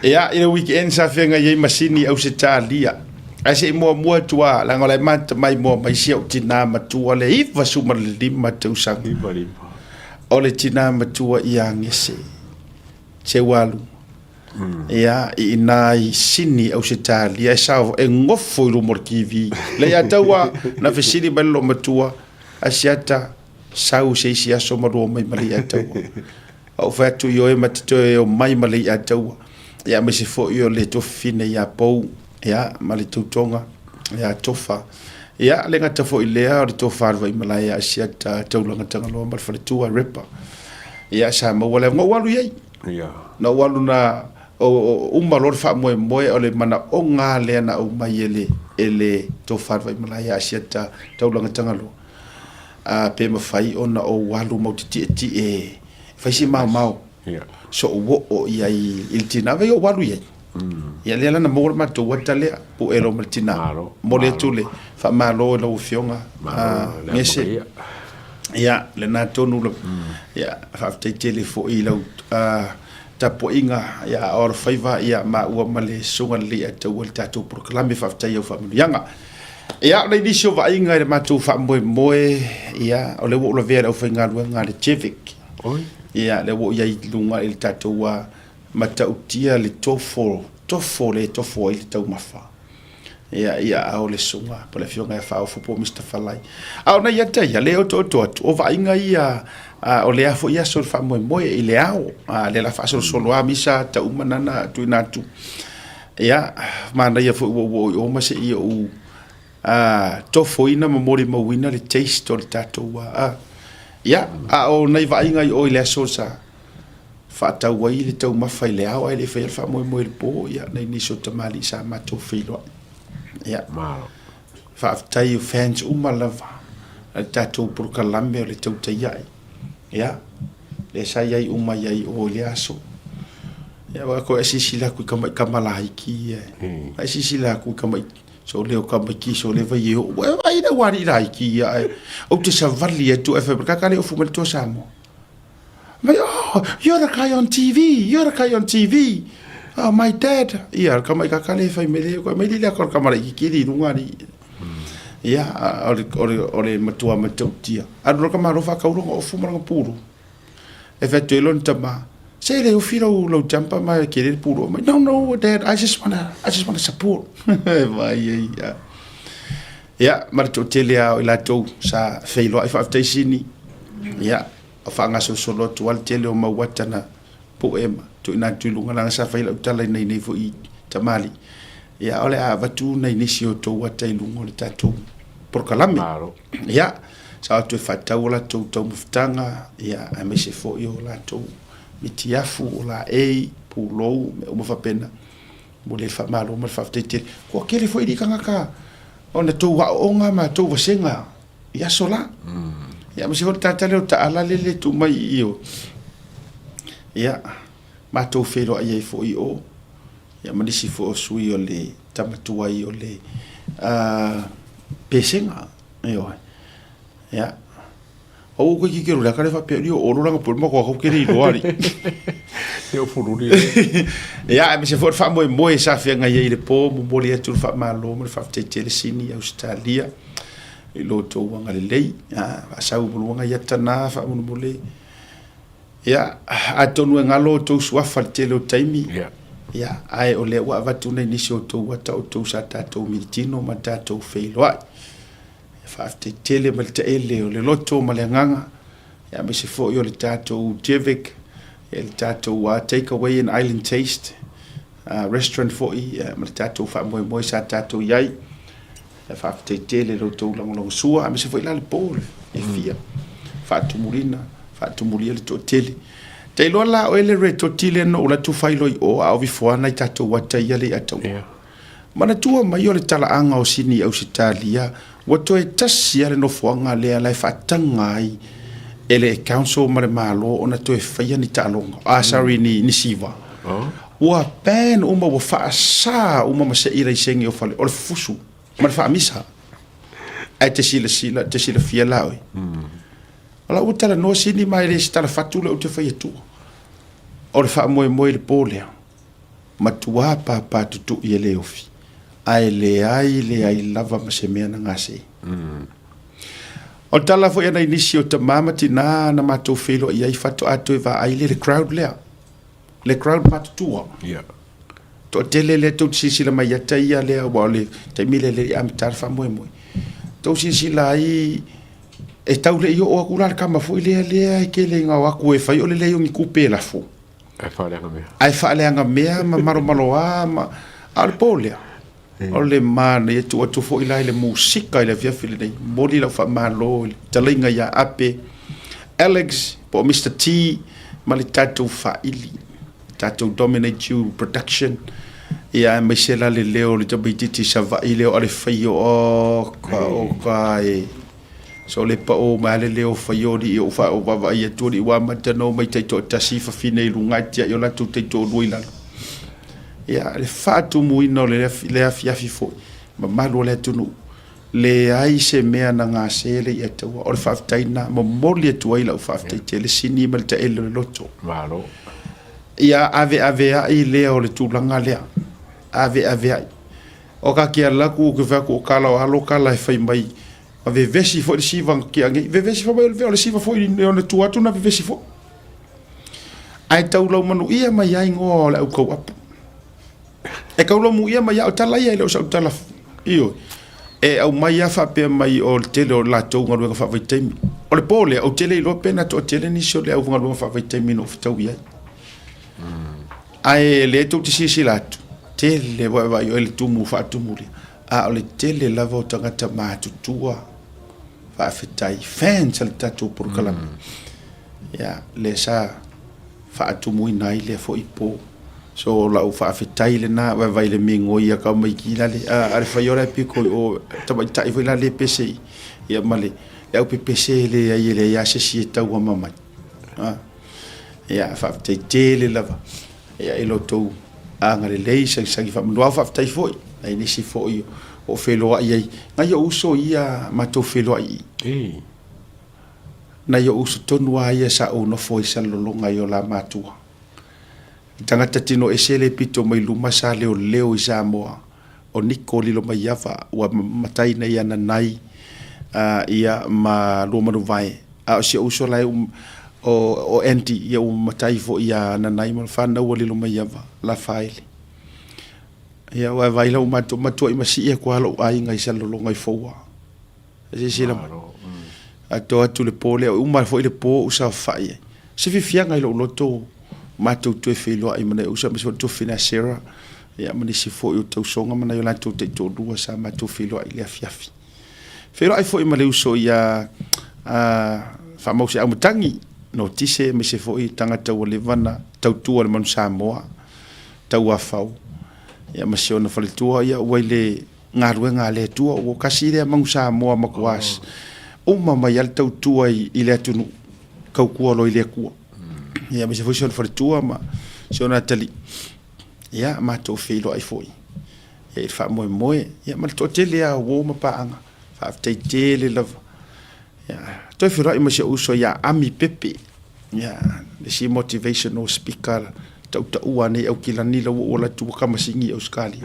Ia, i le weekend sa whenga i ei masini au se tālia. Ae se i muamua atu a, leaga o la e mata mai moa mai si au tinā matua le 95 tausaga. 95. O le tinā matua ia Gese. Seualu. Ia, i ina i Sini, Ausetalia, e sao, e gofo i luma o le TV. Leiataua, na fesili mai le loomatua, Asiata, sau se isi aso ma lua omai ma Leiataua. Ou fai atu, Ioe, ma te toe omai ma Leiataua. Ia, aemaise foi o le tofifine ia Pou, ia, ma le tautoga ia Tofa. Ia, le gata foi lea o le tofa a le Vaimalae ia Asiata, Taulaga Tagaloa ma le faletua, Repa. Ia, sa maua le avanoa, ua alu i ai. Ia. Na ou alu na uma loa le faamoemoe o le manaoga lava lea na aumai e le e le Tofa Vaimalae ia Asiata Taulaga Tagaloa, a pe mafai ona ou alu ma ou te tietie e fai se maomao so'u oo i ai i le tina vai ou alu i ai. Ia lea la na maua le matou ata lea, pue loa ma le tina. Momoli atu le faamalo i lau Afioga Gese. Ia, lena tonu la, ia, faafetai tele foi i lau tapuaiga, ia, a o alofaiva, ia, maua ma le Susuga Lelei Ataua i le tatou polokalame, faafetai i au faamanuiaga. Ia, o le nisi o vaaiga i le matou faamoemoe, ia, o lea ua ou lavea i le aufaigaluega a le JEVIC. Ia, lea ua ou i ai i luga i le tatou matautia le tofo, tofo le tofo ai le taumafa. Ia, i aao le susuga po o le afioga ia Faaofu po o Mister Falai. A o nai ata ia, lea e otooto atu, o vaaiga ia o lea foi aso le faamoemoe i le ao, lea la faasolosolo lava misa ata uma nana tuuina atu. Ia, manaia foi ua ou oo i o ma se i ou tofoina ma molimauina le taste o le tatou, ia, a o nai vaaiga i o i le aso sa faatau ai le taumafa i le ao ae le i faia le faamoemoe i le po, ia, nai nisi o tamalii sa matou feiloai. Ia, faafetai i fans uma lava a le tatou polokalame o le Tautai Ae. Ia, lea sa i ai uma i ai i o i le aso. Ia, aua ko e silasila atu i tamai tama laiti ia, a e silasila atu i tamai so leo tamaiti so le vai e oo, ua e vaai i le aualii laiti ia ae ou te savali atu ae fai mai, kaka le ofu mai le toa Samoa. Mai, oh, you're the guy on TV, you're the guy on TV. Oh, my dad. Ia, le tamaiti kaka le fai mai le, mai le aka o le tama laitiiti i luga alii. Ia, o le, o le, o le matua matautia. Alu loa le tamaloa faatau lona ofu ma lona pulu. E fai atu ai lona tama, se le ofi lau, lau jumper ma e kele le pulu mai. No, no, dad, I just wanna support. E vai ai, ia. Ia, ma le toatele lava o i latou sa feiloai faafetai Sini. Ia, o faagasolosolo atu lava le tele o mau ata na pue ma tuuina atu i luga, leaga sa fai lau tala i nai nei foi tamalii. Ia, o le a avatu nai nisi o tou ata i luga o le tatou polokalame. Malo. Ia, sa o atu e faatau o latou taumafataga, ia, aemaise foi o latou mitiafu, o laei, pulou, mea uma faapena. Mo le faamalo ma le faafetai tele. Kua tele foi alii tagata ona tou aooga ma tou vasega i aso la. Ia aemaise foi le tata lea o Taala lele e tuu mai i i o. Ia, matou feiloai ai foi i o. Ia ma nisi foi o sui o le tama tuai o le Pesega. Ioe. Ia. Aua koe ki kero lea kare whapea uri o oro ranga pua ma koa kau kere i roa ari. Te o fururi. Ia, aemaise foi le faamoemoe sa feagai ai i le po, momoli atu le faamalo ma le faafetai tele Sini, Ausetalia, i lo outou agalelei. Ia, faasau maluaga ia tana faamolemole. Ia, atonu e galo outou suafa i le tele o taimi. Ia, ae o lea ua avatu nei nisi o outou ata o outou sa tatou militino ma tatou feiloai. E faafetai tele ma le taele o le loto ma le agaga, aemaise foi o le tatou Jevic, le tatou Take Away and Island Taste Restaurant foi ma le tatou faamoemoe sa tatou i ai. E faafetai tele i lo outou lagolagosua, aemaise foi la le po e fia faatumulina, faatumulia le toatele. Te iloa la oe le Retoti lea na ou alu atu fai loa i o a o vifoa nai tatou ata ia le i ataua. Manatua mai o le talaaga o Sini i Ausetalia, ua toe tasi lava le nofoaga lea la e faataga ai e le Council ma le Malo ona toe faia ni taaloga, ah sorry, ni siva. Ua ban uma, ua faasa uma ma se'i laisene o fale, o le fusu ma le faamisa. Ae te silasila, te silafia la oe. O la ua talanoa Sini ma e le se tala fatu lea ou te fai atua. O le faamoemoe i le po lea. Matua pāpā tutui e le ofi, ae leai leai lava ma se mea na gase. O le tala foi a nai nisi o tama ma tinā na matou feiloai ai faatoa toe vaai lea i le crowd lea. Le crowd matutua. Ia. Toatele lea tou te silasila mai ia te ia lea aua o le taimi lea e le i amata le faamoemoe. Tou silasila ai e tau le i oo atu la le tama foi lea lea e tele ina o atu e fai o le leai o ni tupe e lafo. Ae faaleaga mea. Ae faaleaga mea ma malomaloa ma a o le po lea. O le manaia tuu atu foi la i le musika i le afiafi lenei. Momoli lau faamalo i le fetalaiga ia Ape Alex po o Mister T ma le tatou faili, tatou Dominate You Production. Ia aemaise la le leo o le tamaitiiti i Savaii lea o Alefaio, oka oka e. So le pao mai lava le leo o Faio alii ou vaavaai atu alii ua amata ona omai taitoatasi fafine i luga ae tiai o latou taitoalua i lalo. Ia, le faatumuina o le afiafi foi, mamalu o le atunuu, leai se mea na gase le Iataua. O le faafetai lena, momoli atu ai lau faafetai tele, sini ma le taele o le loto. Malo. Ia aveaveai lea o le tulaga lea, aveaveai. O ka ke ala atu, ou te fai atu, o kala o alo kala e fai mai, ma vevesi foi le siva na tea nei. Vevesi foi mai o le siva foi i ona tua atu na vevesi foi. Ae taulaumanuia mai ai igoa o le au tauapu. E taulamuia mai au tala ia e le o sau tala ioe. E aumai lava faapea mai o le tele o latou galuega faavaitaimi. O le po lea, ou te le iloa pe na toatele nisi o le au galuega faavaitaimi na ou fetau i ai. Ae lea tou te silasila atu, tele vaivai oe le tumu faatumu lea. A o le tele lava o tagata matutua faafetai fans a le tatou polokalame. Ia, lea sa faatumuina ai lea foi po. So lau faafetai lena vaivai le migoi a ka mai ki la le a le fai ora piko o tamaitai foi la le pese i ia ma le le au pepese le ai e leai a se isi e tauama mai. A ia faafetai tele lava ia i lo outou agalelei sagisagi faamanu. Faafetai foi nai nisi foi o feloai ai nai ou uso ia matou feloai i. Nai ou uso tonu lava ia sa ou nofo ai sa lologa i o la matua. Le tagata tino ese le pito mai luma sa leoleo i Samoa o Niko Lilomaiava ua matai nei ana nai ia ma Luamanuvae. A o si ou uso la e o Andy ia ua matai foi ia Nanai ma fanau a Lilomaiava Lafaele. Ia ua vaai lau matou matuai masii atu lava lou aiga i Salelologa i Foua. Silasila mai. Atoa atu le po lea, uma foi le po ou saofai ai. Se fiafiaga i lou loto matou toe feiloai ma nai ou uso aemaise foi le tuafafine a Sarah, ia ma nisi foi o tausoga ma nai o latou taitoalua sa matou feiloai i le afiafi. Feiloai foi ma le uso ia Faamauseau Matagi, Notise aemaise foi tagata ua leva ona tautua i le Manu Samoa, Tauafau, ia ma si ona faletua, ia ua i le galuega a le Atua, ua kasi lea manu Samoa matua uma mai lava le tautua i le atunuu, tautua loa i le Atua. Ia aemaise foi si ona faletua ma si ona atalii, ia matou feiloai foi ia i le faamoemoe, ia ma le toatele lava o uo ma paaga, faafetai tele lava. Ia, toe feiloai ma si ou uso ia Ami Pepe, ia, le isi motivational speaker tautaua nei Aukilani la ua ou alu atu ua kamasini i Ausetalia.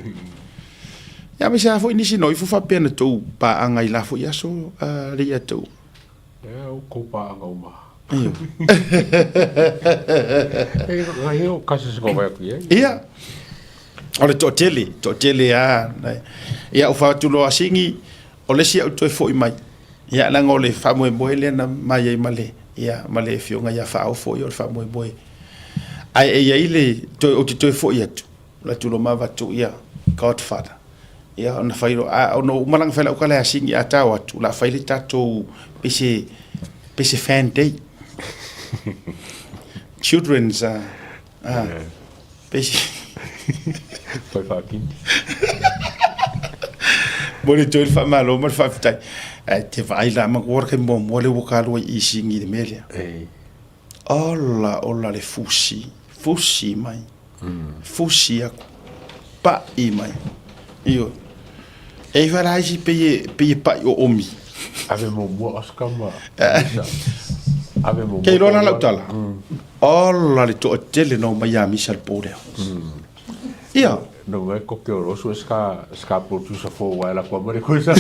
Ia aemaise lava foi nisi no ifo faapea na tou paaga i la foi aso le ia tou. Ia o kou paaga uma. Ia o kasi se vai atu ia. Ia. O le toatele, toatele a. Ia o faatu loa singi o le isi au toe foi mai. Ia leaga o le faamoemoe lea na mai ai ma le ia ma le afioga ia Faaofo ia o le faamoemoe. Ae e i ai le toe ou te toe foi atu, o le atu loa ma avatu ia Godfather. Ia ona fai loa a ona uma la ona fai lau tala ia Sini a tao atu o le a fai le tatou pese pese fan day. Children's pese Fai faakini. Mo le toe faamalo ma le faafetai. Ae te vaai la ma ua kai muamua le ua kalua i Sini i le mea lea. Ola ola le fusi, fusi mai. Fusi aku. Pa'i mai. Ioe. E i whara isi pei e, pei e pa'i o omi. Ave muamua Oscar ma Misa. Ave muamua. Kei loa la lau tala. Ola le toatele na omai ia Misa le po lea. Ia. No ngai koke o rosu e ska, ska producer fo wa la kwa mare koisa.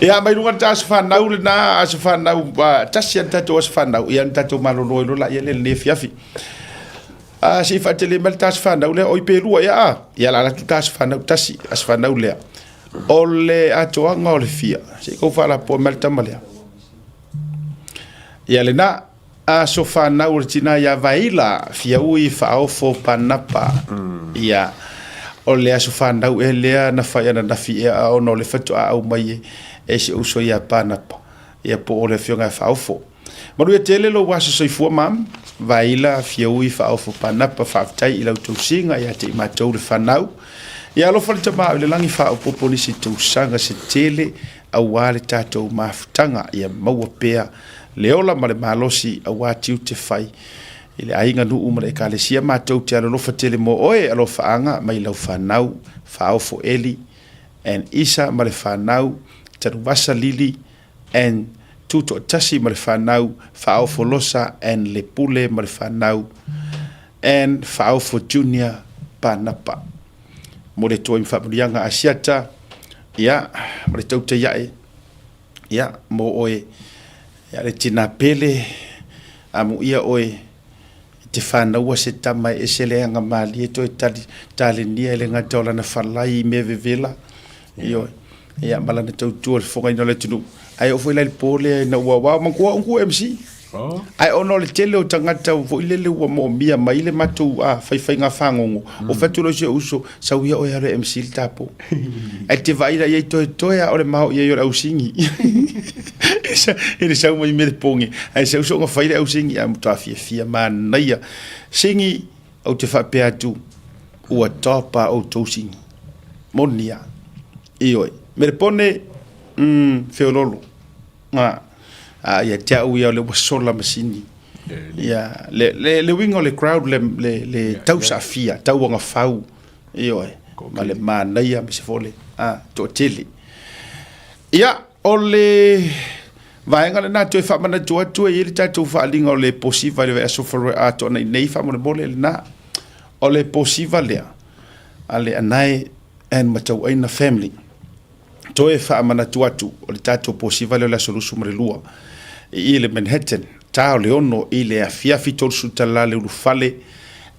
Ia, mai luga le ta aso fanau lena, aso fanau, tasi a le tatou aso fanau, ia na tatou malolo ai loa laia lea i lenei afiafi. A, se i faatele mai le ta aso fanau lea, oi pe lua ea a? Ia, la alu atu ta aso fanau tasi, aso fanau lea. O le atoaga o le fia, se i kou faalapoa mai le tama lea. Ia lena, aso fanau o le tina ia Vaila, Fiaui Faaofo Panapa. Ia, o le aso fanau ea lea na fai ananafi ea a ona o le faatoa aumai e, e si ou uso ia Panapa, ia po o le afioga ia Faaofo. Manuia tele lou aso soifua mam, Vaila Fiaui Faaofo Panapa, faafetai i lau tausiga ia te i matou le fanau. Ia alofa le Tama i le lagi faaopoopo nisi tausaga se tele aua le tatou mafutaga ia maua pea le ola ma le malosi aua tiute fai i le aiga nuu ma le ekalesia matou te alolofa tele mo oe alofaaga mai lau fanau Faaofo Eli and Isa ma le fanau Tanuvasa Lili and Tutoatasi ma le fanau Faaofo Losa and Lepule ma le fanau and Faaofo Junior Panapa. Mo le toi ma faamanuiaga Asiata, ia, ma le tautai ae, ia, mo oe, ia, le tina pele, amuia oe, i te whanaua se tama e ese le anga malie toe tali, talenia e le gata o lana falai i mea vevela, ioe, ia, ma lana tautua i le fofogaina o le atunuu. Ae oo foi la i le po lea ina ua, ua matua au MC. Ae ona o le tele o tagata foi lele ua moomia mai le matou faifaiga fagogo, o fai atu loa i si ou uso, sau ia oe alu e MC le tapo. Ae te vaai la i ai toetoe lava o le mao i ai o le ausigi. E le sau mai mea le poge, ae sau soona fai le ausigi, ae matua fiafia manaia. Sigi, ou te faapea atu, ua top a outou sigi. Moni lava. Ioe. Melepone, feololo. A, a ia te au ia o le ua sola masini. Ia, le, le, le uiga o le crowd le, le, le tau saafia, tau agafau, ioe, ma le manaia ma se foi le, a, toatele. Ia, o le vaega lena toe faamanatu atu e i ai le tatou faaaliga o le posiva i le vaiaso atoa nei faamolemole lena. O le posiva lea a le Anae and Matauaina family. Toe faamanatu atu, o le tatou posiva lea o le aso 22 i i le Manhattan, ta o le 6 i le afiafi 30 tala le ulufale,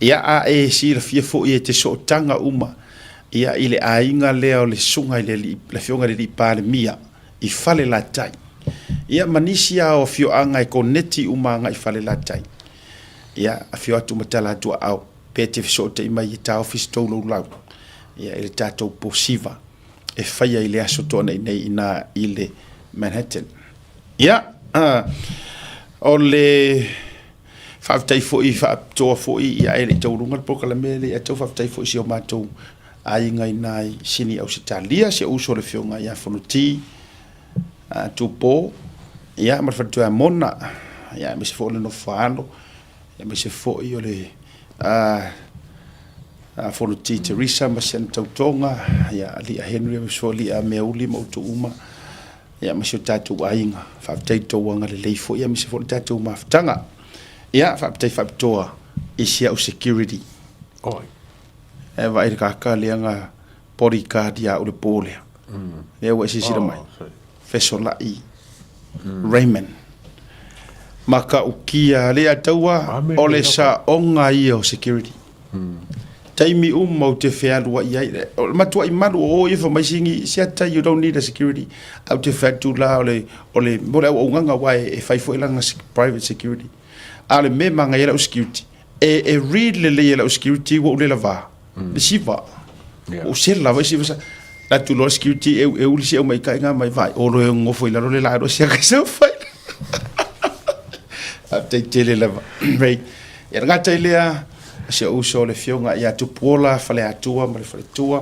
ia a e silafia foi e te sootaga uma ia i le aiga lea o le susuga i le alii, le afioga i le alii Palemia i Falelatai, ia ma nisi lava o afioaga e koneti uma agai Falelatai, ia afio atu ma tala atu aao pe te fesootai mai e taofi se tou laulau ia i le tatou posiva. e faia i le aso toanai nei ina i le Manhattan. Ia, o le faafetai foi faapitoa foi ia e le i taualuga le polokalame le ia tau faafetai foi si o matou aiga ina i Sini Ausetalia, si ou uso le afioga ia Fonoti Tupo, ia ma le faletua ia Mona, ia aemaise foi o le nofo a alo, aemaise foi o le Fonoti Teresa ma si ana tautoga, ia Lia Henry aemaise foi o Lia Meauli ma outou uma, ia ma si o tatou aiga. Faafetai i le tou agalelei foi aemaise foi o le tatou mafutaga. Ia, faafetai faapitoa i si au security. Oi. E vaai le kaka lea na bodyguard ia au le po lea. Lea ua e silasila mai. Fesolai Raymond. Matautia le ataua o le saoga ia o security. Taimi uma ou te fealuai ai, o le matuai malu o o ia fai mai sini, siata you don't need a security. Ae ou te fai atu la o le, o le, mo le auaunaga aua e fai foi lana private security. A o le mea e manaia ai lau security, e, e read lelei e lau security ua ou le lava. Le siva. Ua ou sela foi siva sa. La tu loa security e, e uli si au mai kai ngā mai vai. O loe ngofo i lalo le la ro sia kai sau fai. Faafetai tele lava. Right. Ia le gata i lea, si ou uso le afioga ia Tupuola Faleatua ma le faletua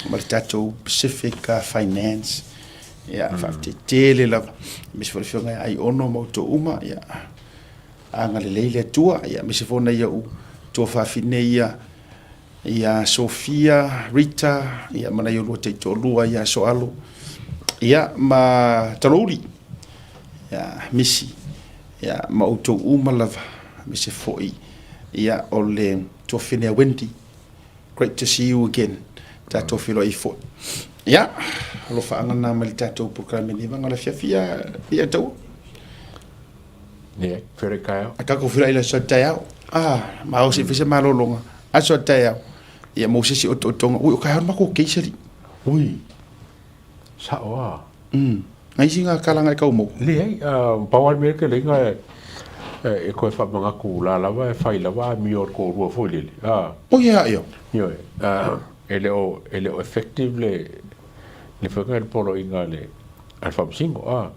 ma le tatou Pacific Finance. Ia, faafetai tele lava. Aemaise foi le afioga ia Aiono ma outou uma. Ia, agalelei le Atua. Ia, aemaise foi nai ou tuafafine ia, ia Sofia, Rita, ia ma nai olua taitoalua ia Soalo, ia ma Talouli, ia Misi, ia ma outou uma lava, aemaise foi ia o le tuafafine a Wendy. Great to see you again. Tatou feiloai foi. Ia, alofaaga lena mai le tatou polokalame nei vaega o le afiafi ia, ia taua. Ia, feiloai taeao. A tatou feiloai i le aso a taeao. Ah, ma o se i fai se malologa. Aso a taeao. Ia mo se isi otootoga. Ui, o taeao le matou case alii. Ui, sao a. Ngai isi ga kalaga e tau maua? Leai, pau lava le mea ke leiga e toe faamanatu la lava e fai lava amio a le toalua foi lele, a. Oi a io. Ioe, e le o, e le o effective le, le faiga le poloaiga a le, a le Faamasino, a.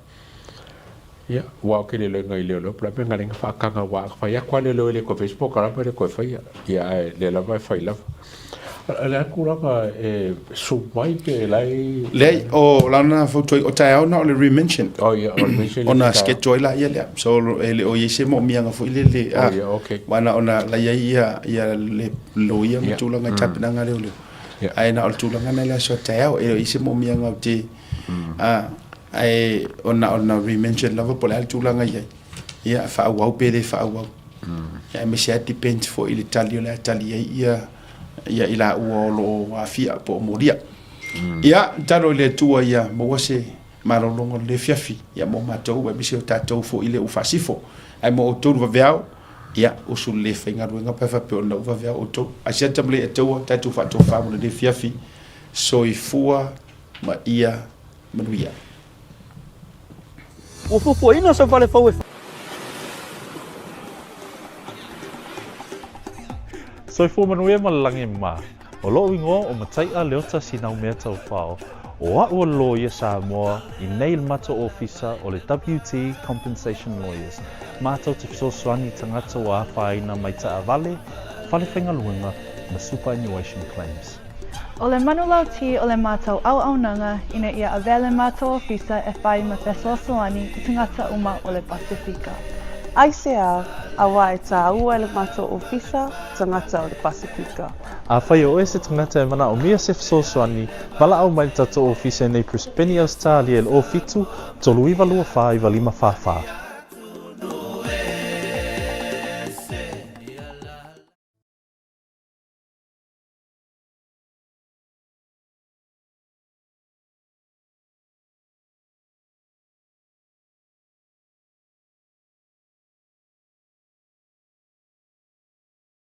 Ia, aua ou te le iloa i leoleo po o le a le mea na ala ai ona faataga aua a fai atu lava leoleo e le toe faia se polokalame e le toe faia. Ia ae lea lava e fai lava. O le a le tulaga e zoom mai pe la e... Leai, o lana fautuaina, o taeao na o le remention. Oh ia, o le mention Ona schedule ai laia lea. So e le o i ai se moomiaga foi lele. Oh ia, okay. Aua na ona la i ai ia, ia le loia ma tulaga i tapenaga a leoleo. Ae na o le tulaga na i le aso a taeao, e le o i ai se moomiaga o te, ae ona o na remention lava po o le a le tulaga i ai, ia faaauau pe le faaauau. Ia aemaise lava depends foi i le tali o le a tali ai ia ia i laua o lo o aafia po o molia. Ia, tatalo i le Atua ia maua se malologa o lenei afiafi ia mo matou aemaise o tatou foi lea ua faasifo. Ae mo outou le vaveao, ia usu lelei e faigaluega pe a faapea o lena ua vaveao outou. Ae siata ma le Atua tatou faatofa mo lenei afiafi. Soifua ma ia manuia. Ua fuafuaina sau fale fou e. Soifua manuia ma le lagi mā. O loʻu igoa o Mataiʻa Leota Sinaumea Taufao. O aʻu o le loia Samoa i nei le matou ofisa o le WT Compensation Lawyers. Matou te fesoasoani i tagata ua afaina mai taavale, fale faigaluega ma superannuation claims. O le manulauti o le matou auaunaga ina ia avea le matou ofisa e fai ma fesoasoani i tagata uma o le Pasefika. Aisea, auā e tāua e le matou ofisa tagata o le Pasefika. Afai o oe se tagata e manaomia se fesoasoani, valaau mai le tatou ofisa i nei Brisbane, Ausetalia i le 07 39 24 95 44.